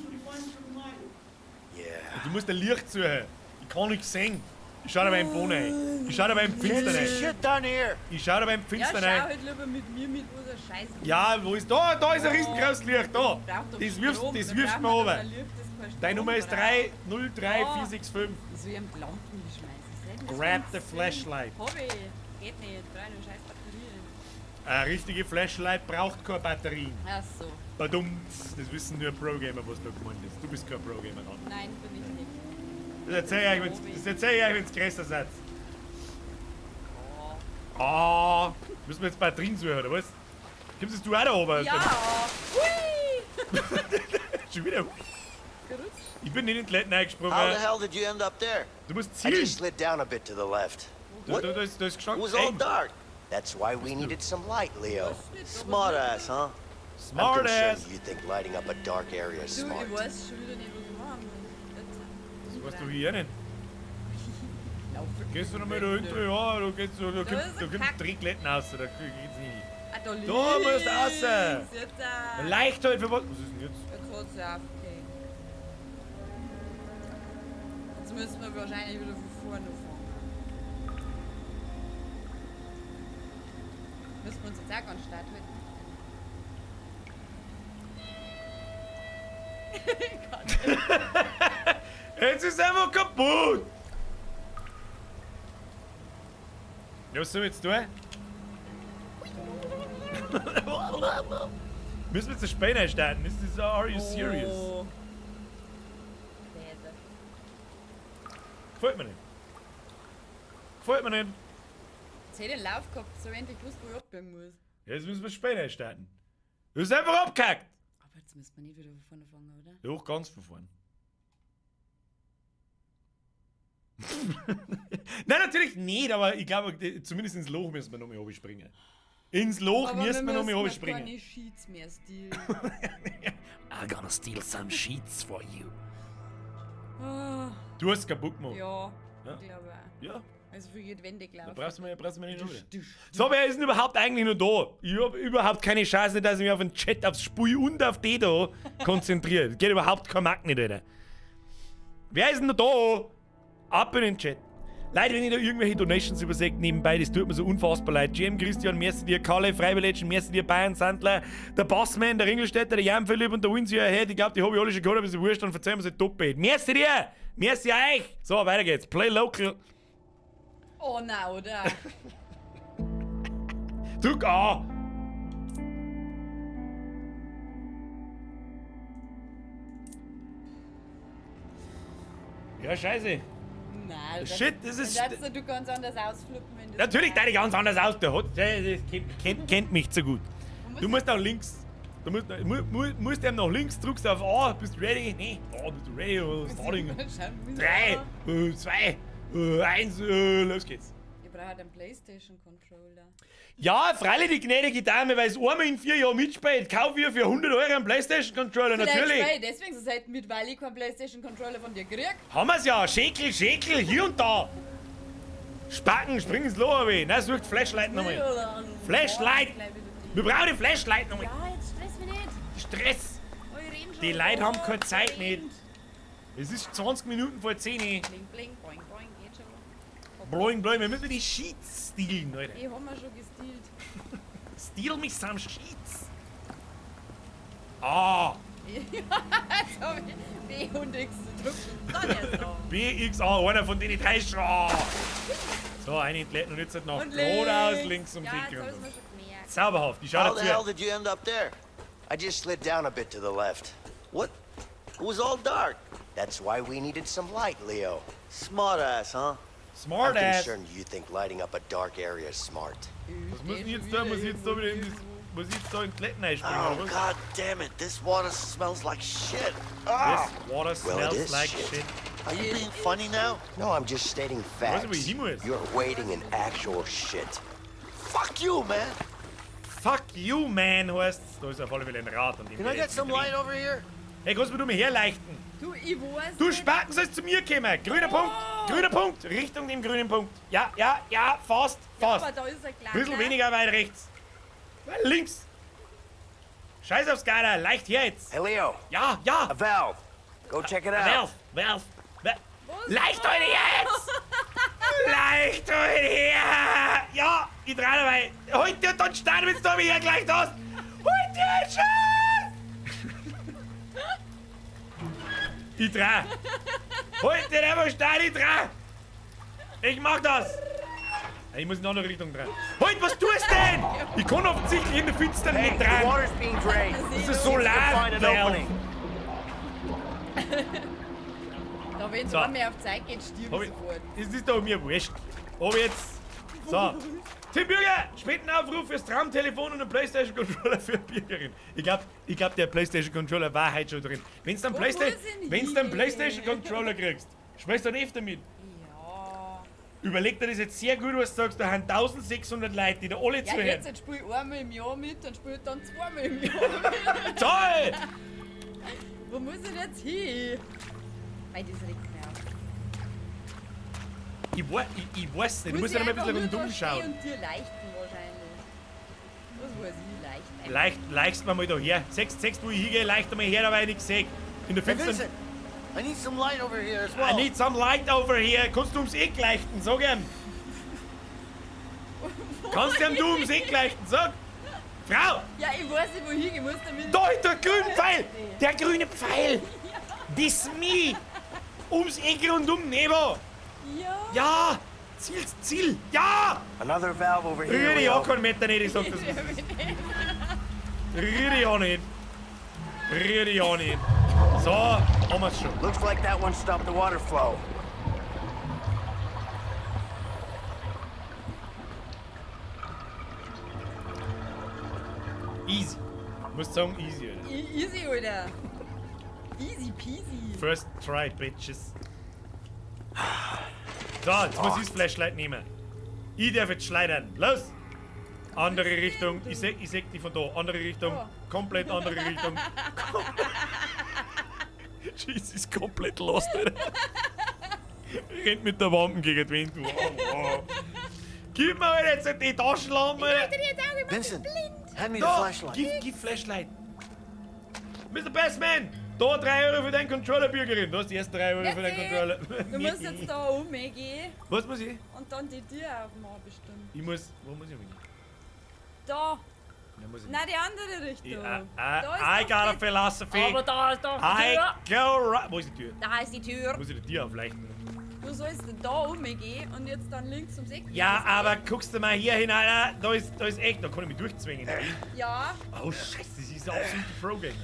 Yeah. Du musst ein Licht suchen. Ich kann nichts sehen. Ich schau da beim Boden rein. Ich schau da beim Can't Finstern see rein. shit down here. Ich schau da beim Ja, Finstern schau rein. halt lieber mit mir mit, wo so Scheiße ist. Ja, wo ist da? Da ist ein riesengroßes Licht. Da. Braucht doch Das wirfst, Strom. das Wir wirfst brauchen mir doch runter. ein Licht, das kein Strom Deine Nummer ist braucht. 303465. Ich soll ihm die Lampen schmeißen. Grab the flashlight. Hab ich. Geht nicht. Brauche nur scheiß Batterien. Eine richtige Flashlight braucht keine Batterien. Ach so. Badumts. Das wissen nur Pro-Gamer, was da gemeint ist. Du bist kein Pro-Gamer, Mann. Nein, bin ich nicht. Das erzähl ich euch, wenn's größer seid. Oh. Ah, müssen wir jetzt Batterien suchen, oder was? Kommst du auch da oben? Ja! Hui! Schon wieder. Ich bin nicht in die Letten eingesprungen. How the hell did you end up there? Du musst I zielen. just slid down a bit to the left. Da, da, da ist, da ist It gestanden. was all dark. That's why we needed some light, Leo. Smart ass, huh? I'm Smart concerned ass. you think lighting up a dark area is Du, smart. ich weiß schon wieder nicht, was ich machen muss. Das weißt du hier nicht. Gehst du nochmal da hinten? Ja, da geht's, da, da Da kommt, ist da ein kommt Kack. drei Glätten raus, da geht's nicht. Ah, da links. Da musst du raus. Jetzt, ah. Leicht halt für was? Was ist denn jetzt? Jetzt hat's ja okay. Jetzt müssen wir wahrscheinlich wieder von vorne anfangen. Müssen wir uns jetzt auch ganz stark halten. Jetzt ist einfach kaputt! Ja, was sollen wir jetzt tun? Müssen wir jetzt das Spiel neu starten? Ist das, are you serious? Oh. Käse. Gefällt mir nicht. Gefällt mir nicht. Jetzt hätte ich den Lauf gehabt, so endlich gewusst, wo ich abbiegen muss. Jetzt müssen wir das Spiel neu starten. Du bist einfach abgehackt! Aber jetzt müssen wir nicht wieder von vorne anfangen, oder? Doch, ganz von vorn. Nein, natürlich nicht, aber ich glaube, zumindest ins Loch müssen wir nochmal springen. Ins Loch Aber müssen wir nochmal müssen springen. keine Sheets mehr stehlen. I'm gonna steal some sheets for you. Ah, Du hast kaputt gemacht. ja, Ja. ich glaube auch. Ja. Also für jede Wände Da gelaufen. brauchst du mir, brauchst du mir nicht noch wieder. So, wer ist denn überhaupt eigentlich noch da? Ich hab überhaupt keine Chance, dass ich mich auf den Chat, aufs Spiel und auf die da konzentriere. Geht überhaupt kein Markt nicht, Alter. Wer ist denn noch da? Ab in den Chat. Leute, wenn ihr da irgendwelche Donations überseht nebenbei, das tut mir so unfassbar leid. GM Christian, merci dir, Kalle, Freiwillig, merci dir, Bayern Sandler, der Bassman, der Ringelstädter, der Jan Philipp und der Windsor Head. Ich glaube, die habe ich alle schon geholt, aber ist wurscht, dann verzeihen wir sie doppelt. Merci dir! Merci euch! So, weiter geht's. Play local. Oh nein, oder? Drück A! Ja, scheiße. Nein, Shit, das ist- Das du ganz anders ausflippen, wenn das. Natürlich, deine ganz anders aus. Der, hat, der, der kennt mich zu gut. Du musst nach links. Du musst ihm nach links, drückst auf A, bist ready. Nee, A, bist du ready. Starting. 3, 2, 1, los geht's. Ich brauche halt einen Playstation-Controller. Ja, freilich, die gnädige Dame, weil es einmal in 4 Jahren mitspielt. Kauf ihr für 100 Euro einen Playstation-Controller, natürlich. Vielleicht deswegen so selten mit, weil ich keinen Playstation-Controller von dir krieg. Haben wir's ja. Schäkel, Schäkel, hier und da. Spacken, spring ins Loch, aber. Na, sucht Flashlight nochmal. Flashlight! Wir brauchen die Flashlight nochmal. Ja, jetzt stress mich nicht. Stress! Oh, ich rede schon. Die Leute haben keine Zeit nicht. Es ist 20 Minuten vor 10. Bling, bling, boing, boing, geht schon. Boing, boing, wir müssen die Sheets stehlen, Alter. Die haben wir schon gestealt. Steal me some sheets. Ah! Jetzt hab ich B und X gedrückt und dann erst A. B, X, A, einer von denen drei schon. So, eine entleert und jetzt halt noch Und geradeaus, links um Ja, die jetzt hab Gründe. ich's mir schon gemerkt. Zauberhaft, ich schau How the hell dazu. did you end up there? I just slid down a bit to the left. What? It was all dark. That's why we needed some light, Leo. Smart ass, huh? Smart I'm ass. concerned you think lighting up a dark area is smart. Was muss ich jetzt da? Muss ich jetzt da wieder in das, muss ich jetzt da in die Toiletten einspringen, Oh, oder was? god damn it. This water smells like shit. Ah! This water Well, it smells is like shit. shit. Are you being funny now? No, I'm just stating Weiß nicht, wo ich facts. hin muss. You're wading in actual shit. Fuck you, man. Fuck you, man, heißt's. Da ist auf alle Fälle ein Rad. An dem Can wir I get jetzt some drehen. light over here? Hey, kannst du mir herleichten? Du, ich weiß Du nicht. Spacken sollst zu mir kommen. Grüner Punkt, grüner Punkt, Richtung dem grünen Punkt. Ja, ja, ja, fast, Ja, fast. aber da ist ein kleiner. Bisschen weniger weit rechts. Weit links. Scheiß aufs Geiler, leicht her jetzt. Hey, Leo. Ja, ja. A valve. Go check it out. Werf, werf, werf. Leicht heute jetzt! Leicht heute her! Ja, ich dreh dabei. Heute und dann starten, wenn du mich hier gleich hast. Heute jetzt schon! Ich dreh. Heute einfach starten, ich dreh. Ich mach das. Ich muss in eine andere Richtung drehen. Halt, was tust du denn? Ich kann offensichtlich in der Finstern Hey, nicht the drehen. water's being drained. Das ist so Find an laut. opening. Da, wenn es So. einmal auf Zeit geht, stirb Hab ich ich, sofort. es ist doch mir wurscht. Ob jetzt. So. Tim Bürger, Spendenaufruf fürs Traumtelefon und einen Playstation Controller für Bürgerin. Ich glaub, der Playstation Controller war heute schon drin. Wenn's dann Wo wenn's muss dann ich hin? Playstation Controller kriegst, spielst du dann öfter mit. Ja. Überleg dir das jetzt sehr gut, was du sagst. Da haben 1600 Leute, die da alle Ja, zuhören. jetzt spiel ich einmal im Jahr mit, dann spiel ich dann zweimal im Jahr mit. Toll! Wo muss ich denn jetzt hin? Weil das regt mich auf. Ich weiß nicht, du Muss musst ja ich noch mal ein einfach bisschen nur rundum da stehen schauen. und dir leichten wahrscheinlich. Was weiß ich, leicht. Leicht, leichtst mir mal da her. Sechst, wo ich hingehe, leicht einmal her, da weil ich nichts sehe. In der Hey, finsteren. Vincent, I need some light over here as well. I need some light over here. Kannst du ums Eck leichten? Sag ihm. Kannst du ihm du ums Eck leichten? Sag. Frau! Ja, ich weiß nicht, wo ich hingehen muss damit. Da ist der grüne Pfeil! Der grüne Pfeil! This me! Ums Eck rundum, Nebo! Ja! Ja! Ziel, Ziel! Ja! Another valve over here. Rühre dich Leo. an, keinen Meter nicht, ich sag das. Rühre dich an nicht. Rühre dich an nicht. So, haben wir's schon. Looks like that one stopped the water flow. Easy. Muss sagen, easy, Alter. Easy, Alter. Easy peasy. First try, bitches. So, jetzt muss ich das Flashlight nehmen. Ich darf jetzt schleudern. Los! Andere Richtung. Ich seh die von da. Andere Richtung. Oh. Komplett andere Richtung. Jesus, ist komplett lost, Alter. Rennt mit der Wampen gegen die Wand. Wow, wow. Gib mir halt jetzt die Taschenlampe. Vincent, hand me the Da, flashlight. gib Flashlight. Mr. Bestman, da 3 Euro für deinen Controller, Bürgerin. Da ist die ersten 3 Euro für deinen Controller. Du musst jetzt da umgehen Was muss ich? und dann die Tür aufmachen bestimmt. Ich muss. Wo muss ich hingehen? Da. Nein, muss ich Nein, die andere Richtung. Ich, Da ist I doch got a die- philosophy. Aber da ist doch die I Tür. go right. Wo ist die Tür? Da ist die Tür. Muss ich die Tür aufleichten? Du sollst da umgehen und jetzt dann links ums Eck. Ja, aber guckst du mal hier hin, Alter. Da ist echt, da kann ich mich durchzwingen. Ja, Oh, Scheiße, das ist der absolute Pro-Gamer.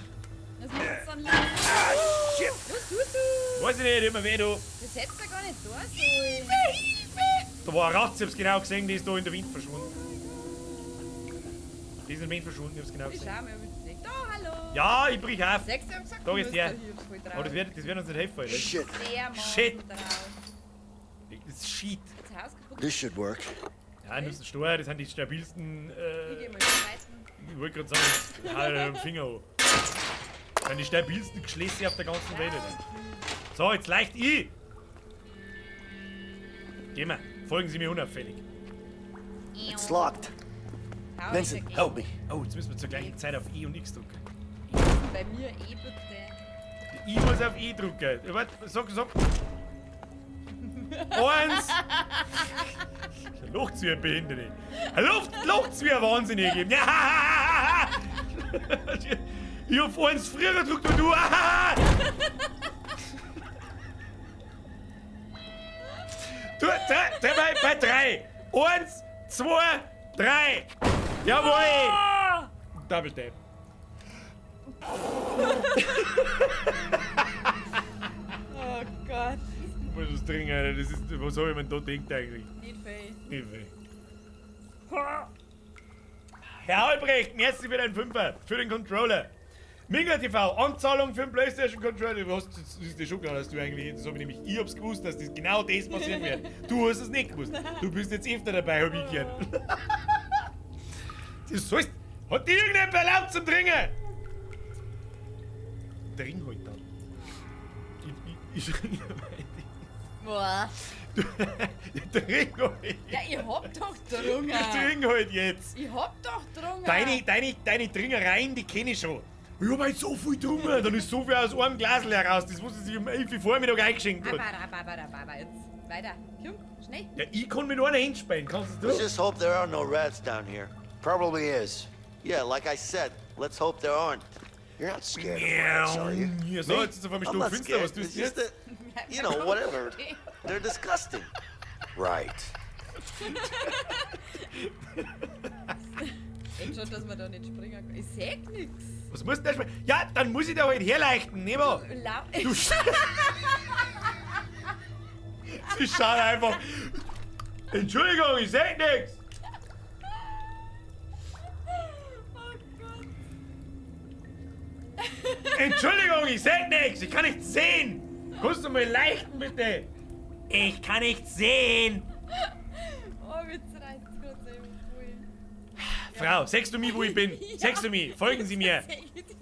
das muss jetzt dann links. Shit. Was tust du? Weiß ich nicht, immer weh, du. Das hättest du gar nicht tun sollen. Hilfe, Hilfe! Da war ein Ratz, ich hab's genau gesehen, die ist da in der Wind verschwunden. Die ist in der Wind verschwunden, ich hab's genau Ich gesehen. schau mal, ob ich das sehe. Da, hallo. Ja, ich brich auf. Sechs haben gesagt, Da du ist musst der. da hier voll drauf. Aber das wird uns nicht helfen, Alter. Shit. Dermaßen Shit. drauf. Das ist Shit. Jetzt Haus kaputt. This should work. Ja, nimmst einen Stor, das sind die stabilsten. Ich geh mal streiten. Ich wollte gerade sagen, hau dir den Finger an. Das sind die stabilsten Geschlösser auf der ganzen Welt. Alter. So, jetzt leicht ich. Geh mal, folgen Sie mir unauffällig. It's locked. Hau Vincent, ich help me. Oh, jetzt müssen wir zur gleichen Zeit auf E und X drücken. Bei mir eh bitte. Ich muss auf E drücken. Warte, sag. Eins. Lacht wie ein Behinderte. Lacht wie ein Wahnsinniger geben. Ja. Ich hab eins früher gedrückt und du. Du, drei, drei, bei drei. 1, 2, 3. Jawohl. Double Tap. Oh Gott. Ich muss was trinken, Alter. Das ist, was hab ich mir da gedacht eigentlich? Nicht viel. Nicht viel. Herr Albrecht, merci für deinen Fünfer, für den Controller. Minga TV, Anzahlung für den PlayStation Controller. Du hast, das ist dir schon klar, dass du eigentlich, das hab ich nämlich, ich hab's gewusst, dass das genau das passieren wird. Du hast es nicht gewusst. Du bist jetzt öfter dabei, hab ich gehört. Das sollst, hat dir irgendjemand erlaubt zum Trinken? Trink halt dann. Ich trinke weiter. Boah. Trink halt. Ja, ich hab doch getrunken. Ich trink halt jetzt. Ich hab doch getrunken. Deine Trinkereien, die kenne ich schon. Ich hab heute so viel getrunken, dann ist so viel aus einem Glas heraus. Das muss sie sich um 11 Uhr Vormittag eingeschenkt hat. Aber, jetzt. Weiter. Komm, schnell. Ja, ich kann mit einer hinspielen. Kannst du Let's das? just hope there are no rats down here. Probably is. Yeah, like I said, let's hope there aren't. You're not scared of rats, are you? Ja, so, jetzt ist auf einmal I'm not stockfinster. scared. Was tust It's du just jetzt? that, you know, whatever. They're disgusting. Right. Jetzt schon, dass man da nicht springen kann. Ich seh nix. Was muss denn da spielen? Ja, dann muss ich da halt herleichten, Nebo. Lau Du Sch Sie schaut einfach. Entschuldigung, ich seh nix. Entschuldigung, ich seh nichts. Ich kann nichts sehen. Kannst du mal leichten, bitte? Ich kann nichts sehen. Oh, mir zerreißt gerade so voll. Frau, siehst du mich, wo ich bin? Ja. Siehst du mich? Folgen Sie mir. Seh ich dich.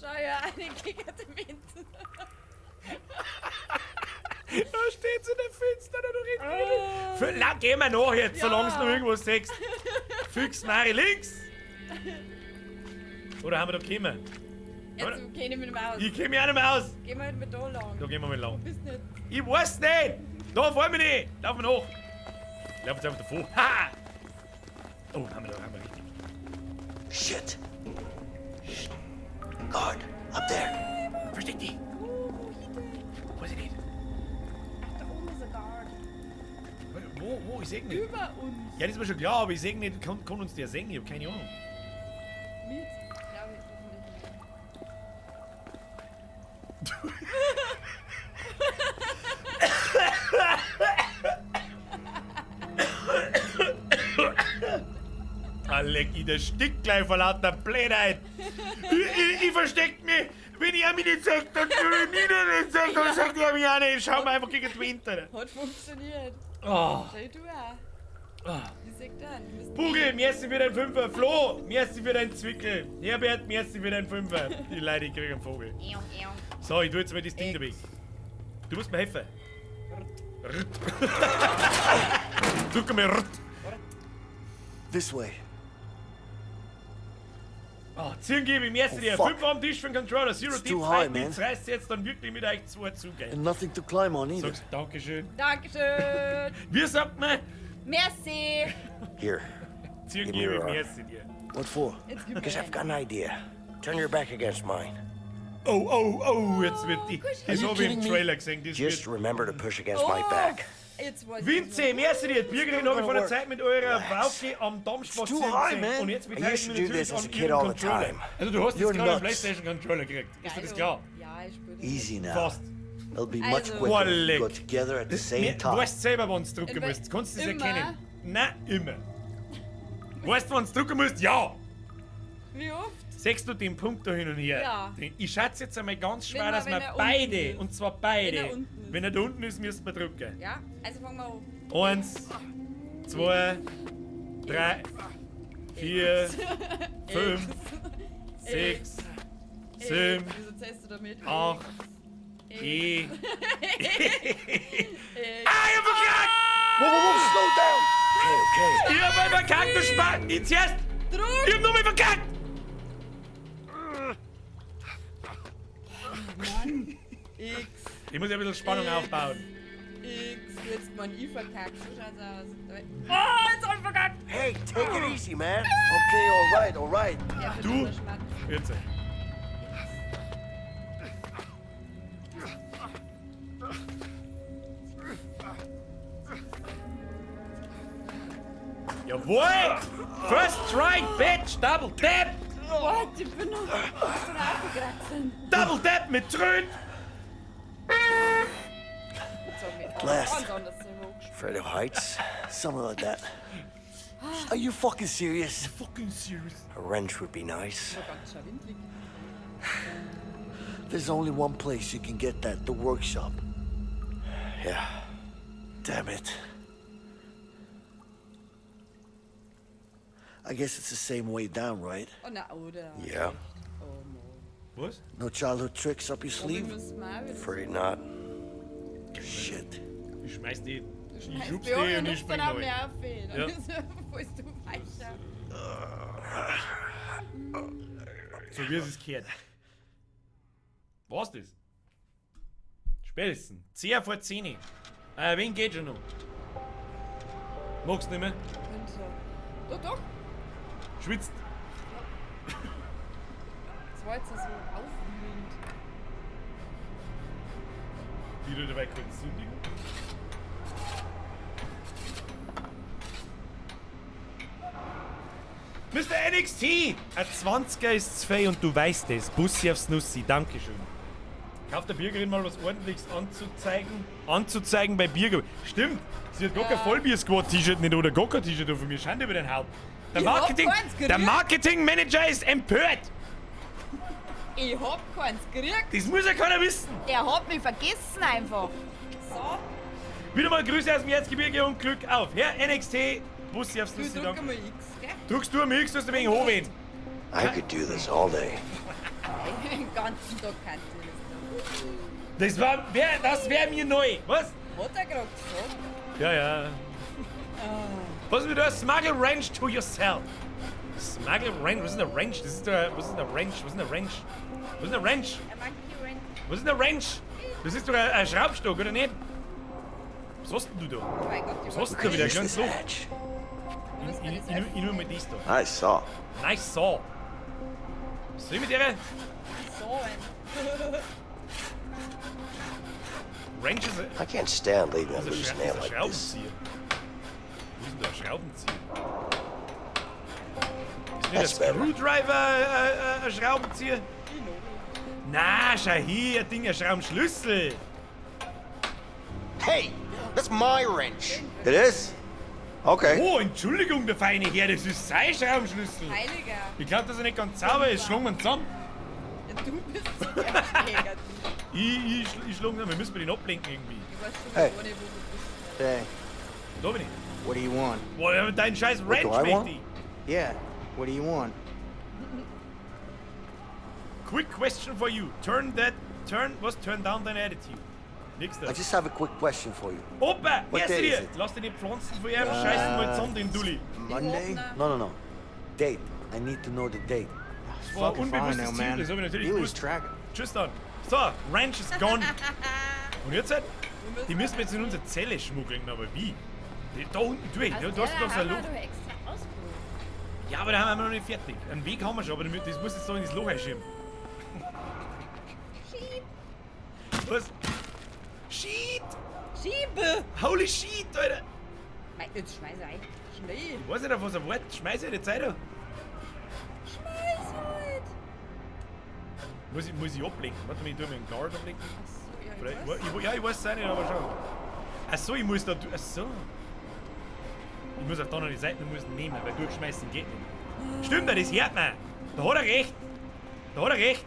Schau ja, eine gegen den Wind. Da steht's in der Finster, du redest oh. La, geh mal nach jetzt, solange du noch irgendwo siehst. Füchs Mari links. Oder haben wir da gekommen? Jetzt kenne ich mich nicht mehr aus. Ich kenn mich auch nicht mehr aus. Gehen wir halt mit da lang. Da gehen wir mal lang. Du bist nicht. Ich weiß nicht! Da fahren wir nicht! Laufen wir nach! Ich lauf jetzt einfach davor. Ha! Oh, haben wir da, haben wir richtig. Shit. Guard, up there. Versteck dich! Weiß ich nicht. Ach, da oben ist ein Guard. Wo, ich seh nicht. Über uns. Ja, das ist mir schon klar, aber ich seh nicht, kann uns der sehen? Ich hab keine Ahnung. Mit? Glaube ich hoffentlich nicht. Ah, leck, ich der stickt gleich vor lauter Blödheit. Ich versteck mich, wenn ich mich nicht sehe, dann will ich mich nicht sehen, dann sagt er mich auch nicht. Ich schau mir einfach gegen die Winter. Hat funktioniert. Oh. Schau du auch. Oh. Ich seh da, du bist Bugel, merci für deinen Fünfer. Flo, merci für deinen Zwickel. Herbert, merci für deinen Fünfer. Die Leute, ich krieg einen Vogel. So, ich tu jetzt mal das Ding da weg. Du musst mir helfen. Rrt. Drück mal Rrt. This way. Ah, Zirngebe, merci Oh, dir. fuck. Fünf am Tisch für den Controller. Zero It's Deep too high, Fight. man. Jetzt reißt jetzt dann wirklich mit euch zwei zu, gell? And nothing to climb on either. Sagst Dankeschön. Dankeschön. Wie sagt man? Merci. Here. Give me Zirngebe, your arm. merci dir. What for? Jetzt gib mir Because I've einen. got an idea. Turn your back against mine. Oh, oh, oh, jetzt wird die. Das you habe ich im kidding me? Trailer gesehen. Das Just wird. remember to push against my Oh, back. Jetzt weiß ich Vince, merci dir. Die Birgerin habe ich vor der work. Zeit mit eurer Wauke am Damm spazieren too high, gesehen. man. Und jetzt I beteilige used ich to mich do natürlich this as an a kid ihrem all the Controller. time. Also du hast jetzt You're gerade einen nuts. Playstation Controller gekriegt. Ist dir das Geil. klar? Ja, ich spüre das. Easy now. Fast. It'll be much Also. quicker if we Leck. go together at the same Mir- Du time. weißt selber, wann du drücken Immer. musst. Kannst du das Immer. erkennen? Nein, immer. Weißt du, wann du drücken musst? Ja! Wie oft? Siehst du den Punkt da hin und her? Ja. Ich schätze jetzt einmal ganz schwer, Wenn dass er- wir wenn er unten beide, ist. und zwar beide, Wenn er unten ist. wenn er da unten ist, müssen wir drücken. Ja, also fangen wir an. 1, 2, 3, 4, 5, 6, 7, Wieso zählst du damit? 8, E. X. Ah, ich hab verkackt! Whoa, whoa, whoa, slow down! Okay, okay. Ich hab einmal verkackt, du Spaten! Ich zuerst! Druck! Ich hab nochmal verkackt! X, Ich muss ja ein bisschen Spannung aufbauen. X. Jetzt mal ein I verkackt. So schaut's aus. Oh, jetzt hab ich verkackt! Hey, take it easy, man. Okay, all right, all right. Ja, für Du? den Schmatz. Jetzt. Jawohl! First try, bitch! Double tap! What? Ich bin noch so aufgewachsen. Double tap mit Tröd! Jetzt Last. Ganz anders so hoch. Afraid of heights? Something like that. Are you fucking serious? Fucking serious. A wrench would be nice. So ganz schön windlig. There's only one place you can get that, the workshop. Yeah. Damn it. I guess it's the same way down, right? Oh na, oder? Yeah. Oh no. Was? No childhood tricks up your Aber wir sleeve? müssen auch wieder. Afraid not. Shit. Ich schmeiß die. Ich Schmeißt schub's die die um und ich und spring dann auch rein. mehr auf. Dann Ja. fällst du weiter. So wie es es gehört. War's das? Spätestens. 10 vor 10. Wen geht schon noch? Magst nicht mehr? Und so. Doch, doch. Schwitzt. Das war jetzt so aufwühlend. Die du dabei kurz sündigen. Mr. NXT! Ein 20er ist zu viel und du weißt es. Bussi aufs Nussi, Dankeschön. Kauft der Bürgerin mal was ordentliches anzuzeigen? Anzuzeigen bei Bierger. Stimmt, sie hat gar kein Vollbier-Squad-T-Shirt nicht oder gar kein T-Shirt von mir. Schande über den Haupt. Der Ich hab Marketing, keins der gekriegt. Marketing-Manager ist empört. Ich hab keins gekriegt. Das muss ja keiner wissen. Der hat mich vergessen einfach. So, Wieder mal Grüße aus dem Erzgebirge und Glück auf. Herr NXT, Bussi aufs du Lussi, drück danke. einmal X, gell? Drückst du am X, dass du wegen Hochwehen. I could do this all day. Den ganzen Tag kannst du das. Das war, wär, das wär mir neu. Was? Hat er gerade gesagt. Ja, ja. Was mit der Smuggle Wrench to yourself? Smuggle Wrench? Was ist denn eine Wrench? Das ist doch, was ist denn eine Wrench? Was ist denn eine Wrench? Was ist denn eine Wrench? Ein Monkey Wrench. Was ist denn eine Wrench? Das ist doch ein Schraubstock, oder nicht? Was hast denn du da? Oh mein Gott, Was ich hast du da wieder? Ein kleines Loch. Ich nur mit das da. Nice saw. Nice saw. Was soll ich mit der? So ein. Wrench ist I can't stand leaving a Das ist loose ein nail das ist ein like this. Schraubenzieher. Wo ist denn da ein Schraubenzieher? Ist nicht That's ein Screwdriver ein Schraubenzieher? Na, schau hier, ein Ding, ein Schraubenschlüssel. Hey, that's my wrench. It is? Okay. Oh, Entschuldigung, der feine Herr, das ist sein Schraubenschlüssel. Heiliger. Ich glaube, dass er nicht ganz sauber ist. Schlagen wir ihn zusammen. Ja, du bist so der Schläger. Ich schlag ihn, wir müssen den ablenken irgendwie. Ich weiß schon Hey. gar nicht, wo du bist. Hey, Da bin ich. what do you want? Boah, deinen scheiß What Wrench do I möchte want? ich. Yeah, what do you want? Quick question for you. Turn that, turn, was? Turn down deine Attitude. Nächster. I just have a quick question for you. Opa, What erste day is dir. it? Lass dich nicht pflanzen von ihm, scheißen mal zusammen, den Dulli. Monday? No, no, no. Date. I need to know the date. Das war ein Fuck if I unbewusstes know, Ziel, man. das hab ich natürlich You lose gewusst. track. Tschüss dann. So, Wrench is gone. Und jetzt halt, die müssen wir jetzt in unsere Zelle schmuggeln, aber wie? Die, da unten durch, Aus da, da hast du der doch so ein haben wir Loch. doch extra ausgeholt. Ja, aber da haben wir noch nicht fertig. Einen Weg haben wir schon, aber das muss jetzt da in das Loch einschieben. Schieb! Was? Shit! Schiebe! Holy shit, Alter! Mei, jetzt schmeiß ein. Schnell! Ich weiß nicht, auf was er wartet. Schmeiß ich die Zeit da. Schmeiß halt! Muss ich ablenken? Warte mal, ich tue mir einen Guard ablenken. Achso, ja, ich Vielleicht, weiß. ich, ja, ich weiß es auch nicht, aber schon. Achso, ich muss da. Achso. Ich muss auf der anderen Seite und muss ihn nehmen, weil durchschmeißen geht nicht. Stimmt, das hört man. Da hat er recht. Da hat er recht.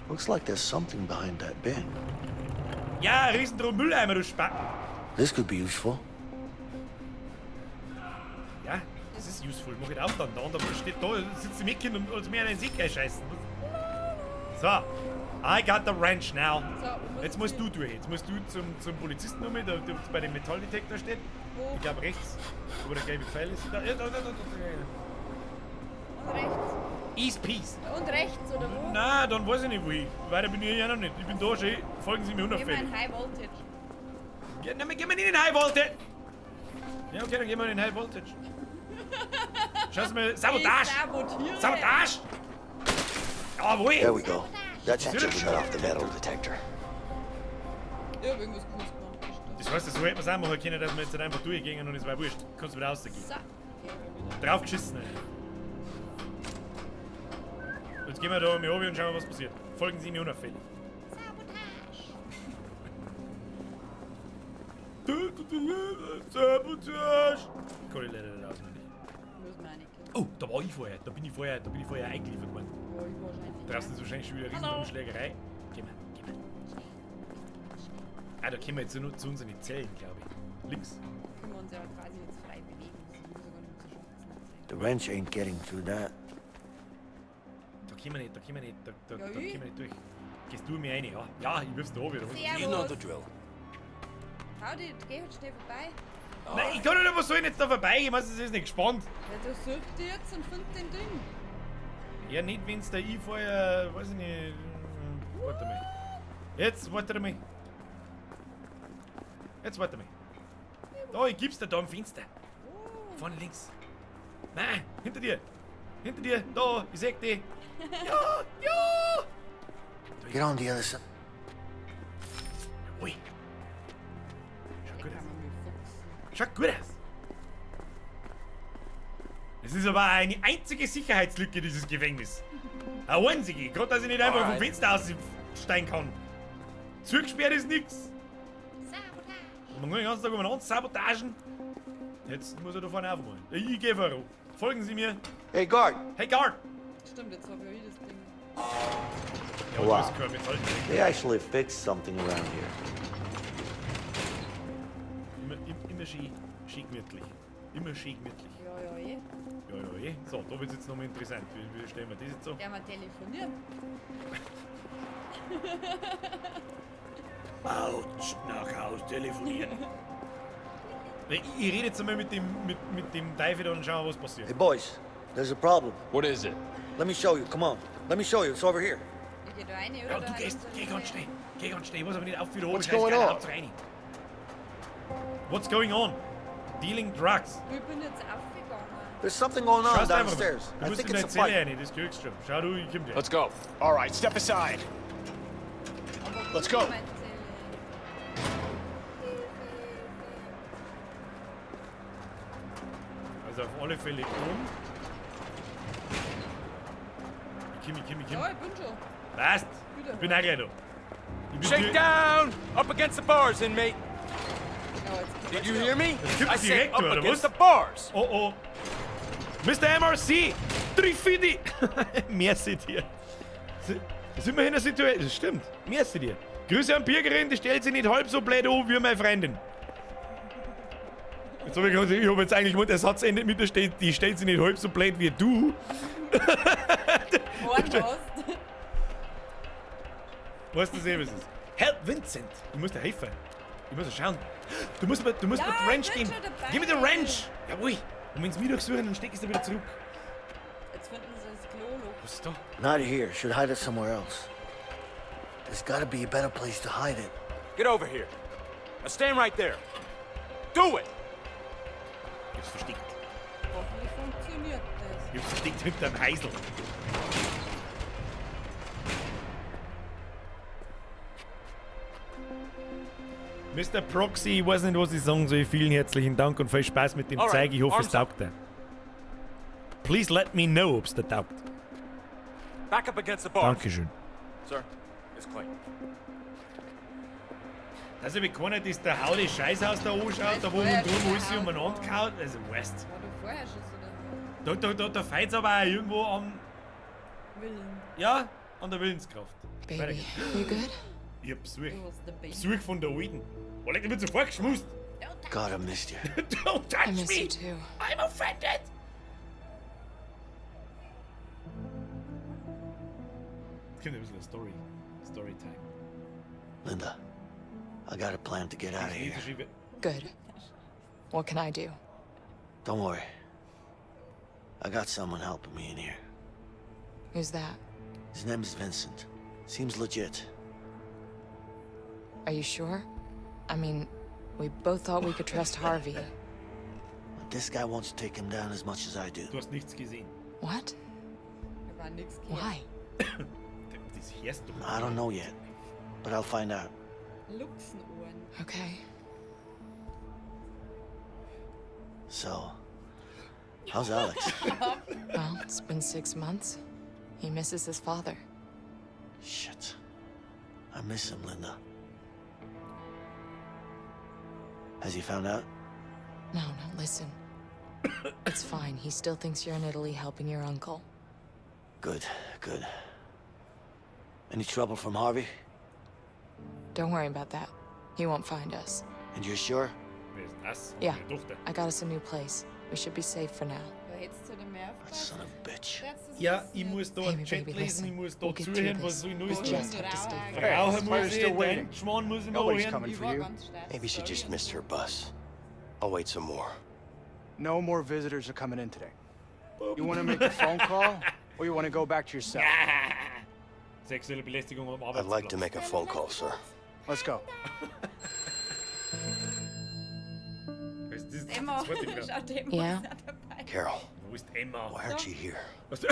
Looks like there's something behind that bin. Ja, ein riesen Mülleimer, du Spacken. This could be useful. Ja, das ist useful. Mach ich auf dann. Der andere steht da, sitzt im Eckchen und als mehr in den Sieg scheißen. So, I got the wrench now. So, wo muss Jetzt ich musst hin? du durch. Jetzt musst du zum Polizisten um, der bei dem Metalldetektor steht. Wo? Ich glaube rechts, wo der gelbe Pfeil ist. Da, ja, da, da, da, da. Und rechts. Ease peace. Und rechts, oder wo? Na, dann weiß ich nicht, wo ich. Weiter bin ich ja noch nicht. Ich bin da schon. Folgen Sie mir Geh mal unauffällig. in High Voltage. Ja, nein, gehen wir nicht in High Voltage. Ja, okay, dann gehen wir in High Voltage. Schau mal, Sabotage! Ich sabotiere. Sabotage! Jawohl! There we go. That should shut off the metal detector. Ich hab irgendwas Cooles gemacht. bestimmt. Das heißt, so hätte man es auch machen können, dass wir jetzt halt einfach durchgehen und es war wurscht. Kannst du wieder rausgehen. So. Drauf geschissen, Alter. Jetzt gehen wir da um die oben und schauen, was passiert. Folgen Sie mir unauffällig. Sabotage! Kann ich leider nicht auswendig. Muss man auch nicht kennen. Oh, da war ich vorher. Da bin ich vorher, da bin ich vorher eingeliefert worden. Ja, ich wahrscheinlich. Draußen ist wahrscheinlich schon wieder eine Hallo. Riesenschlägerei. Geh mal, geh mal. Ah, da kommen wir jetzt nur zu uns in die Zellen, glaube ich. Links. Können wir uns ja quasi jetzt frei bewegen. Das muss ja gar nicht mehr so schwarz sein. The wrench ain't getting through that. Da kommen wir nicht, da kommen wir nicht, da, da, Ja, da ich? kommen wir nicht durch. Gehst du mir rein, ja? Ja, ich wirf's da wieder. Servus. You know the drill. Hau dich, geh halt schnell vorbei. Nein, ich kann nicht, was soll ich denn jetzt da vorbeigehen? Was ist das nicht gespannt? Ja, du suchst dich jetzt und find den Ding. Ja, nicht, wenn's der ich vorher, weiß ich nicht. Warte mal. Jetzt, warte mal. Jetzt warte mal. Da, ich gib's dir da am Fenster. Vorne links. Nein, hinter dir. Hinter dir, da, ich seh dich. Ja, ja! Get on the other side. Ui. Schaut gut aus. Schaut gut aus. Es ist aber eine einzige Sicherheitslücke, dieses Gefängnis. Eine einzige. Gerade, dass ich nicht einfach vom Alright. Fenster aussteigen kann. Zugesperrt ist nix. Man kann den ganzen Tag umeinander sabotagen. Jetzt muss er da vorne aufmachen. Ich gehe voran. Folgen Sie mir. Hey, guard. Hey, Guard. Stimmt, jetzt hab ich ja das Ding. Wow. bist kein Metall. They actually fixed something around here. Immer, immer schön, schön gemütlich. Immer schön gemütlich. Ja, ja, eh. Ja, ja, eh. So, da wird's jetzt nochmal interessant. Wie stellen wir das jetzt so? Gehen wir telefonieren. Autsch, nach Haus telefonieren. Ich rede jetzt einmal mit dem Teufel da und schauen, was passiert. Hey, boys, there's a problem. What is it? Let me show you. Come on. Let me show you. It's over here. Ich geh da rein, oder? Ja, Da du hat gehst, unser geh ganz schnell. Geh ganz schnell. Ich muss aber nicht auf wieder oben. What's going on? Hauptsache rein. What's going on? Dealing drugs. Ich bin jetzt aufgegangen. There's something going on Schaust einfach mal. downstairs. Du I musst think in it's deine a Zelle fight. rein, das kriegst du schon. Schau du, ich komm dir. Let's go. All right, step aside. Let's go. Meine Zelle. Also auf alle Fälle um. Ich komm, ich komm, ich komm. Ja, ich bin schon. Passt. Wieder. Ich bin auch gleich da. Ich bin Shake down! Up against the bars, inmate. Ja, jetzt Did you hear me? Das gibt I said direkt, up oder against was? the bars. Oh oh. Mr. MRC! Triff ich dich! Merci dir. Das ist immerhin eine Situation. Das stimmt. Merci dir. Grüße an Birgerin, die stellt sich nicht halb so blöd an wie meine Freundin. Jetzt hab ich gesagt, ich hab jetzt eigentlich gemeint, der Satz endet mit der steht, die stellt sich nicht halb so blöd wie du. Ohren hast. Weißt du eh, was es ist? Help Vincent! Ich muss dir helfen. Ich muss ja schauen. Du musst mir, Ja, die Wrench ich bin geben. schon dabei. Gib mir die Wrench! Jawohl! Und wenn sie mich durchsuchen, dann steck ich sie wieder zurück. Jetzt finden sie das Klolo. Was ist da? Not here. Should hide it somewhere else. There's gotta be a better place to hide it. Get over here. Now stand right there. Do it! Ich hab's versteckt. Hoffentlich funktioniert das. Ich hab's versteckt hinterm Heisel. Mr. Proxy, ich weiß nicht, was ich sagen soll. Vielen herzlichen Dank und viel Spaß mit dem Alright, Zeug. Ich hoffe, es arms up. taugt dir. Please let me know, ob's dir taugt. Back up against the bars. Dankeschön. Sir, it's clean. Dass ich keiner, dass der Hau die Scheißhaus da anschaut, da wo vorher man drum schon alles der umeinander gehauen. Also, weißt War du vorher schon so der da feilt's aber auch irgendwo am. Willen. Ja, an der Willenskraft. Weiter Baby, geht's. you good? Ich hab Besuch. Du hast the baby. Besuch von der Alten. Oh, leck, ich bin so vorgeschmust. God, I missed you. Don't touch I miss me! you too. I'm offended! Jetzt kommt ein bisschen eine Story. Storytime. Linda, I got a plan to get out of here. Good. What can I do? Don't worry. I got someone helping me in here. Who's that? His name's Vincent. Seems legit. Are you sure? I mean, we both thought we could trust Harvey. But this guy wants to take him down as much as I do. Du hast nichts gesehen. What? Da war nix gehört. Why? Das hörst du. I don't know yet, but I'll find out. Luchsenohren. Okay. So, how's Alex? Well, it's been 6 months. He misses his father. Shit. I miss him, Linda. Has he found out? No, no, listen. It's fine. He still thinks you're in Italy helping your uncle. Good, good. Any trouble from Harvey? Don't worry about that. He won't find us. And you're sure? Wer ist das? Yeah. Meine Tochter. I got us a new place. We should be safe for now. Da hättest du halt mehr aufgepasst. Son of a bitch. Darfst du's Ja, wissen ich jetzt. muss da Baby, einen Chat baby, lesen, listen. ich muss da We'll get through zuhören, was this. soll ich We Neues just have to stay Hey, Rauchen why muss are you ich, still den waiting? Schmarrn muss ich mir Nobody's anhören. coming Ich for war you. ganz stark. Maybe she just missed her bus. I'll wait some more. No more visitors are coming in today. You want to make a phone call, or you want to go back to your cell? Sexuelle Belästigung am I'd like to Arbeitsplatz. make a phone call, sir. Let's go. Was ist das? Emma, Das zweite Frau. schaut Emma Yeah? ist auch dabei. Carol, Wo ist Emma? why aren't you here? Because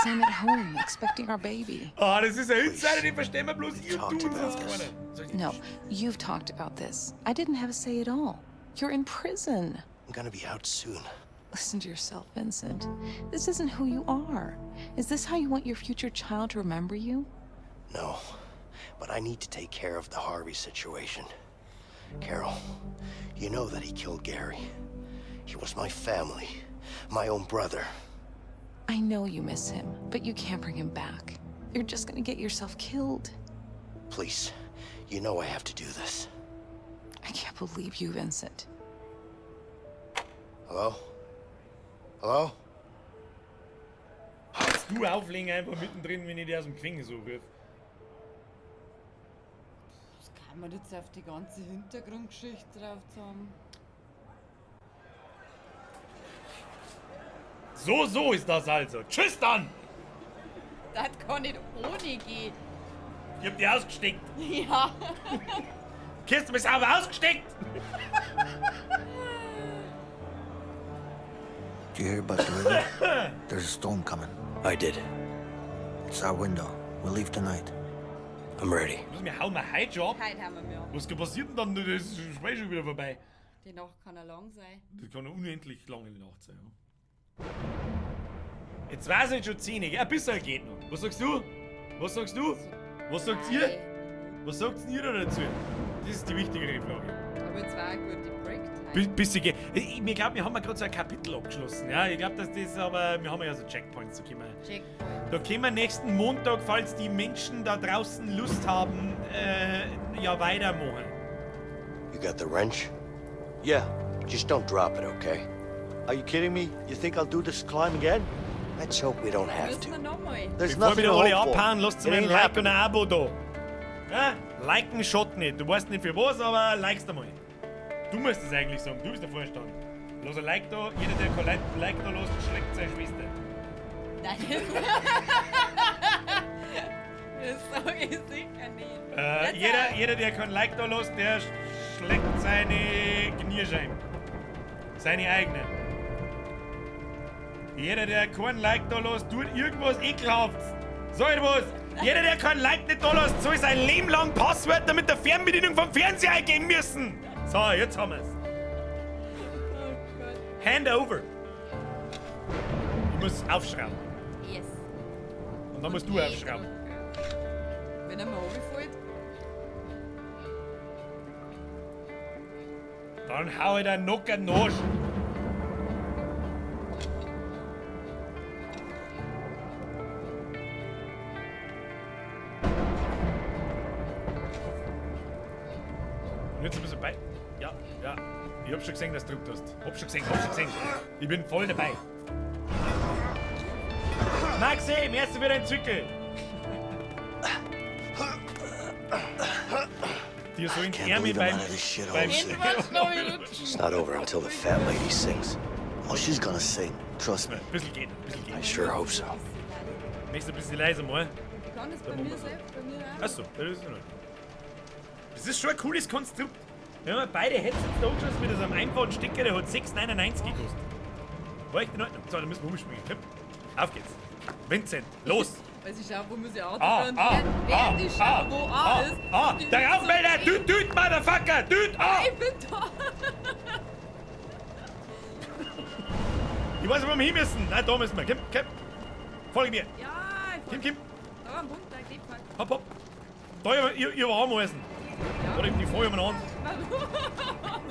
I'm at home expecting our baby. Ah, das ist ein Insider, den verstehen wir bloß ich und talked du und about sonst this. keiner. No, you've talked about this. I didn't have a say at all. You're in prison. I'm gonna be out soon. Listen to yourself, Vincent. This isn't who you are. Is this how you want your future child to remember you? No, but I need to take care of the Harvey situation. Carol, you know that he killed Gary. He was my family, my own brother. I know you miss him, but you can't bring him back. You're just gonna get yourself killed. Please, you know I have to do this. I can't believe you, Vincent. Hello? Hello? Kannst du auflegen einfach mittendrin, wenn ich dich aus dem Gefängnis anrufe? Das kann man jetzt auf die ganze Hintergrundgeschichte drauf haben. So, so ist das also. Tschüss dann! Das kann nicht ohne gehen. Ich hab die ausgesteckt. Ja. Kirsten, bist sauber ausgesteckt! Did you hear about the weather? There's a storm coming. I did. It's our window. We'll leave tonight. I'm ready. Was, wir hauen wir heute schon ab? Heute haben wir mir. Was passiert denn dann? Das ist das Spiel schon wieder vorbei. Die Nacht kann ja lang sein. Das kann eine unendlich lange Nacht sein, ja. Jetzt weiß ich schon 10, gell? Ein bisschen geht noch. Was sagst du? Was sagst du? Was sagt ihr? Was sagt denn ihr da dazu? Das ist die wichtigere Frage. Aber jetzt war eine gute Break-Time. Bisschen geht. Ich glaube, wir haben ja gerade so ein Kapitel abgeschlossen. Ja, ich glaube, dass das aber. Wir haben ja so Checkpoints, da können wir. Checkpoint. Da können wir nächsten Montag, falls die Menschen da draußen Lust haben, ja weitermachen. You got the wrench? Yeah. Just don't drop it, okay? Are you kidding me? You think I'll do this climb again? Let's hope we don't have Müssen to. wir nochmal. There's Bevor nothing wieder to alle hope for. abhauen, lasst It mir ein ain't Like und happening. ein Abo da. Ja? Liken schaut nicht. Du weißt nicht für was, aber likest einmal. Du musst es eigentlich sagen, du bist der Vorstand. Lass ein Like da, jeder, der kein Like da lässt, schlägt seine Schwester. Nein, das sag ich sicher nicht. Jeder, der kein Like da lässt, der schlägt seine Knierscheiben. Seine eigene. Jeder, der kein Like da lässt, tut irgendwas Ekelhaftes. Sag ich was? Jeder, der kein Like nicht da lässt, soll sein Leben lang Passwörter mit der Fernbedienung vom Fernseher eingeben müssen. So, jetzt haben wir's. Oh Gott. Hand over. Ich muss aufschrauben. Yes. Und dann musst du aufschrauben. Wenn er mal runterfällt. Dann hau ich deinen Nocker in den Arsch. Und jetzt ein bisschen bei. Ja, ja. Ich hab schon gesehen, dass du gedrückt hast. Hab schon gesehen, hab schon gesehen. Ich bin voll dabei. Maxi, merci für deinen Zückel. Dir so in die Can't Ärmel believe I'm beim. out of this shithole. Beim It's not over until the fat lady sings. Oh, she's gonna sing. Trust me. Ein bisschen geht, ein bisschen geht. I sure hope so. Möchtest du ein bisschen leiser mal? Ich kann das Da bei machen mir wir so. selbst, bei mir auch. Achso, das ist in Ordnung. Das ist schon ein cooles Konstrukt. Wenn man beide Headsets da angeschaut mit so einem einfachen Stecker, der hat 6,99 gekostet. War echt in Ordnung. So, dann müssen wir umspringen. Komm, auf geht's. Vincent, los! Weil ich schau, wo muss ich Auto A, fahren? A, Während A, während ich schau, A, wo A, A, ist. A. und die Der ist so Rauchmelder, düt, düt, Motherfucker, düt, A! Ich bin da. Ich weiß nicht, wo wir hin müssen. Nein, da müssen wir. Komm, komm. Folge mir. Ja, ich Komm, komm. Da am Punkt, da klebt halt. Hopp, hopp. Da, ich war Ameisen. Oder die Feuer umeinander. Warum?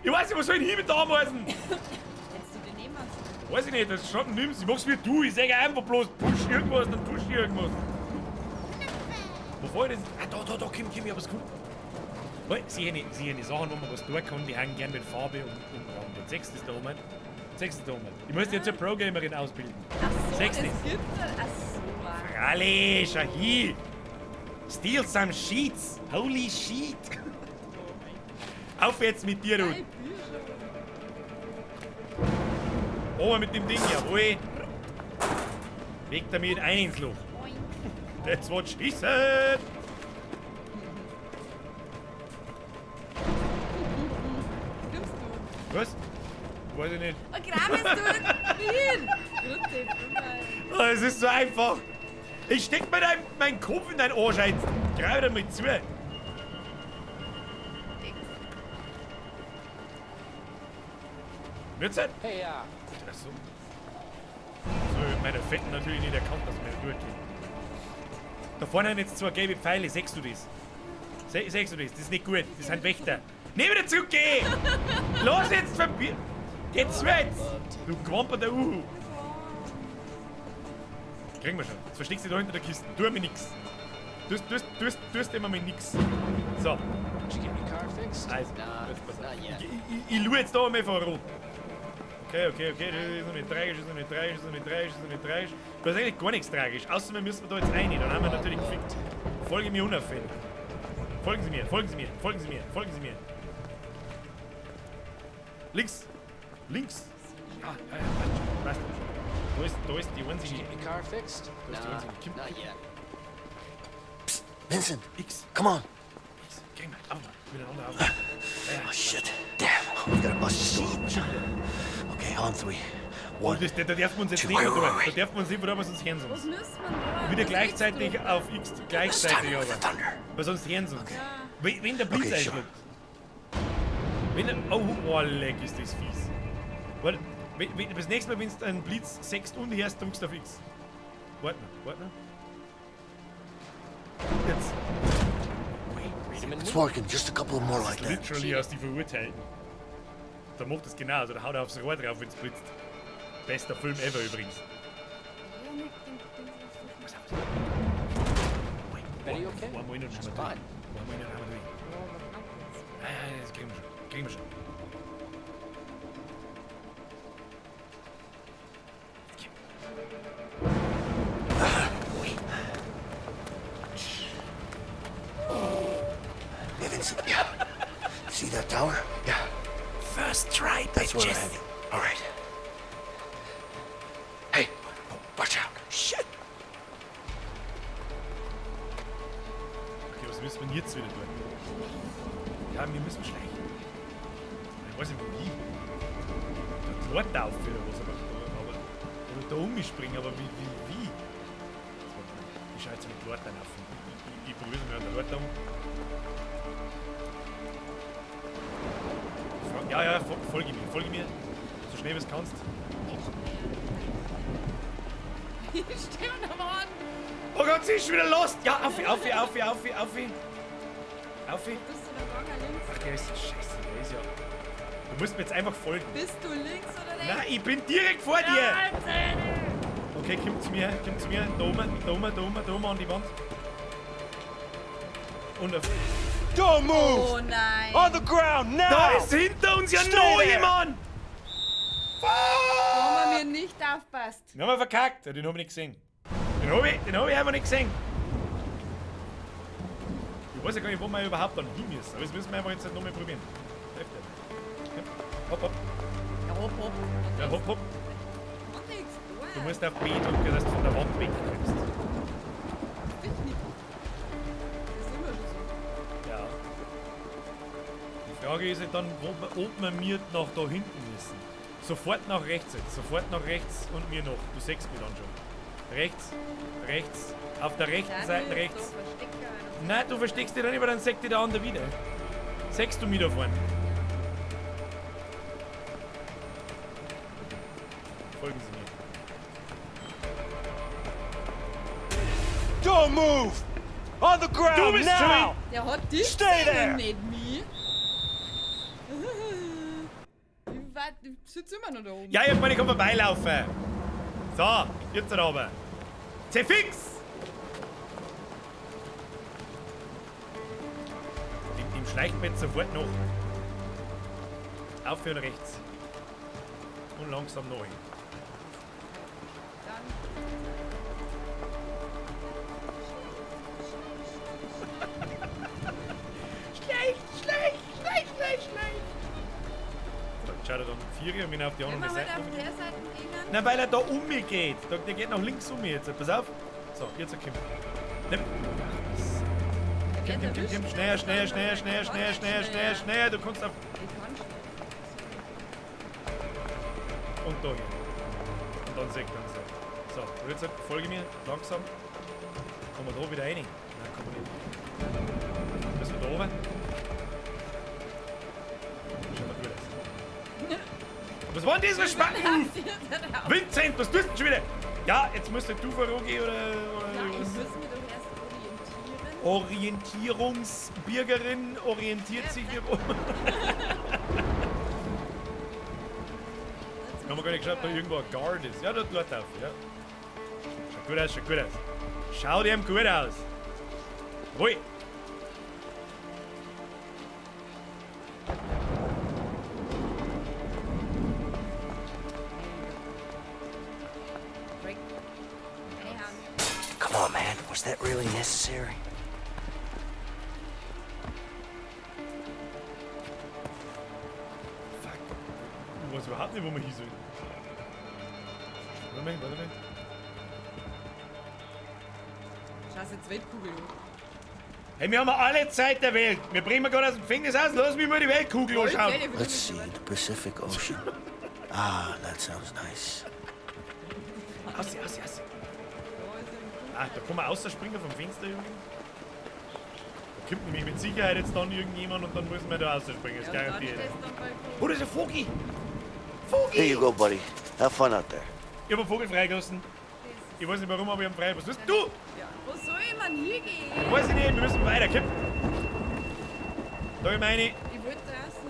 Ich weiß nicht, wo soll ich hin mit der Ameisen? Hättest du die nehmen sollen? Weiß ich nicht, das schaut nimmst. Ich mach's wie du. Ich sag einfach bloß, push irgendwas, dann push ich irgendwas. Wo war ich das? Ah, da, da, da, komm, komm, ich hab was gefunden. Weil, sieh nicht, sieh nicht Sachen, wo man was tun kann, die hängen gern mit Farbe umrandet. Sechs ist da oben. Sechs ist da oben. Ich muss jetzt eine Pro-Gamerin ausbilden. Ach so, Sechs es ist. gibt da. Ach so. ah. Rally, schau hier. Steal some sheets. Holy shit. Auf jetzt mit dir, du. Ober mit dem Ding, jawohl. Weg damit, ein ins Loch. That's what she said. Kommst du? Was? Weiß ich nicht. Oh, Kram ist du hin! Grüezi, Oh, es ist so einfach. Ich steck mir meinen Kopf in dein Arsch ein. Greif dir mal zu. Wird's halt? Hey, ja. Ach so. So, meine Fetten natürlich nicht erkannt, dass wir da durchgehen. Da vorne sind jetzt zwei gelbe Pfeile, siehst du das? Siehst du das? Das ist nicht gut, das sind Wächter. Nee, wieder zurückgehen! Los jetzt, verbi... Geh zu jetzt! Du gewamperter Uhu! Kriegen wir schon. Jetzt versteckst du dich da hinter der Kiste. Tu mir nix. Tust immer mit nix. So. Did you get your car fixed? Also, Nah, jetzt pass auf. not yet. Ich schau jetzt da einmal voran. Okay, okay, das ist noch nicht tragisch, ist noch nicht tragisch, ist noch nicht tragisch, ist noch nicht tragisch. Das ist eigentlich gar nichts tragisch, außer wir müssen da jetzt rein, dann haben wir natürlich gefickt. Folge mir unauffällig. Folgen Sie mir, folgen Sie mir, folgen Sie mir, folgen Sie mir. Links! Links! Ja, ja, ja, passt schon, passt schon. Da ist die einzige. Did you get your car fixed? Da ist die Nah, einzige. Kim, not yet. Psst, Vincent. X. Come on. X. Geh mal, auf mal. Miteinander auf. Ja, ja. Oh, shit. Damn. We gotta bust this door open. Okay, on three. Oh, One. das, da dürfen wir uns jetzt two, nicht wait, mehr wait, tun. Da wait. dürfen wir uns nicht mehr, weil sonst hören sie Was uns. müssen wir da? Wieder Was gleichzeitig willst du? auf X, gleichzeitig with the aber. thunder. Weil sonst hören sie uns. Wenn der Blitz Okay, sure. einschlägt. Wenn der, oh, oh, leck, ist das fies. Warte, das nächste Mal, wenn du einen Blitz sechst und hörst, drückst du auf X. Warte mal, warte mal. Jetzt. It's working. Just a couple more like that. Literally aus die Verurteilten. Da macht das genau, also da haut er aufs Rohr drauf, wenn's blitzt. Bester Film ever übrigens. Ja, mit dem Ding, was du- Betty okay? Einmal noch She's haben wir fine. durch. Einmal noch haben wir durch. Ja, ja, das kriegen wir schon. Kriegen wir schon. Hey, Vincent. Yeah. See that tower? Yeah. First try, That's where we're heading. All right. Hey, watch out. Shit. Okay, was müssen wir denn jetzt wieder tun? Ja, wir müssen schleichen. Ich weiß nicht, wie. Da Leute auf oder was, aber oder da umspringen, aber wie? Jetzt warte mal. Ich schau jetzt mit Leuten auf. Ich probiere es mal an der Leute um. Ja, ja, folge mir, folge mir. So schnell wie du kannst. Ich stehe am Rand. Oh Gott, sie ist schon wieder lost! Ja, auf, auf, auf, auf, auf, auf. Auf. Bist du da gegangen links? Ach, der ist scheiße, der ist ja. Du musst mir jetzt einfach folgen. Bist du links oder rechts? Nein, ich bin direkt vor dir! Wahnsinn! Okay, komm zu mir, komm zu mir. Da oben, da oben, da oben, da oben an die Wand. Und auf. Don't move! Oh nein! On the ground now! Da ist hinter uns ja Stay noch there. jemand! Wo man mir nicht aufpasst. Den haben wir verkackt. Ja, den hab ich nicht gesehen. Den hab ich einfach nicht gesehen. Ich weiß ja gar nicht, wo wir überhaupt dann hin müssen. Aber das müssen wir einfach jetzt nochmal probieren. Hilft ja. Hopp, hopp. Ja, hopp, hopp. Ja, hopp, hopp. Macht nichts. Du musst auf B drücken, dass du von der Wand wegkommst. Ich nicht. Das ist immer schon so. Ja. Die Frage ist halt dann, ob wir mir nach da hinten müssen. Sofort nach rechts jetzt. Sofort nach rechts und mir noch. Du siehst mich dann schon. Rechts, rechts, auf der rechten Nein, Seite ich rechts. so verstecke, Alter. Nein, du versteckst dich da nicht, weil dann sagt dich der andere wieder. Sechst du mich da vorne? Folgen Sie mir. Don't move! On the ground Du bist now! schuld! Der hat dich Stay gesehen there! und nicht mich. Ich, war, ich sitze immer noch da oben. Ja, ich meine, ich kann vorbeilaufen. So, jetzt aber. Zefix! Dem schleicht mir jetzt sofort noch. Auf und rechts. Und langsam neu. Schleich, schleich, schleich, schleich, schleich. So, jetzt schaut er dann Vier und bin auf die Wenn andere wir halt Seite. auf der Seite gehen. Nein, weil er da um mich geht. Der geht nach links um mich jetzt. Pass auf. So, jetzt komm. Nimm. Komm, komm, komm, komm. Schneller, schneller, schneller, schneller, schneller, schneller, schneller, schneller. Du kommst auf. Ich kann schnell. Und da hin. Und dann sägt er so. So, und jetzt folge mir langsam. Kommen wir da wieder rein? Nein, kommen wir nicht. Müssen wir da oben? Schauen wir gut aus. Was war denn das für Spacken? Vincent, was tust du denn schon wieder? Ja, jetzt musst du vorangehen oder Ja, ich was? muss mich doch erst orientieren. Orientierungsbürgerin orientiert sich hier rum. Haben wir gar nicht geschaut, ob da irgendwo ein Guard ist. Ja, dort läuft auf, ja. Schau Schaut gut aus, schaut gut aus. Schaut ihm gut aus. Jawohl. Break. Anyhow. Come on, man. Was that really necessary? Fuck. Ich weiß überhaupt nicht, wo wir hin sollen. Warte mal, warte mal. Schau jetzt Weltkugel an. Hey, wir haben alle Zeit der Welt. Wir bringen gerade aus dem Gefängnis aus. Lass mich mal die Weltkugel anschauen. Let's see, the Pacific Ocean. Ah, that sounds nice. Aussi, aussi, aussi. Ah, da kann man rausspringen vom Fenster übrigens. Da kommt nämlich mit Sicherheit jetzt dann irgendjemand und dann muss man da rausspringen. Das ist Ja, und dann garantiert. stehst du am Balkon. Oh, das ist ein Vogel! Vogel! Here you go, buddy. Have fun out there. Ich hab einen Vogel freigelassen. Ich weiß nicht warum, aber ich hab ihn frei. Was tust du? Ja. Wo soll ich man hingehen? Weiß ich nicht, wir müssen weiter. Komm. Da ich meine, Ich wollte draußen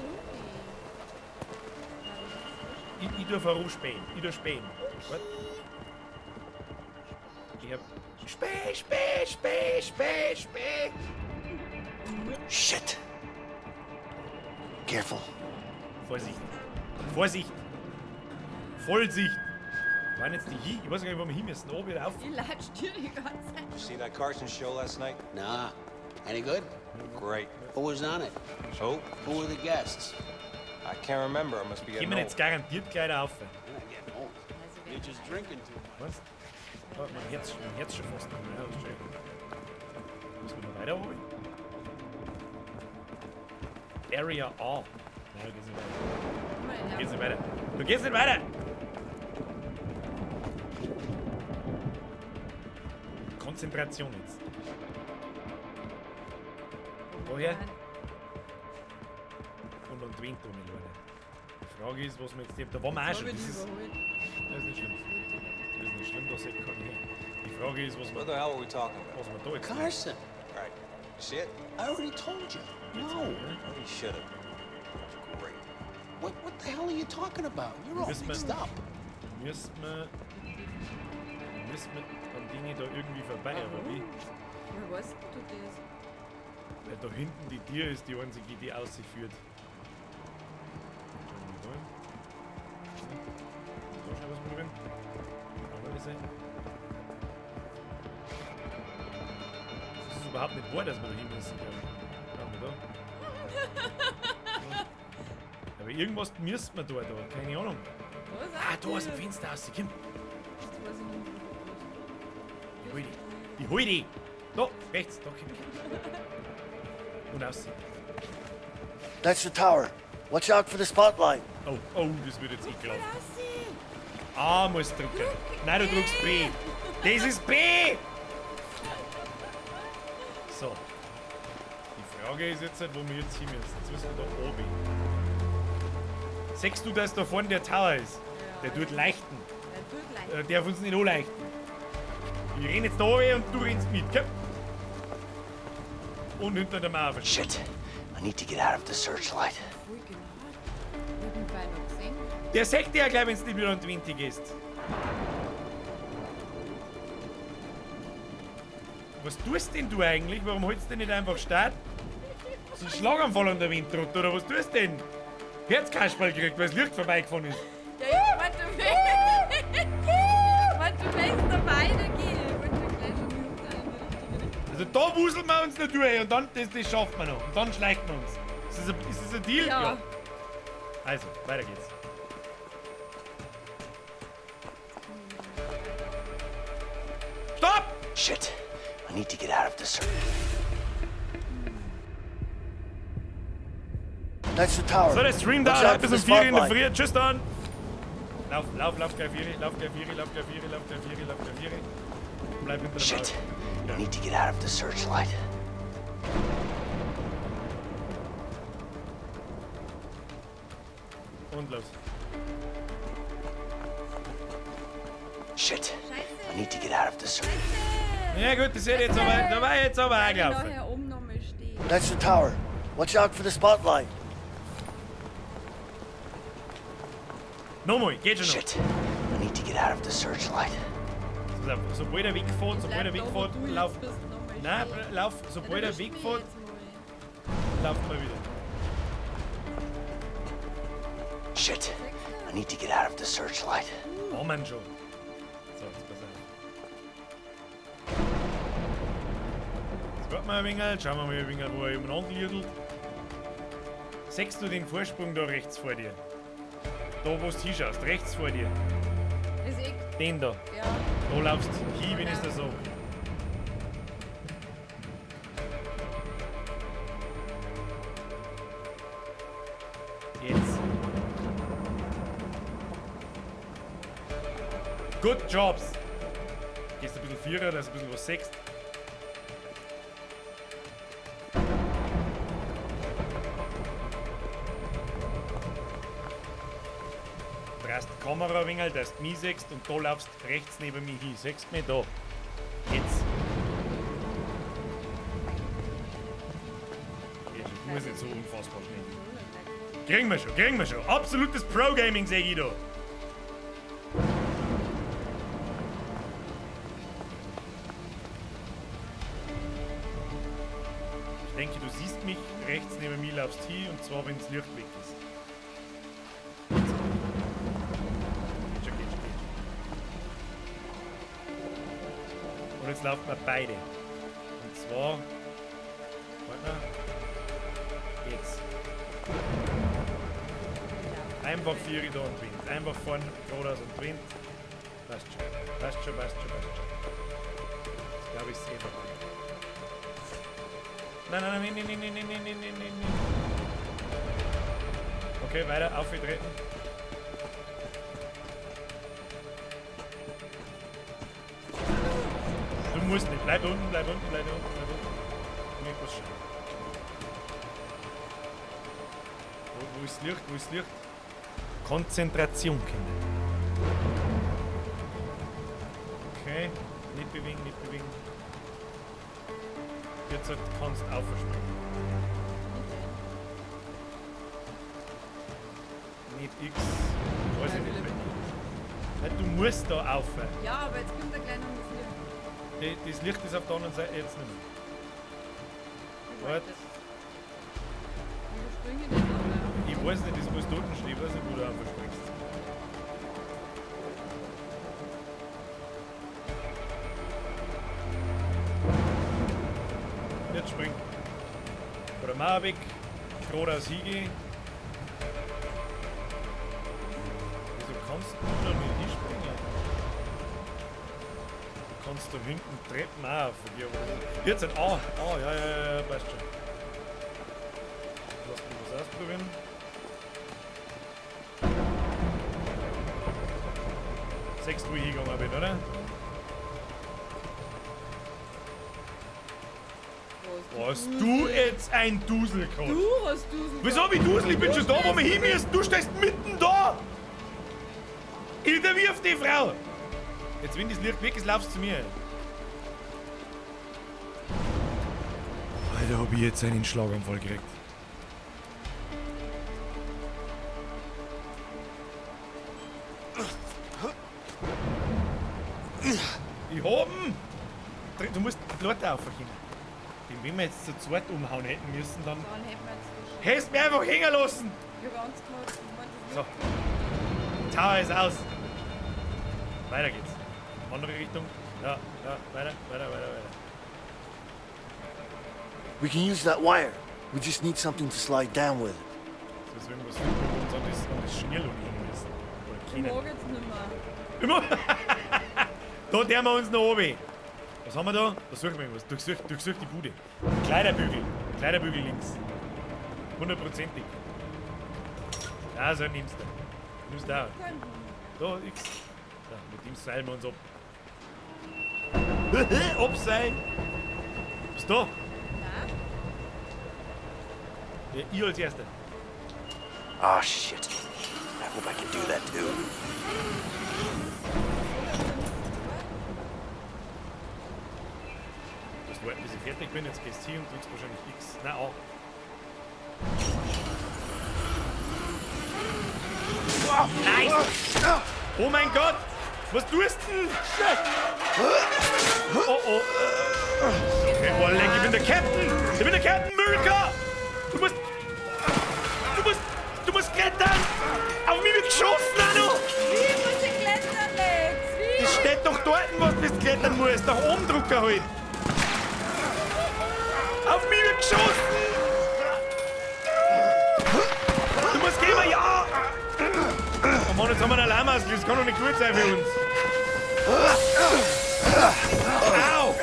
rumgehen. ich tu vorausspähen. Ich tu spähen. Warte. Ich hab. Späh, späh, späh, späh, späh. Shit. Careful. Vorsicht. Vorsicht. Vollsicht. Wo waren jetzt die hin? Ich weiß gar nicht, wo wir hin müssen. Oben wieder auf. Ich latsch dir die ganze Zeit. You see that Carson show last night? Nah. Any good? Great. Who was on it? Who? Who were the guests? I can't remember. I must be getting Kommen old. jetzt garantiert gleich da auf. You're not getting old. You're just drinking too much. Was? Oh, mein Herz schon fast. Ja, das ist schön. Müssen wir noch weiter holen? Area A. Nein, da geht's nicht weiter. Da geht's nicht weiter. Du gehst nicht weiter! Konzentration jetzt. Woher? Und dann twingt um Leute. Die Frage ist, was wir jetzt. Da waren wir auch schon. Das ist nicht schlimm. Das ist nicht schlimm, da seht keiner her. Die Frage ist, was wir. What the hell were we talking about? Was wir da jetzt. Carson. Right. You see it? I already told you. No. Well, you should have. It was great. What the hell are you talking about? You're all Müssen mixed wir, up. müssen wir, müssen wir an Dinge da irgendwie vorbei, aber wie? Woher weißt du das? Weil da hinten die Tür ist die einzige, die ausführt. Schauen wir mal da. Da schon was probieren. Auch mal sehen. Das ist überhaupt nicht wahr, dass wir da hin müssen, glaube ich. Schauen wir da. Aber irgendwas müssten wir da, keine Ahnung. Ah, da aus dem Fenster raus, komm. Das weiß ich nicht. Die hol die. Die hol die. Da, rechts, da, komm. Und aus. That's the tower. Watch out for the spotlight. Oh, oh, das wird jetzt ekelhaft. A muss drücken. Nein, du drückst B. Das ist B! So. Die Frage ist jetzt, wo wir jetzt hin müssen. Jetzt müssen wir da oben. Siehst du, dass da vorne der Tower ist? Der tut leichten. Der tut leichten. Der darf uns nicht anleichten. Ich renn jetzt da oben und du rennst mit. Komm. Und hinter der Mauer verstecken. Shit. I need to get out of the searchlight. Voll genau. Ich hab ihn beinahe gesehen. Der sagt dir ja gleich, wenn du nicht wieder an die Winti gehst. Was tust denn du eigentlich? Warum holst du denn nicht einfach Start? Hast du einen Schlaganfall an der Windrute oder was tust du denn? Herzkasperl gekriegt, weil das Licht vorbeigefahren ist. Ja, ich wollte, ich wollte, wenn es da weitergeht. Ich wollte gleich schon wieder in die richtige Richtung. Also da wuseln wir uns noch durch und dann, das schaffen wir noch. Und dann schleichen wir uns. Ist das ein Deal? Ja. Also, weiter geht's. Stopp! Shit. I need to get out of the search. That's the tower. So, der Stream Watch da, out bis for the um 4 in der spotlight. Früh. Tschüss dann. Lauf, lauf, lauf gleich 4, lauf gleich 4, lauf gleich 4, lauf gleich 4, lauf gleich 4. Bleib hinter der Shit. Mauer. I need to get out of the searchlight. Und los. Shit. I need to get out of the search. Ja gut, das hätte jetzt aber, da war jetzt aber auch Ich da gelaufen. hier oben nochmal stehen. That's the tower. Watch out for the spotlight. Nochmal, geht schon noch. Shit. I need to get out of the searchlight. Pass auf, sobald er wegfährt, sobald er Bleib da, wo wegfährt, du jetzt lauf. bist, nochmal Nein, stehen. lauf, sobald Ja, er du mich wegfährt, jetzt mal. lauft mal wieder. Shit. I need to get out of the searchlight. Oh Mann schon. So, jetzt pass auf. Jetzt warten wir ein wenig, schauen wir mal ein wenig, wo er umeinander liegelt. Siehst du den Vorsprung da rechts vor dir? Da, wo du hinschaust, rechts vor dir. Ist eh. Den da. Ja. Da laufst du hin, wenn ich da so. Jetzt. Good Jobs! Gehst ein bisschen vierer, dass du ein bisschen was siehst. Drehst die Kamera ein wenig, dass du mich siehst und da laufst rechts neben mich hin. Siehst du mich da? Jetzt. Ich muss nicht so unfassbar schnell. Kriegen wir schon, kriegen wir schon. Absolutes Pro-Gaming, sag ich da. Ich denke, du siehst mich rechts neben mir, laufst hin und zwar, wenn das Licht weg ist. Geht schon, geht schon, geht schon. Und jetzt laufen wir beide. Und zwar. Warte mal. Jetzt. Einfach vier da und Wind. Einfach vorne geradeaus und Wind. Passt schon. Passt schon, passt schon, passt schon. Das glaube ich ist eh vorbei. Nein, nein, nein, nein, nein, nein, nein, nein, nein, nein, nein, nein. Okay, weiter, aufgetreten. Du musst nicht. Bleib unten, bleib unten, bleib unten, bleib unten. Ich möchte was schauen. Wo ist das Licht? Wo ist das Licht? Konzentration, Kinder. Okay, nicht bewegen, nicht bewegen. Jetzt kannst du aufspringen. Nicht X. Weiß ich nicht. Nein, du musst da auf. Ja, aber jetzt kommt er gleich noch das Licht. Das Licht ist auf der anderen Seite jetzt nicht mehr. Warte. Wie springe ich denn da? Ich weiß nicht, das muss dort stehen. Ich weiß nicht, wo du aufspringst. Jetzt spring. Von der Mauer weg, geradeaus hingehen. Wieso kannst du da nicht hinspringen? Du kannst da hinten Treppen auch auf. Jetzt ein A. Ah, ja, ja, ja, passt schon. Lass mich was ausprobieren. Sechs, wo ich hingegangen bin, oder? Hast du jetzt ein Dusel gehabt? Du hast Dusel. Wieso hab ich Dusel? Ich bin schon da, wo wir hin müssen. Du stehst mitten da! Ich wirf die Frau! Jetzt, wenn das Licht weg ist, laufst du zu mir. Alter, hab ich jetzt einen Schlaganfall gekriegt. Ich hab ihn! Du musst die Leute aufhängen. Den, wenn wir jetzt zu zweit umhauen hätten müssen, dann. Dann hätten wir jetzt Hättest mich einfach hängen lassen! Ich hab Angst gehabt. Ich meinte, das So. Tower ist aus. Weiter geht's. Andere Richtung. Ja, ja, weiter, weiter, weiter, weiter. We can use that wire. We just need something to slide down with. Jetzt müssen wir irgendwas finden, wo wir uns an das Schnürl umhängen müssen. Oder Ich können. mag jetzt nicht mehr. Immer. Da tun wir uns noch oben. Was haben wir da? Da suchen wir irgendwas. Durchsuch die Bude. Kleiderbügel. Kleiderbügel links. Hundertprozentig. Also nimmst du. Nimmst du auch. Da, X. Da, mit dem seilen wir uns ab. Abseilen. Bist du da? Nein. Ja, ich als Erster. Ah, shit. I hope I can do that too. Du musst warten, bis ich fertig bin. Jetzt gehst du hier und drückst wahrscheinlich X. Nein, A. Nice! Oh mein Gott! Was tust denn? Oh oh. Okay, boah, leck, ich bin der Captain! Ich bin der Captain Mülker! Du musst. Du musst. Du musst klettern! Auf mich wird geschossen, Anno! Wie muss ich klettern, Lex? Wie? Das steht doch dort, was du klettern musst. Nach oben drücken halt. Auf mich wird geschossen! Du musst gehen, ja! Oh Mann, jetzt haben wir einen Alarm ausgelöst. Das kann doch nicht gut sein für uns. Au! Au!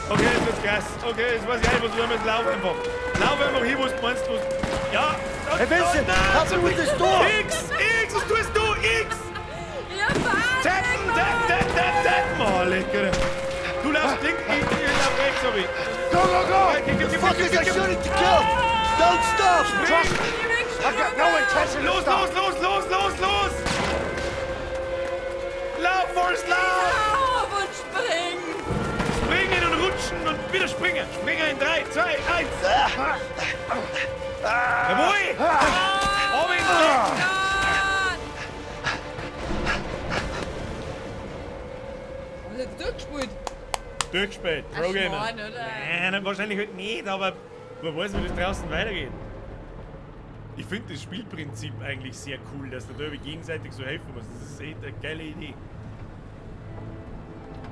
Okay, jetzt wird's krass. Okay, jetzt weiß ich nicht, was wir müssen. Lauf einfach. Lauf einfach hin, wo du meinst. Wo's ja! Hey, Vincent, help me with this door! X! X! Was tust du? X! Ja, Panik, Tappen, tappen, tappen, tappen, tappen! Oh, lecker. Du laufst links, ich lauf rechts, hab ich. Go, go, go! The fuckers are shooting to kill! Don't stop! Trust me! I've got no intention of Los, stopping. los, los, los, los, los! Lauf, Forrest, lauf! Lauf und spring! Springen und rutschen und wieder springen. Springen in 3, 2, 1. Jawohl! Oben ins Leck. Haben wir jetzt durchgespielt? Durchgespielt. Ach, Pro Gamer. Schmarrn, oder? Nein, wahrscheinlich heute nicht, aber wer weiß, wie das draußen weitergeht. Ich finde das Spielprinzip eigentlich sehr cool, dass du da irgendwie gegenseitig so helfen musst. Das ist echt eine geile Idee.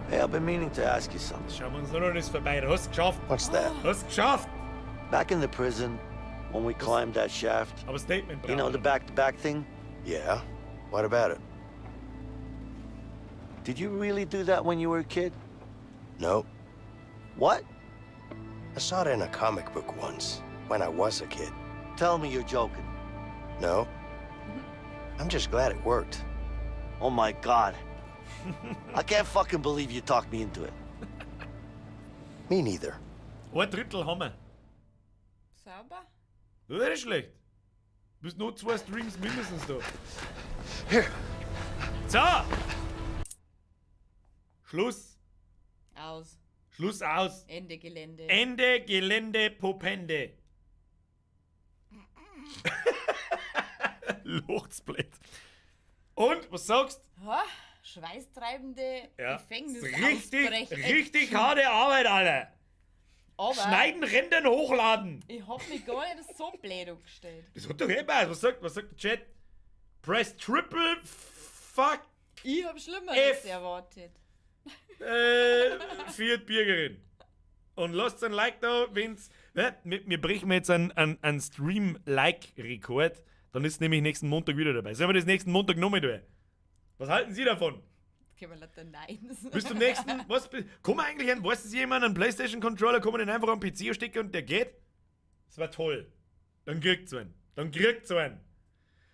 Hey, I've been meaning to ask you something. Schauen wir uns noch ist vorbei. Du hast geschafft. What's that? Hast geschafft. Back in the prison, when we climbed that shaft, Aber Statement you know, the back-to-back thing? Yeah? What about it? Did you really do that when you were a kid? No. What? I saw it in a comic book once, when I was a kid. Tell me you're joking. No. I'm just glad it worked. Oh my God. I can't fucking believe you talked me into it. Me neither. Ein Drittel haben wir. Sauber. Das ist nicht schlecht. Du bist noch zwei Streams mindestens da. Here. So! Schluss. Aus. Schluss aus. Ende Gelände. Ende Gelände Popende. Lochsblät. Und, was sagst? Ha? Schweißtreibende Ja. Gefängnisausbrech. Richtig, richtig harte Arbeit, Alter. Aber Schneiden, rendern, hochladen. ich hab mich gar nicht so blöd angestellt. Das hat doch eh was. Was sagt der Chat? Press triple fuck Ich hab Schlimmeres F. erwartet. Für die Bürgerin. Und lasst ein Like da, wenn's. Ne, wir brechen jetzt einen Stream-Like-Rekord. Dann ist nämlich nächsten Montag wieder dabei. Sollen wir das nächsten Montag nochmal tun? Was halten Sie davon? Können wir lauter Nein Bis zum nächsten. Was, kann man eigentlich einen, weiß das jemand, einen PlayStation Controller, kann man den einfach am PC stecken und der geht? Das war toll. Dann kriegt's einen. Dann kriegt's einen.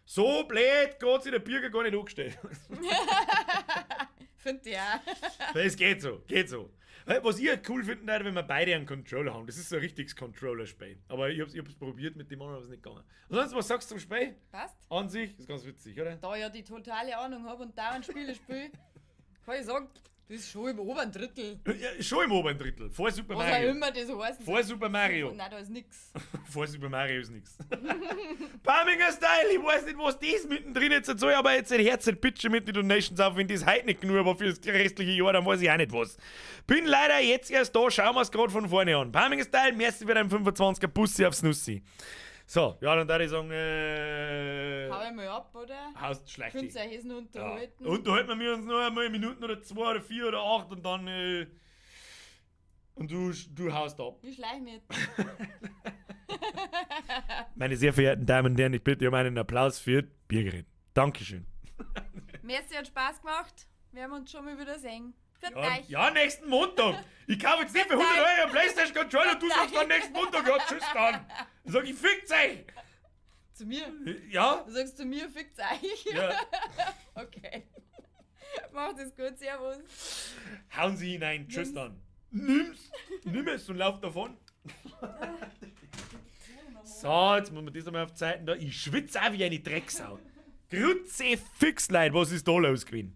So blöd geht sich der Bürger gar nicht angestellt. Find ich auch. Es geht so, geht so. Was ich halt cool finden würde, wenn wir beide einen Controller haben. Das ist so ein richtiges Controller-Spiel. Aber ich hab's probiert mit dem anderen, aber es ist nicht gegangen. Und sonst, was sagst du zum Spiel? Passt. An sich, ist ganz witzig, oder? Da ich ja die totale Ahnung habe und dauernd Spiele spiele, kann ich sagen, das ist schon im oberen Drittel. Ja, schon im oberen Drittel. Vor Super Was auch Mario. immer das heißt. Vor Super Mario. Nein, da ist nix. Vor Super Mario ist nix. Paminger Style, ich weiß nicht, was das mittendrin jetzt soll, aber jetzt ein Herz bitte mit den Donations auf, wenn das heute nicht genug war für das restliche Jahr, dann weiß ich auch nicht was. Bin leider jetzt erst da, schauen wir's grad von vorne an. Paminger Style, merci für deinen 25er Bussi aufs Nussi. So, ja, dann würde ich sagen, Hau ich mal ab, oder? Haust schlecht. Könnt ihr euch noch unterhalten? Ja. Unterhalten wir uns noch einmal Minuten oder zwei oder vier oder acht und dann, und du haust ab. Ich schleich mit. Meine sehr verehrten Damen und Herren, ich bitte um einen Applaus für Birgerin. Dankeschön. Merci, hat Spaß gemacht. Wir werden uns schon mal wieder sehen. Für Ja, euch. ja, nächsten Montag. Ich kaufe jetzt nicht für 100 Euro einen PlayStation Controller und du sagst dann nächsten Montag, ja, tschüss dann. Dann sag ich, fickt euch. Zu mir? Ja. Du sagst zu mir, fickt euch. Ja. Okay. Macht es gut, servus. Hauen Sie hinein, tschüss dann. Nimm's, nimm es und lauf davon. So, jetzt muss man das einmal auf Zeiten da. Ich schwitze auch wie eine Drecksau. Kruzifix, Leute, was ist da los gewesen?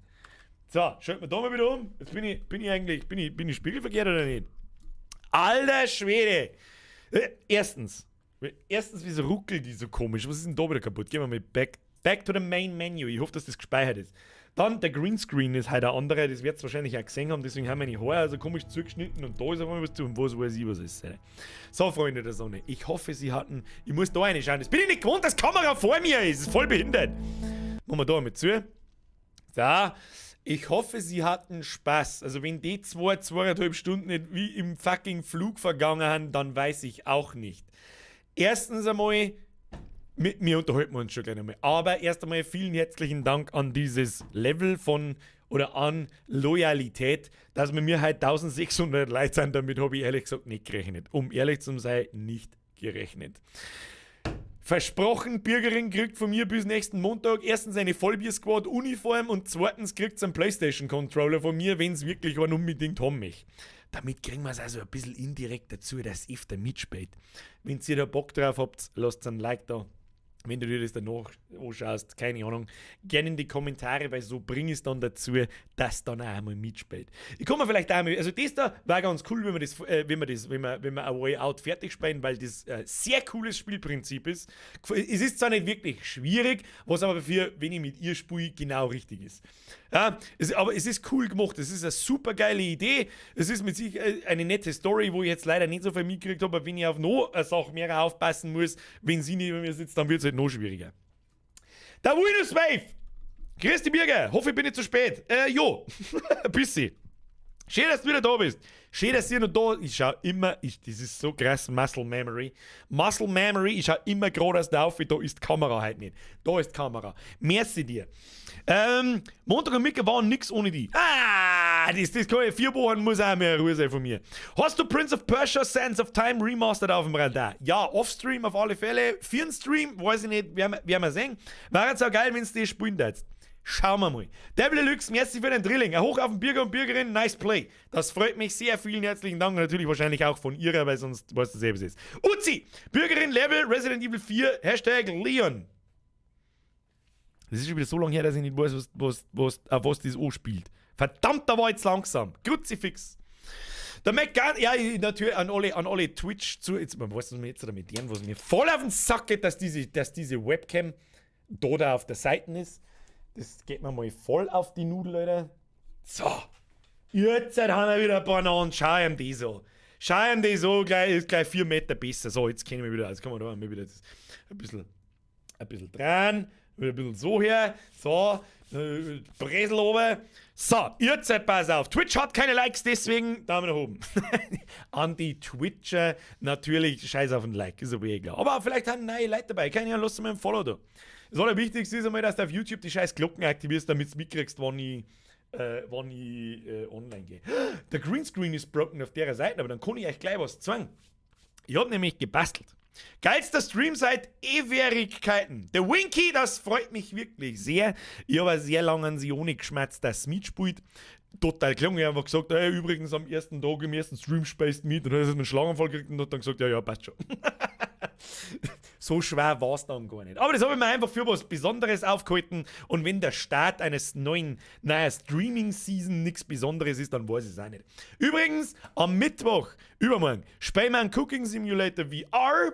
So, schalten wir da mal wieder um. Jetzt bin ich eigentlich, bin ich spiegelverkehrt oder nicht? Alter Schwede! Erstens, wieso ruckelt die so komisch? Was ist denn da wieder kaputt? Gehen wir mal back Back to the main menu. Ich hoffe, dass das gespeichert ist. Dann der Greenscreen ist halt ein anderer, das werdet ihr wahrscheinlich auch gesehen haben, deswegen haben meine Haare also komisch zugeschnitten und da ist auf einmal was zu und was weiß ich, was ist. Alter. So, Freunde der Sonne, ich hoffe, Sie hatten. Ich muss da reinschauen. Das bin ich nicht gewohnt, dass Kamera vor mir ist. Das ist voll behindert. Machen wir da mal zu. So, ich hoffe, Sie hatten Spaß. Also, wenn die 2, 2,5 Stunden nicht wie im fucking Flug vergangen sind, dann weiß ich auch nicht. Erstens einmal, mit mir unterhalten wir uns schon gleich nochmal. Aber erst einmal vielen herzlichen Dank an dieses Level von oder an Loyalität, dass mit mir halt 1600 Leute sind, damit habe ich ehrlich gesagt nicht gerechnet. Um ehrlich zu sein, nicht gerechnet. Versprochen, Bürgerin kriegt von mir bis nächsten Montag erstens eine Vollbier-Squad-Uniform und zweitens kriegt sie einen PlayStation-Controller von mir, wenn es wirklich einen unbedingt haben möchte. Damit kriegen wir es also ein bisschen indirekt dazu, dass öfter mitspielt. Wenn ihr da Bock drauf habt, lasst ein Like da. Wenn du dir das danach anschaust, keine Ahnung, gerne in die Kommentare, weil so bringe ich es dann dazu, dass dann auch einmal mitspielt. Ich komme vielleicht auch einmal, also das da war ganz cool, wenn wir A Way Out fertig spielen, weil das sehr cooles Spielprinzip ist. Es ist zwar nicht wirklich schwierig, was aber für, wenn ich mit ihr spiele, genau richtig ist. Ja, aber es ist cool gemacht, es ist eine super geile Idee, es ist mit sich eine nette Story, wo ich jetzt leider nicht so viel mitgekriegt habe, aber wenn ich auf noch eine Sache mehr aufpassen muss, wenn sie neben mir sitzt, dann wird es halt noch schwieriger. Der Windows Wave! Grüß dich, Birger! Hoffe, ich bin nicht zu spät. Jo, bisschen. Schön, dass du wieder da bist. Schön, dass ihr noch da. Ich schau immer, das ist so krass, Muscle Memory. Muscle Memory, ich schau immer gerade aus der auf, da ist die Kamera halt nicht. Da ist die Kamera. Merci dir. Montag und Mittwoch waren nix ohne die. Ah, das kann ich, 4 Wochen muss auch mehr Ruhe sein von mir. Hast du Prince of Persia Sands of Time Remastered auf dem Radar? Ja, Offstream auf alle Fälle. Für den Stream, weiß ich nicht, werden wir sehen. Wäre jetzt auch geil, wenn du das spielen würdest. Schauen wir mal. Devil Deluxe, merci für den Drilling. Ein Hoch auf den Bürger und Bürgerin, nice play. Das freut mich sehr. Vielen herzlichen Dank. Und natürlich wahrscheinlich auch von ihrer, weil sonst weißt du selbst ist. Uzi, Bürgerin Level, Resident Evil 4, #Leon. Das ist schon wieder so lange her, dass ich nicht weiß, auf was das anspielt. Verdammt, da war jetzt langsam. Kruzifix. Der McGann, ja, natürlich an alle Twitch zu. Jetzt, man weiß, was mir jetzt damit deren, was mir voll auf den Sack geht, dass diese Webcam da auf der Seite ist. Das geht mir mal voll auf die Nudel, Alter. So. Jetzt haben wir wieder ein paar Bananen. Schau ihm die so. Schau ihm die so, gleich, ist gleich 4 Meter besser. So, jetzt kennen wir wieder. Jetzt kann man da mal wieder das ein bisschen dran. Wieder ein bisschen so her. So. Bresel oben. So, jetzt pass auf. Twitch hat keine Likes, deswegen Daumen nach oben. An die Twitcher natürlich scheiß auf ein Like, ist aber eh klar. Aber vielleicht haben neue Leute dabei. Keine Ahnung, lass mal ein Follow da. Das Allerwichtigste ist einmal, dass du auf YouTube die scheiß Glocken aktivierst, damit du mitkriegst, wann ich online gehe. Der Greenscreen ist broken auf der Seite, aber dann kann ich euch gleich was zeigen. Ich habe nämlich gebastelt. Geilster Stream seit Ewigkeiten. Der Winky, das freut mich wirklich sehr. Ich habe sehr lange an Sione geschmerzt, dass es mitspielt. Total gelungen. Ich habe einfach gesagt, hey, übrigens am ersten Tag im ersten Stream spielst mit. Und dann ist er einen Schlaganfall gekriegt und hat dann gesagt, ja, passt schon. So schwer war es dann gar nicht. Aber das habe ich mir einfach für was Besonderes aufgehalten. Und wenn der Start eines neuen, naja, Streaming-Season nichts Besonderes ist, dann weiß ich es auch nicht. Übrigens, am Mittwoch, übermorgen, spielen wir einen Cooking Simulator VR.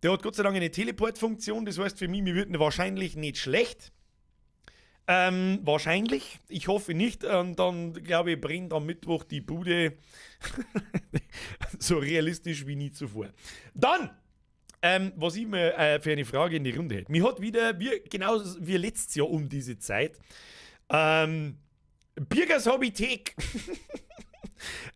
Der hat Gott sei Dank eine Teleport-Funktion, das heißt für mich, mir wird wahrscheinlich nicht schlecht. Wahrscheinlich. Ich hoffe nicht. Und dann, glaube ich, brennt am Mittwoch die Bude so realistisch wie nie zuvor. Dann, was ich mir für eine Frage in die Runde hätte. Mir hat wieder, wie, genau wie letztes Jahr um diese Zeit, Birgers Hobbythek,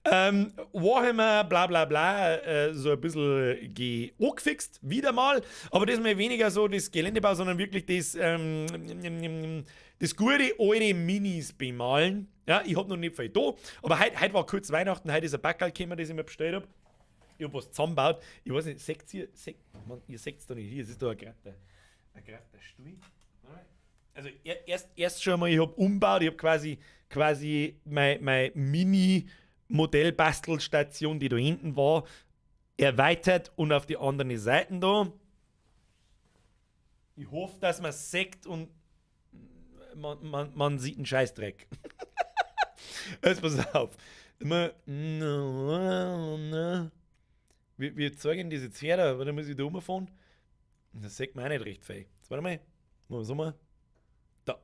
Warhammer, bla bla bla, so ein bisschen angefixt, wieder mal. Aber das mal weniger so das Geländebau, sondern wirklich das gute alte Minis bemalen. Ja, ich hab noch nicht viel da, aber heute war kurz Weihnachten, heute ist ein Packerl gekommen, das ich mir bestellt hab. Ich hab was zusammengebaut. Ich weiß nicht, seht ihr, seht, man, ihr seht's da nicht hier, es ist da ein gerader Stuhl. Also erst schon mal, ich hab umgebaut, ich hab quasi meine Mini-Modellbastelstation, die da hinten war, erweitert und auf die anderen Seiten da. Ich hoffe, dass man es sieht und man sieht einen Scheißdreck. Jetzt pass auf. Immer, wir zeigen das jetzt her, da, warte, muss ich da rumfahren? Das sieht man auch nicht recht viel. Jetzt warte mal. Machen wir? Da.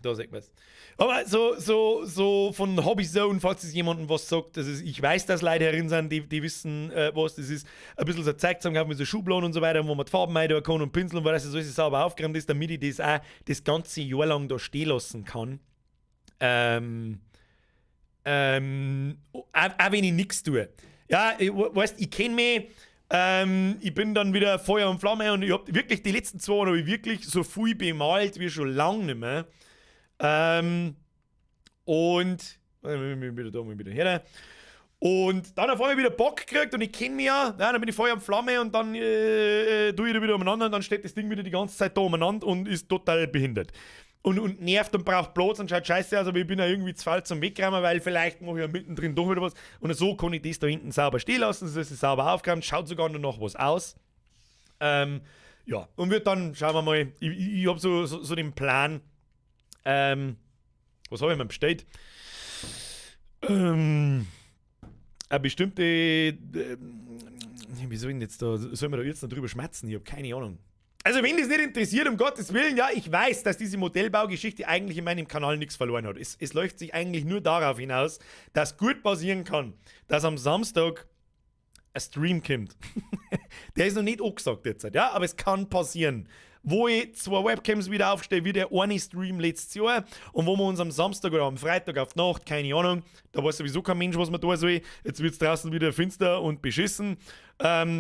Da sieht man es. Aber so von Hobbyzone, falls es jemandem was sagt, das ist, ich weiß, dass Leute herin sind, die wissen, was das ist. Ein bisschen so Zeug zusammen mit so Schubladen und so weiter, wo man die Farben rein kann und Pinsel und weil das so alles sauber aufgeräumt ist, damit ich das auch das ganze Jahr lang da stehen lassen kann. Auch wenn ich nichts tue. Ja, ich, weißt, ich kenne mich, ich bin dann wieder Feuer und Flamme und ich hab wirklich die letzten 2 Wochen hab ich wirklich so viel bemalt wie schon lange nicht mehr. Und wieder da, wieder her. Und dann auf einmal wieder Bock gekriegt und ich kenne mich ja, ja, dann bin ich Feuer und Flamme und dann tue ich da wieder umeinander und dann steht das Ding wieder die ganze Zeit da umeinander und ist total behindert. Und nervt und braucht Platz und schaut scheiße aus, aber ich bin ja irgendwie zu faul zum Wegräumen, weil vielleicht mache ich ja mittendrin doch wieder was. Und so kann ich das da hinten sauber stehen lassen, so ist es sauber aufgeräumt, schaut sogar noch nach was aus. Ja, und wird dann, schauen wir mal, ich hab so den Plan, was habe ich mir bestellt? Eine bestimmte, wie soll ich denn jetzt da, sollen wir da jetzt noch drüber schmerzen? Ich hab keine Ahnung. Also wenn das nicht interessiert, um Gottes Willen, ja, ich weiß, dass diese Modellbaugeschichte eigentlich in meinem Kanal nichts verloren hat. Es läuft sich eigentlich nur darauf hinaus, dass gut passieren kann, dass am Samstag ein Stream kommt. Der ist noch nicht angesagt jetzt, ja, aber es kann passieren. Wo ich 2 Webcams wieder aufstelle, wie der eine Stream letztes Jahr und wo wir uns am Samstag oder am Freitag auf die Nacht, keine Ahnung, da weiß sowieso kein Mensch, was man da soll. Jetzt wird's draußen wieder finster und beschissen.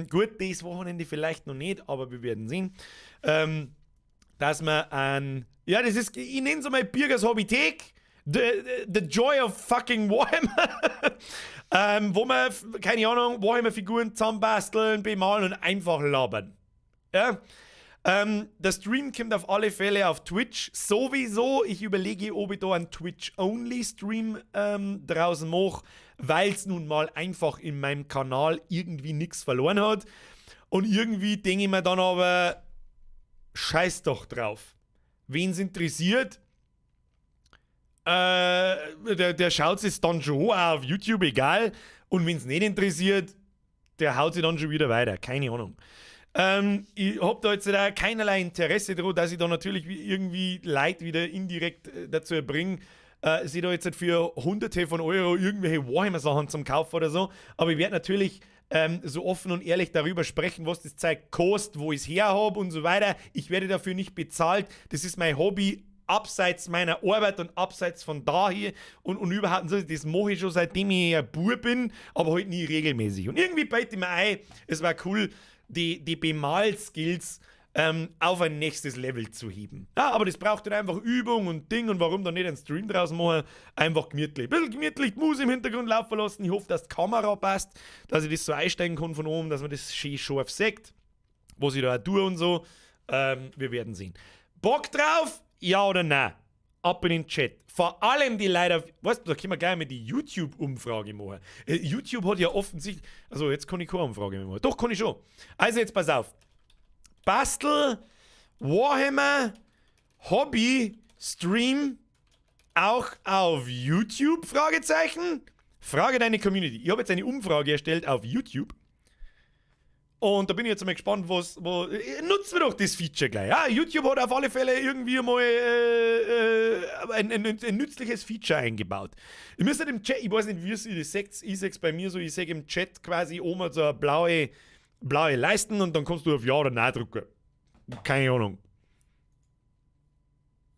Gut, das Wochenende vielleicht noch nicht, aber wir werden sehen. Dass man ein, ja, das ist, ich nenn's einmal Birgers Hobbythek, the Joy of fucking Warhammer, wo wir, keine Ahnung, Warhammer-Figuren zusammenbasteln, bemalen und einfach labern. Ja? Der Stream kommt auf alle Fälle auf Twitch sowieso. Ich überlege, ob ich da einen Twitch-Only-Stream draußen mache, weil's nun mal einfach in meinem Kanal irgendwie nix verloren hat. Und irgendwie denke ich mir dann aber, scheiß doch drauf. Wen's interessiert, der schaut sich dann schon an auf YouTube, egal. Und wen's nicht interessiert, der haut sich dann schon wieder weiter. Keine Ahnung. Ich hab da jetzt da keinerlei Interesse dran, dass ich da natürlich irgendwie Leute wieder indirekt dazu bringe, sich da jetzt für Hunderte von Euro irgendwelche Warhammer-Sachen zum Kaufen oder so. Aber ich werd natürlich so offen und ehrlich darüber sprechen, was das Zeug kostet, wo ich's her hab und so weiter. Ich werde dafür nicht bezahlt. Das ist mein Hobby, abseits meiner Arbeit und abseits von da hier und überhaupt und so. Das mache ich schon seitdem ich ein Bub bin, aber halt nie regelmäßig. Und irgendwie beute ich mir ein, es war cool, die Bemal-Skills auf ein nächstes Level zu heben. Ja, aber das braucht dann einfach Übung und Ding und warum dann nicht einen Stream draus machen? Einfach gemütlich. Ein bisschen gemütlich die Musik im Hintergrund laufen lassen. Ich hoffe, dass die Kamera passt, dass ich das so einstellen kann von oben, dass man das schön scharf sieht, was ich da auch tue und so. Wir werden sehen. Bock drauf? Ja oder nein? Ab in den Chat. Vor allem die Leute auf, weißt du, da können wir gleich mal die YouTube-Umfrage machen. YouTube hat ja offensichtlich, also jetzt kann ich keine Umfrage mehr machen. Doch, kann ich schon. Also jetzt pass auf. Bastel, Warhammer, Hobby, Stream, auch auf YouTube? Fragezeichen. Frage deine Community. Ich habe jetzt eine Umfrage erstellt auf YouTube. Und da bin ich jetzt mal gespannt, was, wo, nutzen wir doch das Feature gleich. Ja, YouTube hat auf alle Fälle irgendwie mal ein nützliches Feature eingebaut. Ihr müsst halt im Chat, ich weiß nicht, wie ihr das seht, ich seh's bei mir so, ich seh im Chat quasi oben so eine blaue Leisten und dann kannst du auf Ja oder Nein drücken. Keine Ahnung.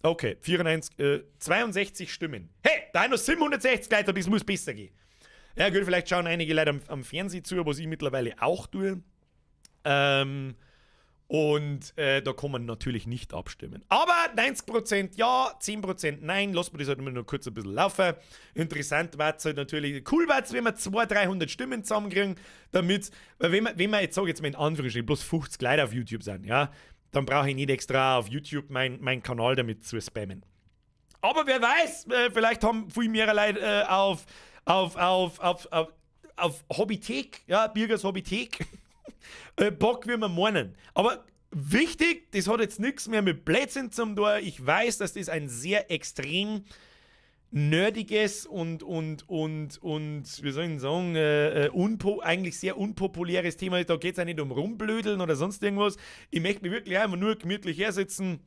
Okay, 94, 62 Stimmen. Hey, da haben noch 760 Leute, das muss besser gehen. Ja gut, vielleicht schauen einige Leute am Fernsehen zu, was ich mittlerweile auch tue. Und da kann man natürlich nicht abstimmen. Aber 90% ja, 10% nein. Lassen wir das halt immer nur kurz ein bisschen laufen. Interessant wird's halt natürlich, cool wird's, wenn wir 200, 300 Stimmen zusammenkriegen, damit, weil wenn wir jetzt, sag ich jetzt mal in Anführungsstrichen, bloß 50 Leute auf YouTube sind, ja, dann brauche ich nicht extra auf YouTube mein Kanal damit zu spammen. Aber wer weiß, vielleicht haben viel mehr Leute auf Hobbythek, ja, Birgers Hobbythek, Bock, wie wir meinen. Aber wichtig, das hat jetzt nichts mehr mit Blödsinn zum tun. Ich weiß, dass das ein sehr extrem nerdiges und, wie soll ich denn sagen, unpo eigentlich sehr unpopuläres Thema ist. Da geht es ja nicht um Rumblödeln oder sonst irgendwas. Ich möchte mich wirklich einfach nur gemütlich hersitzen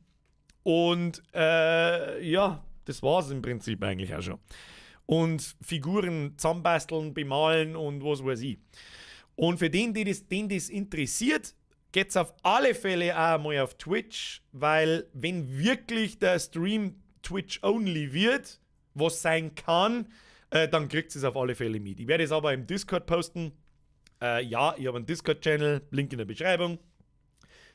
und ja, das war es im Prinzip eigentlich auch schon. Und Figuren zusammenbasteln, bemalen und was weiß ich. Und für den das interessiert, geht's auf alle Fälle auch mal auf Twitch, weil, wenn wirklich der Stream Twitch-only wird, was sein kann, dann kriegt es auf alle Fälle mit. Ich werde es aber im Discord posten. Ja, ich habe einen Discord-Channel, Link in der Beschreibung.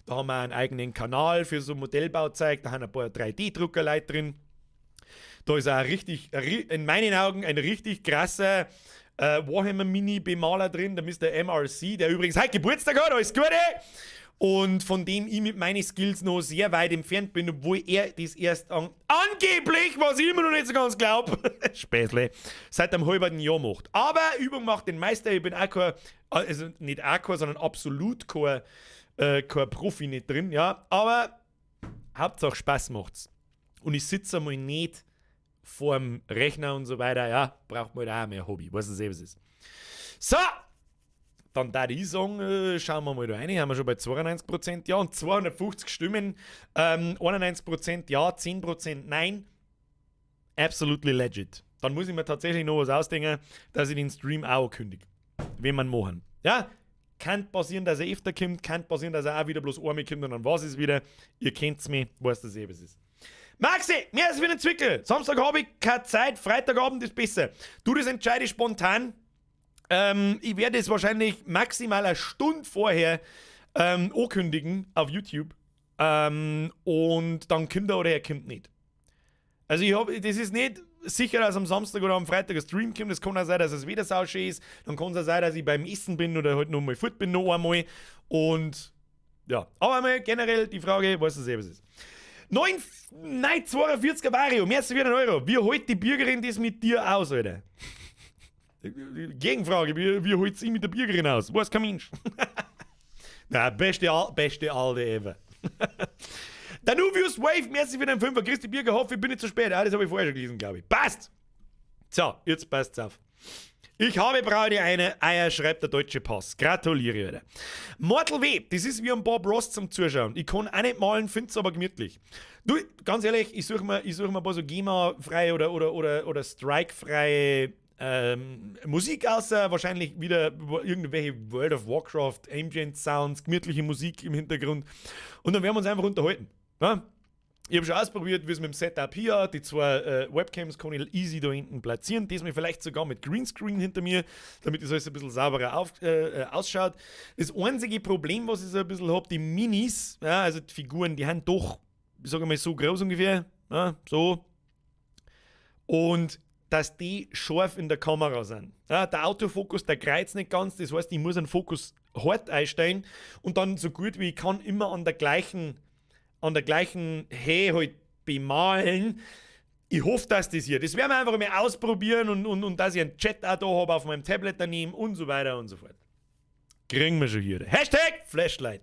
Da haben wir einen eigenen Kanal für so Modellbauzeug, da haben ein paar 3D-Druckerleute drin. Da ist auch richtig, in meinen Augen, ein richtig krasser Warhammer Mini-Bemaler drin, der Mr. MRC, der übrigens heute Geburtstag hat, alles Gute! Und von dem ich mit meinen Skills noch sehr weit entfernt bin, obwohl er das erst angeblich, was ich immer noch nicht so ganz glaube, Späßle, seit einem halben Jahr macht. Aber Übung macht den Meister, ich bin auch kein, also nicht auch kein, sondern absolut kein Profi nicht drin, ja. Aber Hauptsache Spaß macht's. Und ich sitze einmal nicht vorm Rechner und so weiter, ja, braucht man halt auch mehr Hobby, weißt du, was es ist. So, dann da ich sagen, schauen wir mal da rein, haben wir schon bei 92% Ja und 250 Stimmen, 91% Ja, 10% Nein. Absolutely legit. Dann muss ich mir tatsächlich noch was ausdenken, dass ich den Stream auch kündige. Wenn man machen. Ja, kann passieren, dass er öfter kommt, kann passieren, dass er auch wieder bloß einmal kommt und dann war's es wieder. Ihr kennt's mich, weiß, dass eh was ist. Maxi, mehr als für den Zwickel. Samstag habe ich keine Zeit, Freitagabend ist besser. Du, das entscheide ich spontan. Ich werde es wahrscheinlich maximal eine Stunde vorher ankündigen auf YouTube. Und dann kommt er oder er kommt nicht. Also das ist nicht sicher, dass am Samstag oder am Freitag ein Stream kommt. Es kann auch sein, dass es wieder sauschön ist. Dann kann es auch sein, dass ich beim Essen bin oder halt noch mal fort bin noch einmal. Und ja, aber mal generell die Frage, weißt du selber, was es ist. 9, nein, 42er Vario, mehr als 4 Euro. Wie hält die Bürgerin das mit dir aus, Alter? Gegenfrage, wie hält sie mit der Bürgerin aus? Weiß kein Mensch. Na, beste, beste Alte ever. Danuvius Wave, merci für den Fünfer. Christi Birger, hoffe, ich bin nicht zu spät. Ah, das habe ich vorher schon gelesen, glaube ich. Passt! So, jetzt passt's auf. Ich habe braune eine Eier, schreibt der deutsche Pass. Gratuliere, Alter. Mortal W, das ist wie ein Bob Ross zum Zuschauen. Ich kann auch nicht malen, find's aber gemütlich. Du, ganz ehrlich, ich such mir ein paar so GEMA-freie oder Strike-freie Musik außer wahrscheinlich wieder irgendwelche World of Warcraft, Ambient Sounds, gemütliche Musik im Hintergrund. Und dann werden wir uns einfach unterhalten. Ja? Ich habe schon ausprobiert, wie es mit dem Setup hier, die zwei Webcams kann ich easy da hinten platzieren. Diesmal vielleicht sogar mit Greenscreen hinter mir, damit das alles ein bisschen sauberer ausschaut. Das einzige Problem, was ich so ein bisschen habe, die Minis, ja, also die Figuren, die haben doch, ich sage mal, so groß ungefähr, ja, so. Und dass die scharf in der Kamera sind. Ja, der Autofokus, der kreuzt nicht ganz, das heißt, ich muss einen Fokus hart einstellen und dann so gut wie ich kann immer an der gleichen Höhe halt bemalen. Ich hoffe, dass das hier. Das werden wir einfach mal ausprobieren und dass ich einen Chat auch da habe auf meinem Tablet daneben und so weiter und so fort. Kriegen wir schon hier. #Flashlight.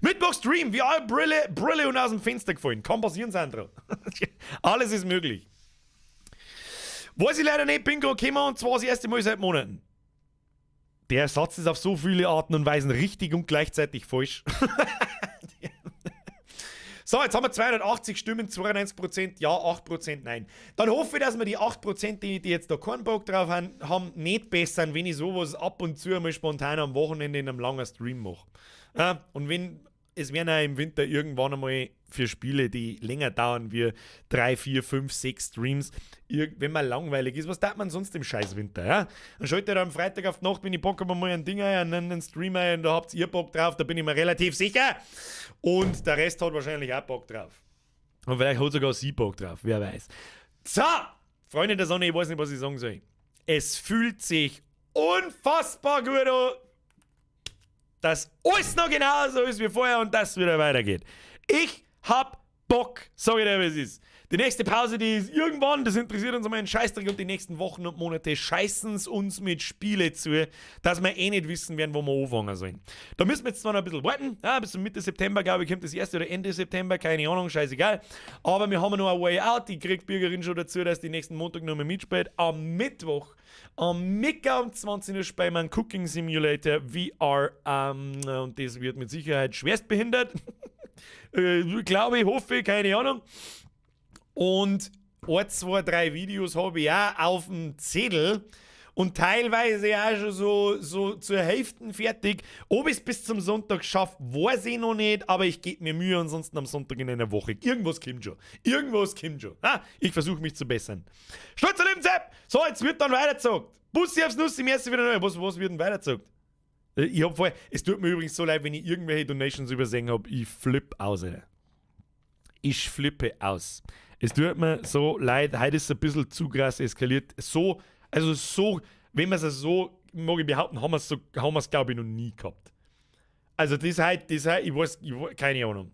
Mittwoch Stream, VR-Brille Brille und aus dem Fenster gefallen. Kann passieren, Sandro. Alles ist möglich. Weiß ich leider nicht, bin gerade gekommen und zwar das erste Mal seit Monaten. Der Satz ist auf so viele Arten und Weisen richtig und gleichzeitig falsch. So, jetzt haben wir 280 Stimmen, 92% ja, 8% nein. Dann hoffe ich, dass wir die 8%, die jetzt da keinen Bock drauf haben, nicht bessern, wenn ich sowas ab und zu einmal spontan am Wochenende in einem langen Stream mache. Ja, und wenn, es werden auch im Winter irgendwann einmal für Spiele, die länger dauern wie 3, 4, 5, 6 Streams, wenn man langweilig ist, was tat man sonst im Scheißwinter? Ja? Dann schaltet ihr am Freitag auf die Nacht, wenn ich Bock habe, mal ein Ding ein, einen Stream ein, da habt ihr Bock drauf, da bin ich mir relativ sicher. Und der Rest hat wahrscheinlich auch Bock drauf. Und vielleicht hat sogar sie Bock drauf, wer weiß. So, Freunde der Sonne, ich weiß nicht, was ich sagen soll. Es fühlt sich unfassbar gut an, dass alles noch genauso ist wie vorher und das wieder weitergeht. Ich hab Bock, sag ich dir, wie es ist. Die nächste Pause, die ist irgendwann, das interessiert uns einmal einen Scheißdreck und die nächsten Wochen und Monate scheißen's uns mit Spiele zu, dass wir eh nicht wissen werden, wo wir anfangen sollen. Da müssen wir jetzt zwar noch ein bisschen warten, ja, bis zum Mitte September, glaube ich, kommt das erste oder Ende September, keine Ahnung, scheißegal. Aber wir haben noch ein Way Out, die kriegt Bürgerin schon dazu, dass die nächsten Montag noch mal mitspielt. Am Mittwoch, am Mittag um 20 Uhr spielen wir einen Cooking Simulator VR und das wird mit Sicherheit schwerstbehindert. Glaube ich, hoffe, keine Ahnung. Und 1, 2, 3 Videos habe ich auch auf dem Zettel und teilweise auch schon so zur Hälfte fertig. Ob ich es bis zum Sonntag schaffe, weiß ich noch nicht, aber ich gebe mir Mühe, ansonsten am Sonntag in einer Woche. Irgendwas kommt schon. Irgendwas kommt schon. Ah, ich versuche mich zu bessern. Stolzer Lebenssepp! So, jetzt wird dann weitergezockt. Bussi aufs Nussi, merci wieder neu. Was wird denn weitergezockt? Ich hab vorher, es tut mir übrigens so leid, wenn ich irgendwelche Donations übersehen habe. Ich flipp aus, Alter. Ich flippe aus. Es tut mir so leid, heute ist es ein bisschen zu krass eskaliert. So, also so, wenn man es so, mag ich behaupten, haben wir es, so, haben wir's, glaube ich, noch nie gehabt. Also das heute, ich weiß, keine Ahnung.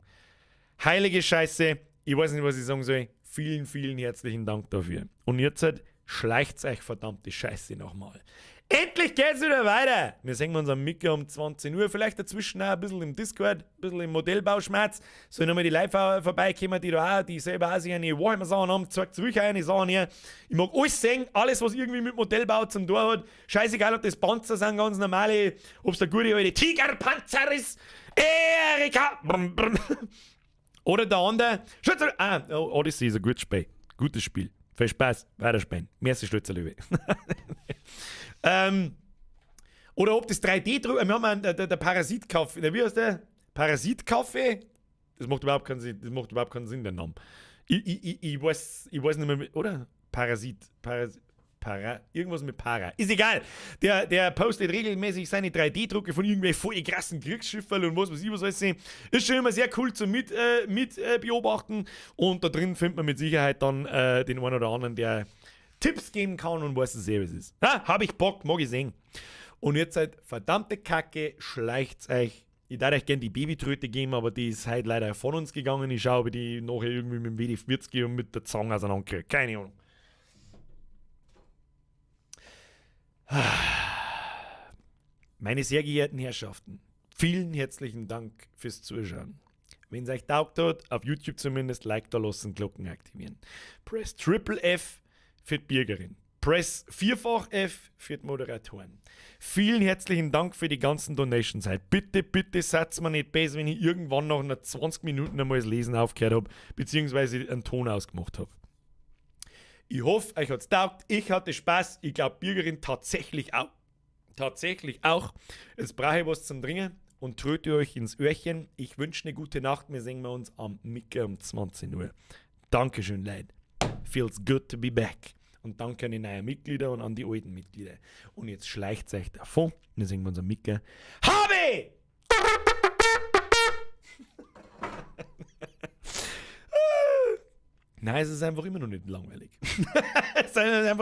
Heilige Scheiße, ich weiß nicht, was ich sagen soll. Vielen, vielen herzlichen Dank dafür. Und jetzt halt, schleicht's euch verdammte Scheiße nochmal. Endlich geht's wieder weiter! Wir sehen uns am Mittag um 20 Uhr, vielleicht dazwischen auch ein bisschen im Discord, ein bisschen im Modellbauschmerz. Sollen nochmal die Leute vorbeikommen, die da auch, die selber auch sich eine Warhammer-Sachen haben, zeigt zurück eine Sachen her. Ich mag alles sehen, alles, was irgendwie mit Modellbau zum tun hat. Scheißegal, ob das Panzer sind, ganz normale, ob's der gute alte Tigerpanzer ist. Erika! Brumm, brumm. Oder der andere. Schütze! Ah, oh, Odyssey ist ein gutes Spiel. Gutes Spiel. Viel Spaß, weiterspielen. Merci, Stützerlöwe. Oder ob das 3D-Druck, wir haben einen, der Parasit-Kaffee, der, wie heißt der? Parasit-Kaffee? Das macht überhaupt keinen Sinn, das macht überhaupt keinen Sinn, der Name. Ich weiß nicht mehr, oder? Parasit, Parasit, Para, irgendwas mit Para. Ist egal. Der postet regelmäßig seine 3D-Drucke von irgendwelchen voll krassen Kriegsschiffen und was weiß ich was alles. Ist schon immer sehr cool zum mit beobachten. Und da drin findet man mit Sicherheit dann den einen oder anderen, der Tipps geben kann und weiß, was es ist. Ha, hab ich Bock, mag ich sehen. Und jetzt seid verdammte Kacke, schleicht's euch. Ich darf euch gerne die Babytröte geben, aber die ist heute leider von uns gegangen. Ich schaue, ob ich die nachher irgendwie mit dem WD-40 und mit der Zange auseinanderkriege. Keine Ahnung. Meine sehr geehrten Herrschaften, vielen herzlichen Dank fürs Zuschauen. Wenn's euch taugt hat, auf YouTube zumindest, Like da lassen, Glocken aktivieren. Press Triple F für die Bürgerin. Press 4-fach F für die Moderatoren. Vielen herzlichen Dank für die ganzen Donations heute. Bitte, bitte seid mir nicht besser, wenn ich irgendwann nach einer 20 Minuten einmal das Lesen aufgehört hab, beziehungsweise einen Ton ausgemacht hab. Ich hoffe, euch hat's taugt. Ich hatte Spaß. Ich glaub, Bürgerin tatsächlich auch. Tatsächlich auch. Jetzt brauche ich was zum Trinken und tröte euch ins Öhrchen. Ich wünsche eine gute Nacht. Wir sehen uns am Mittag um 20 Uhr. Dankeschön, Leute. Feels good to be back. Und danke an die neuen Mitglieder und an die alten Mitglieder. Und jetzt schleicht's euch davon. Wir sehen uns am Mittag. Habe! Nein, es ist einfach immer noch nicht langweilig. Es ist einfach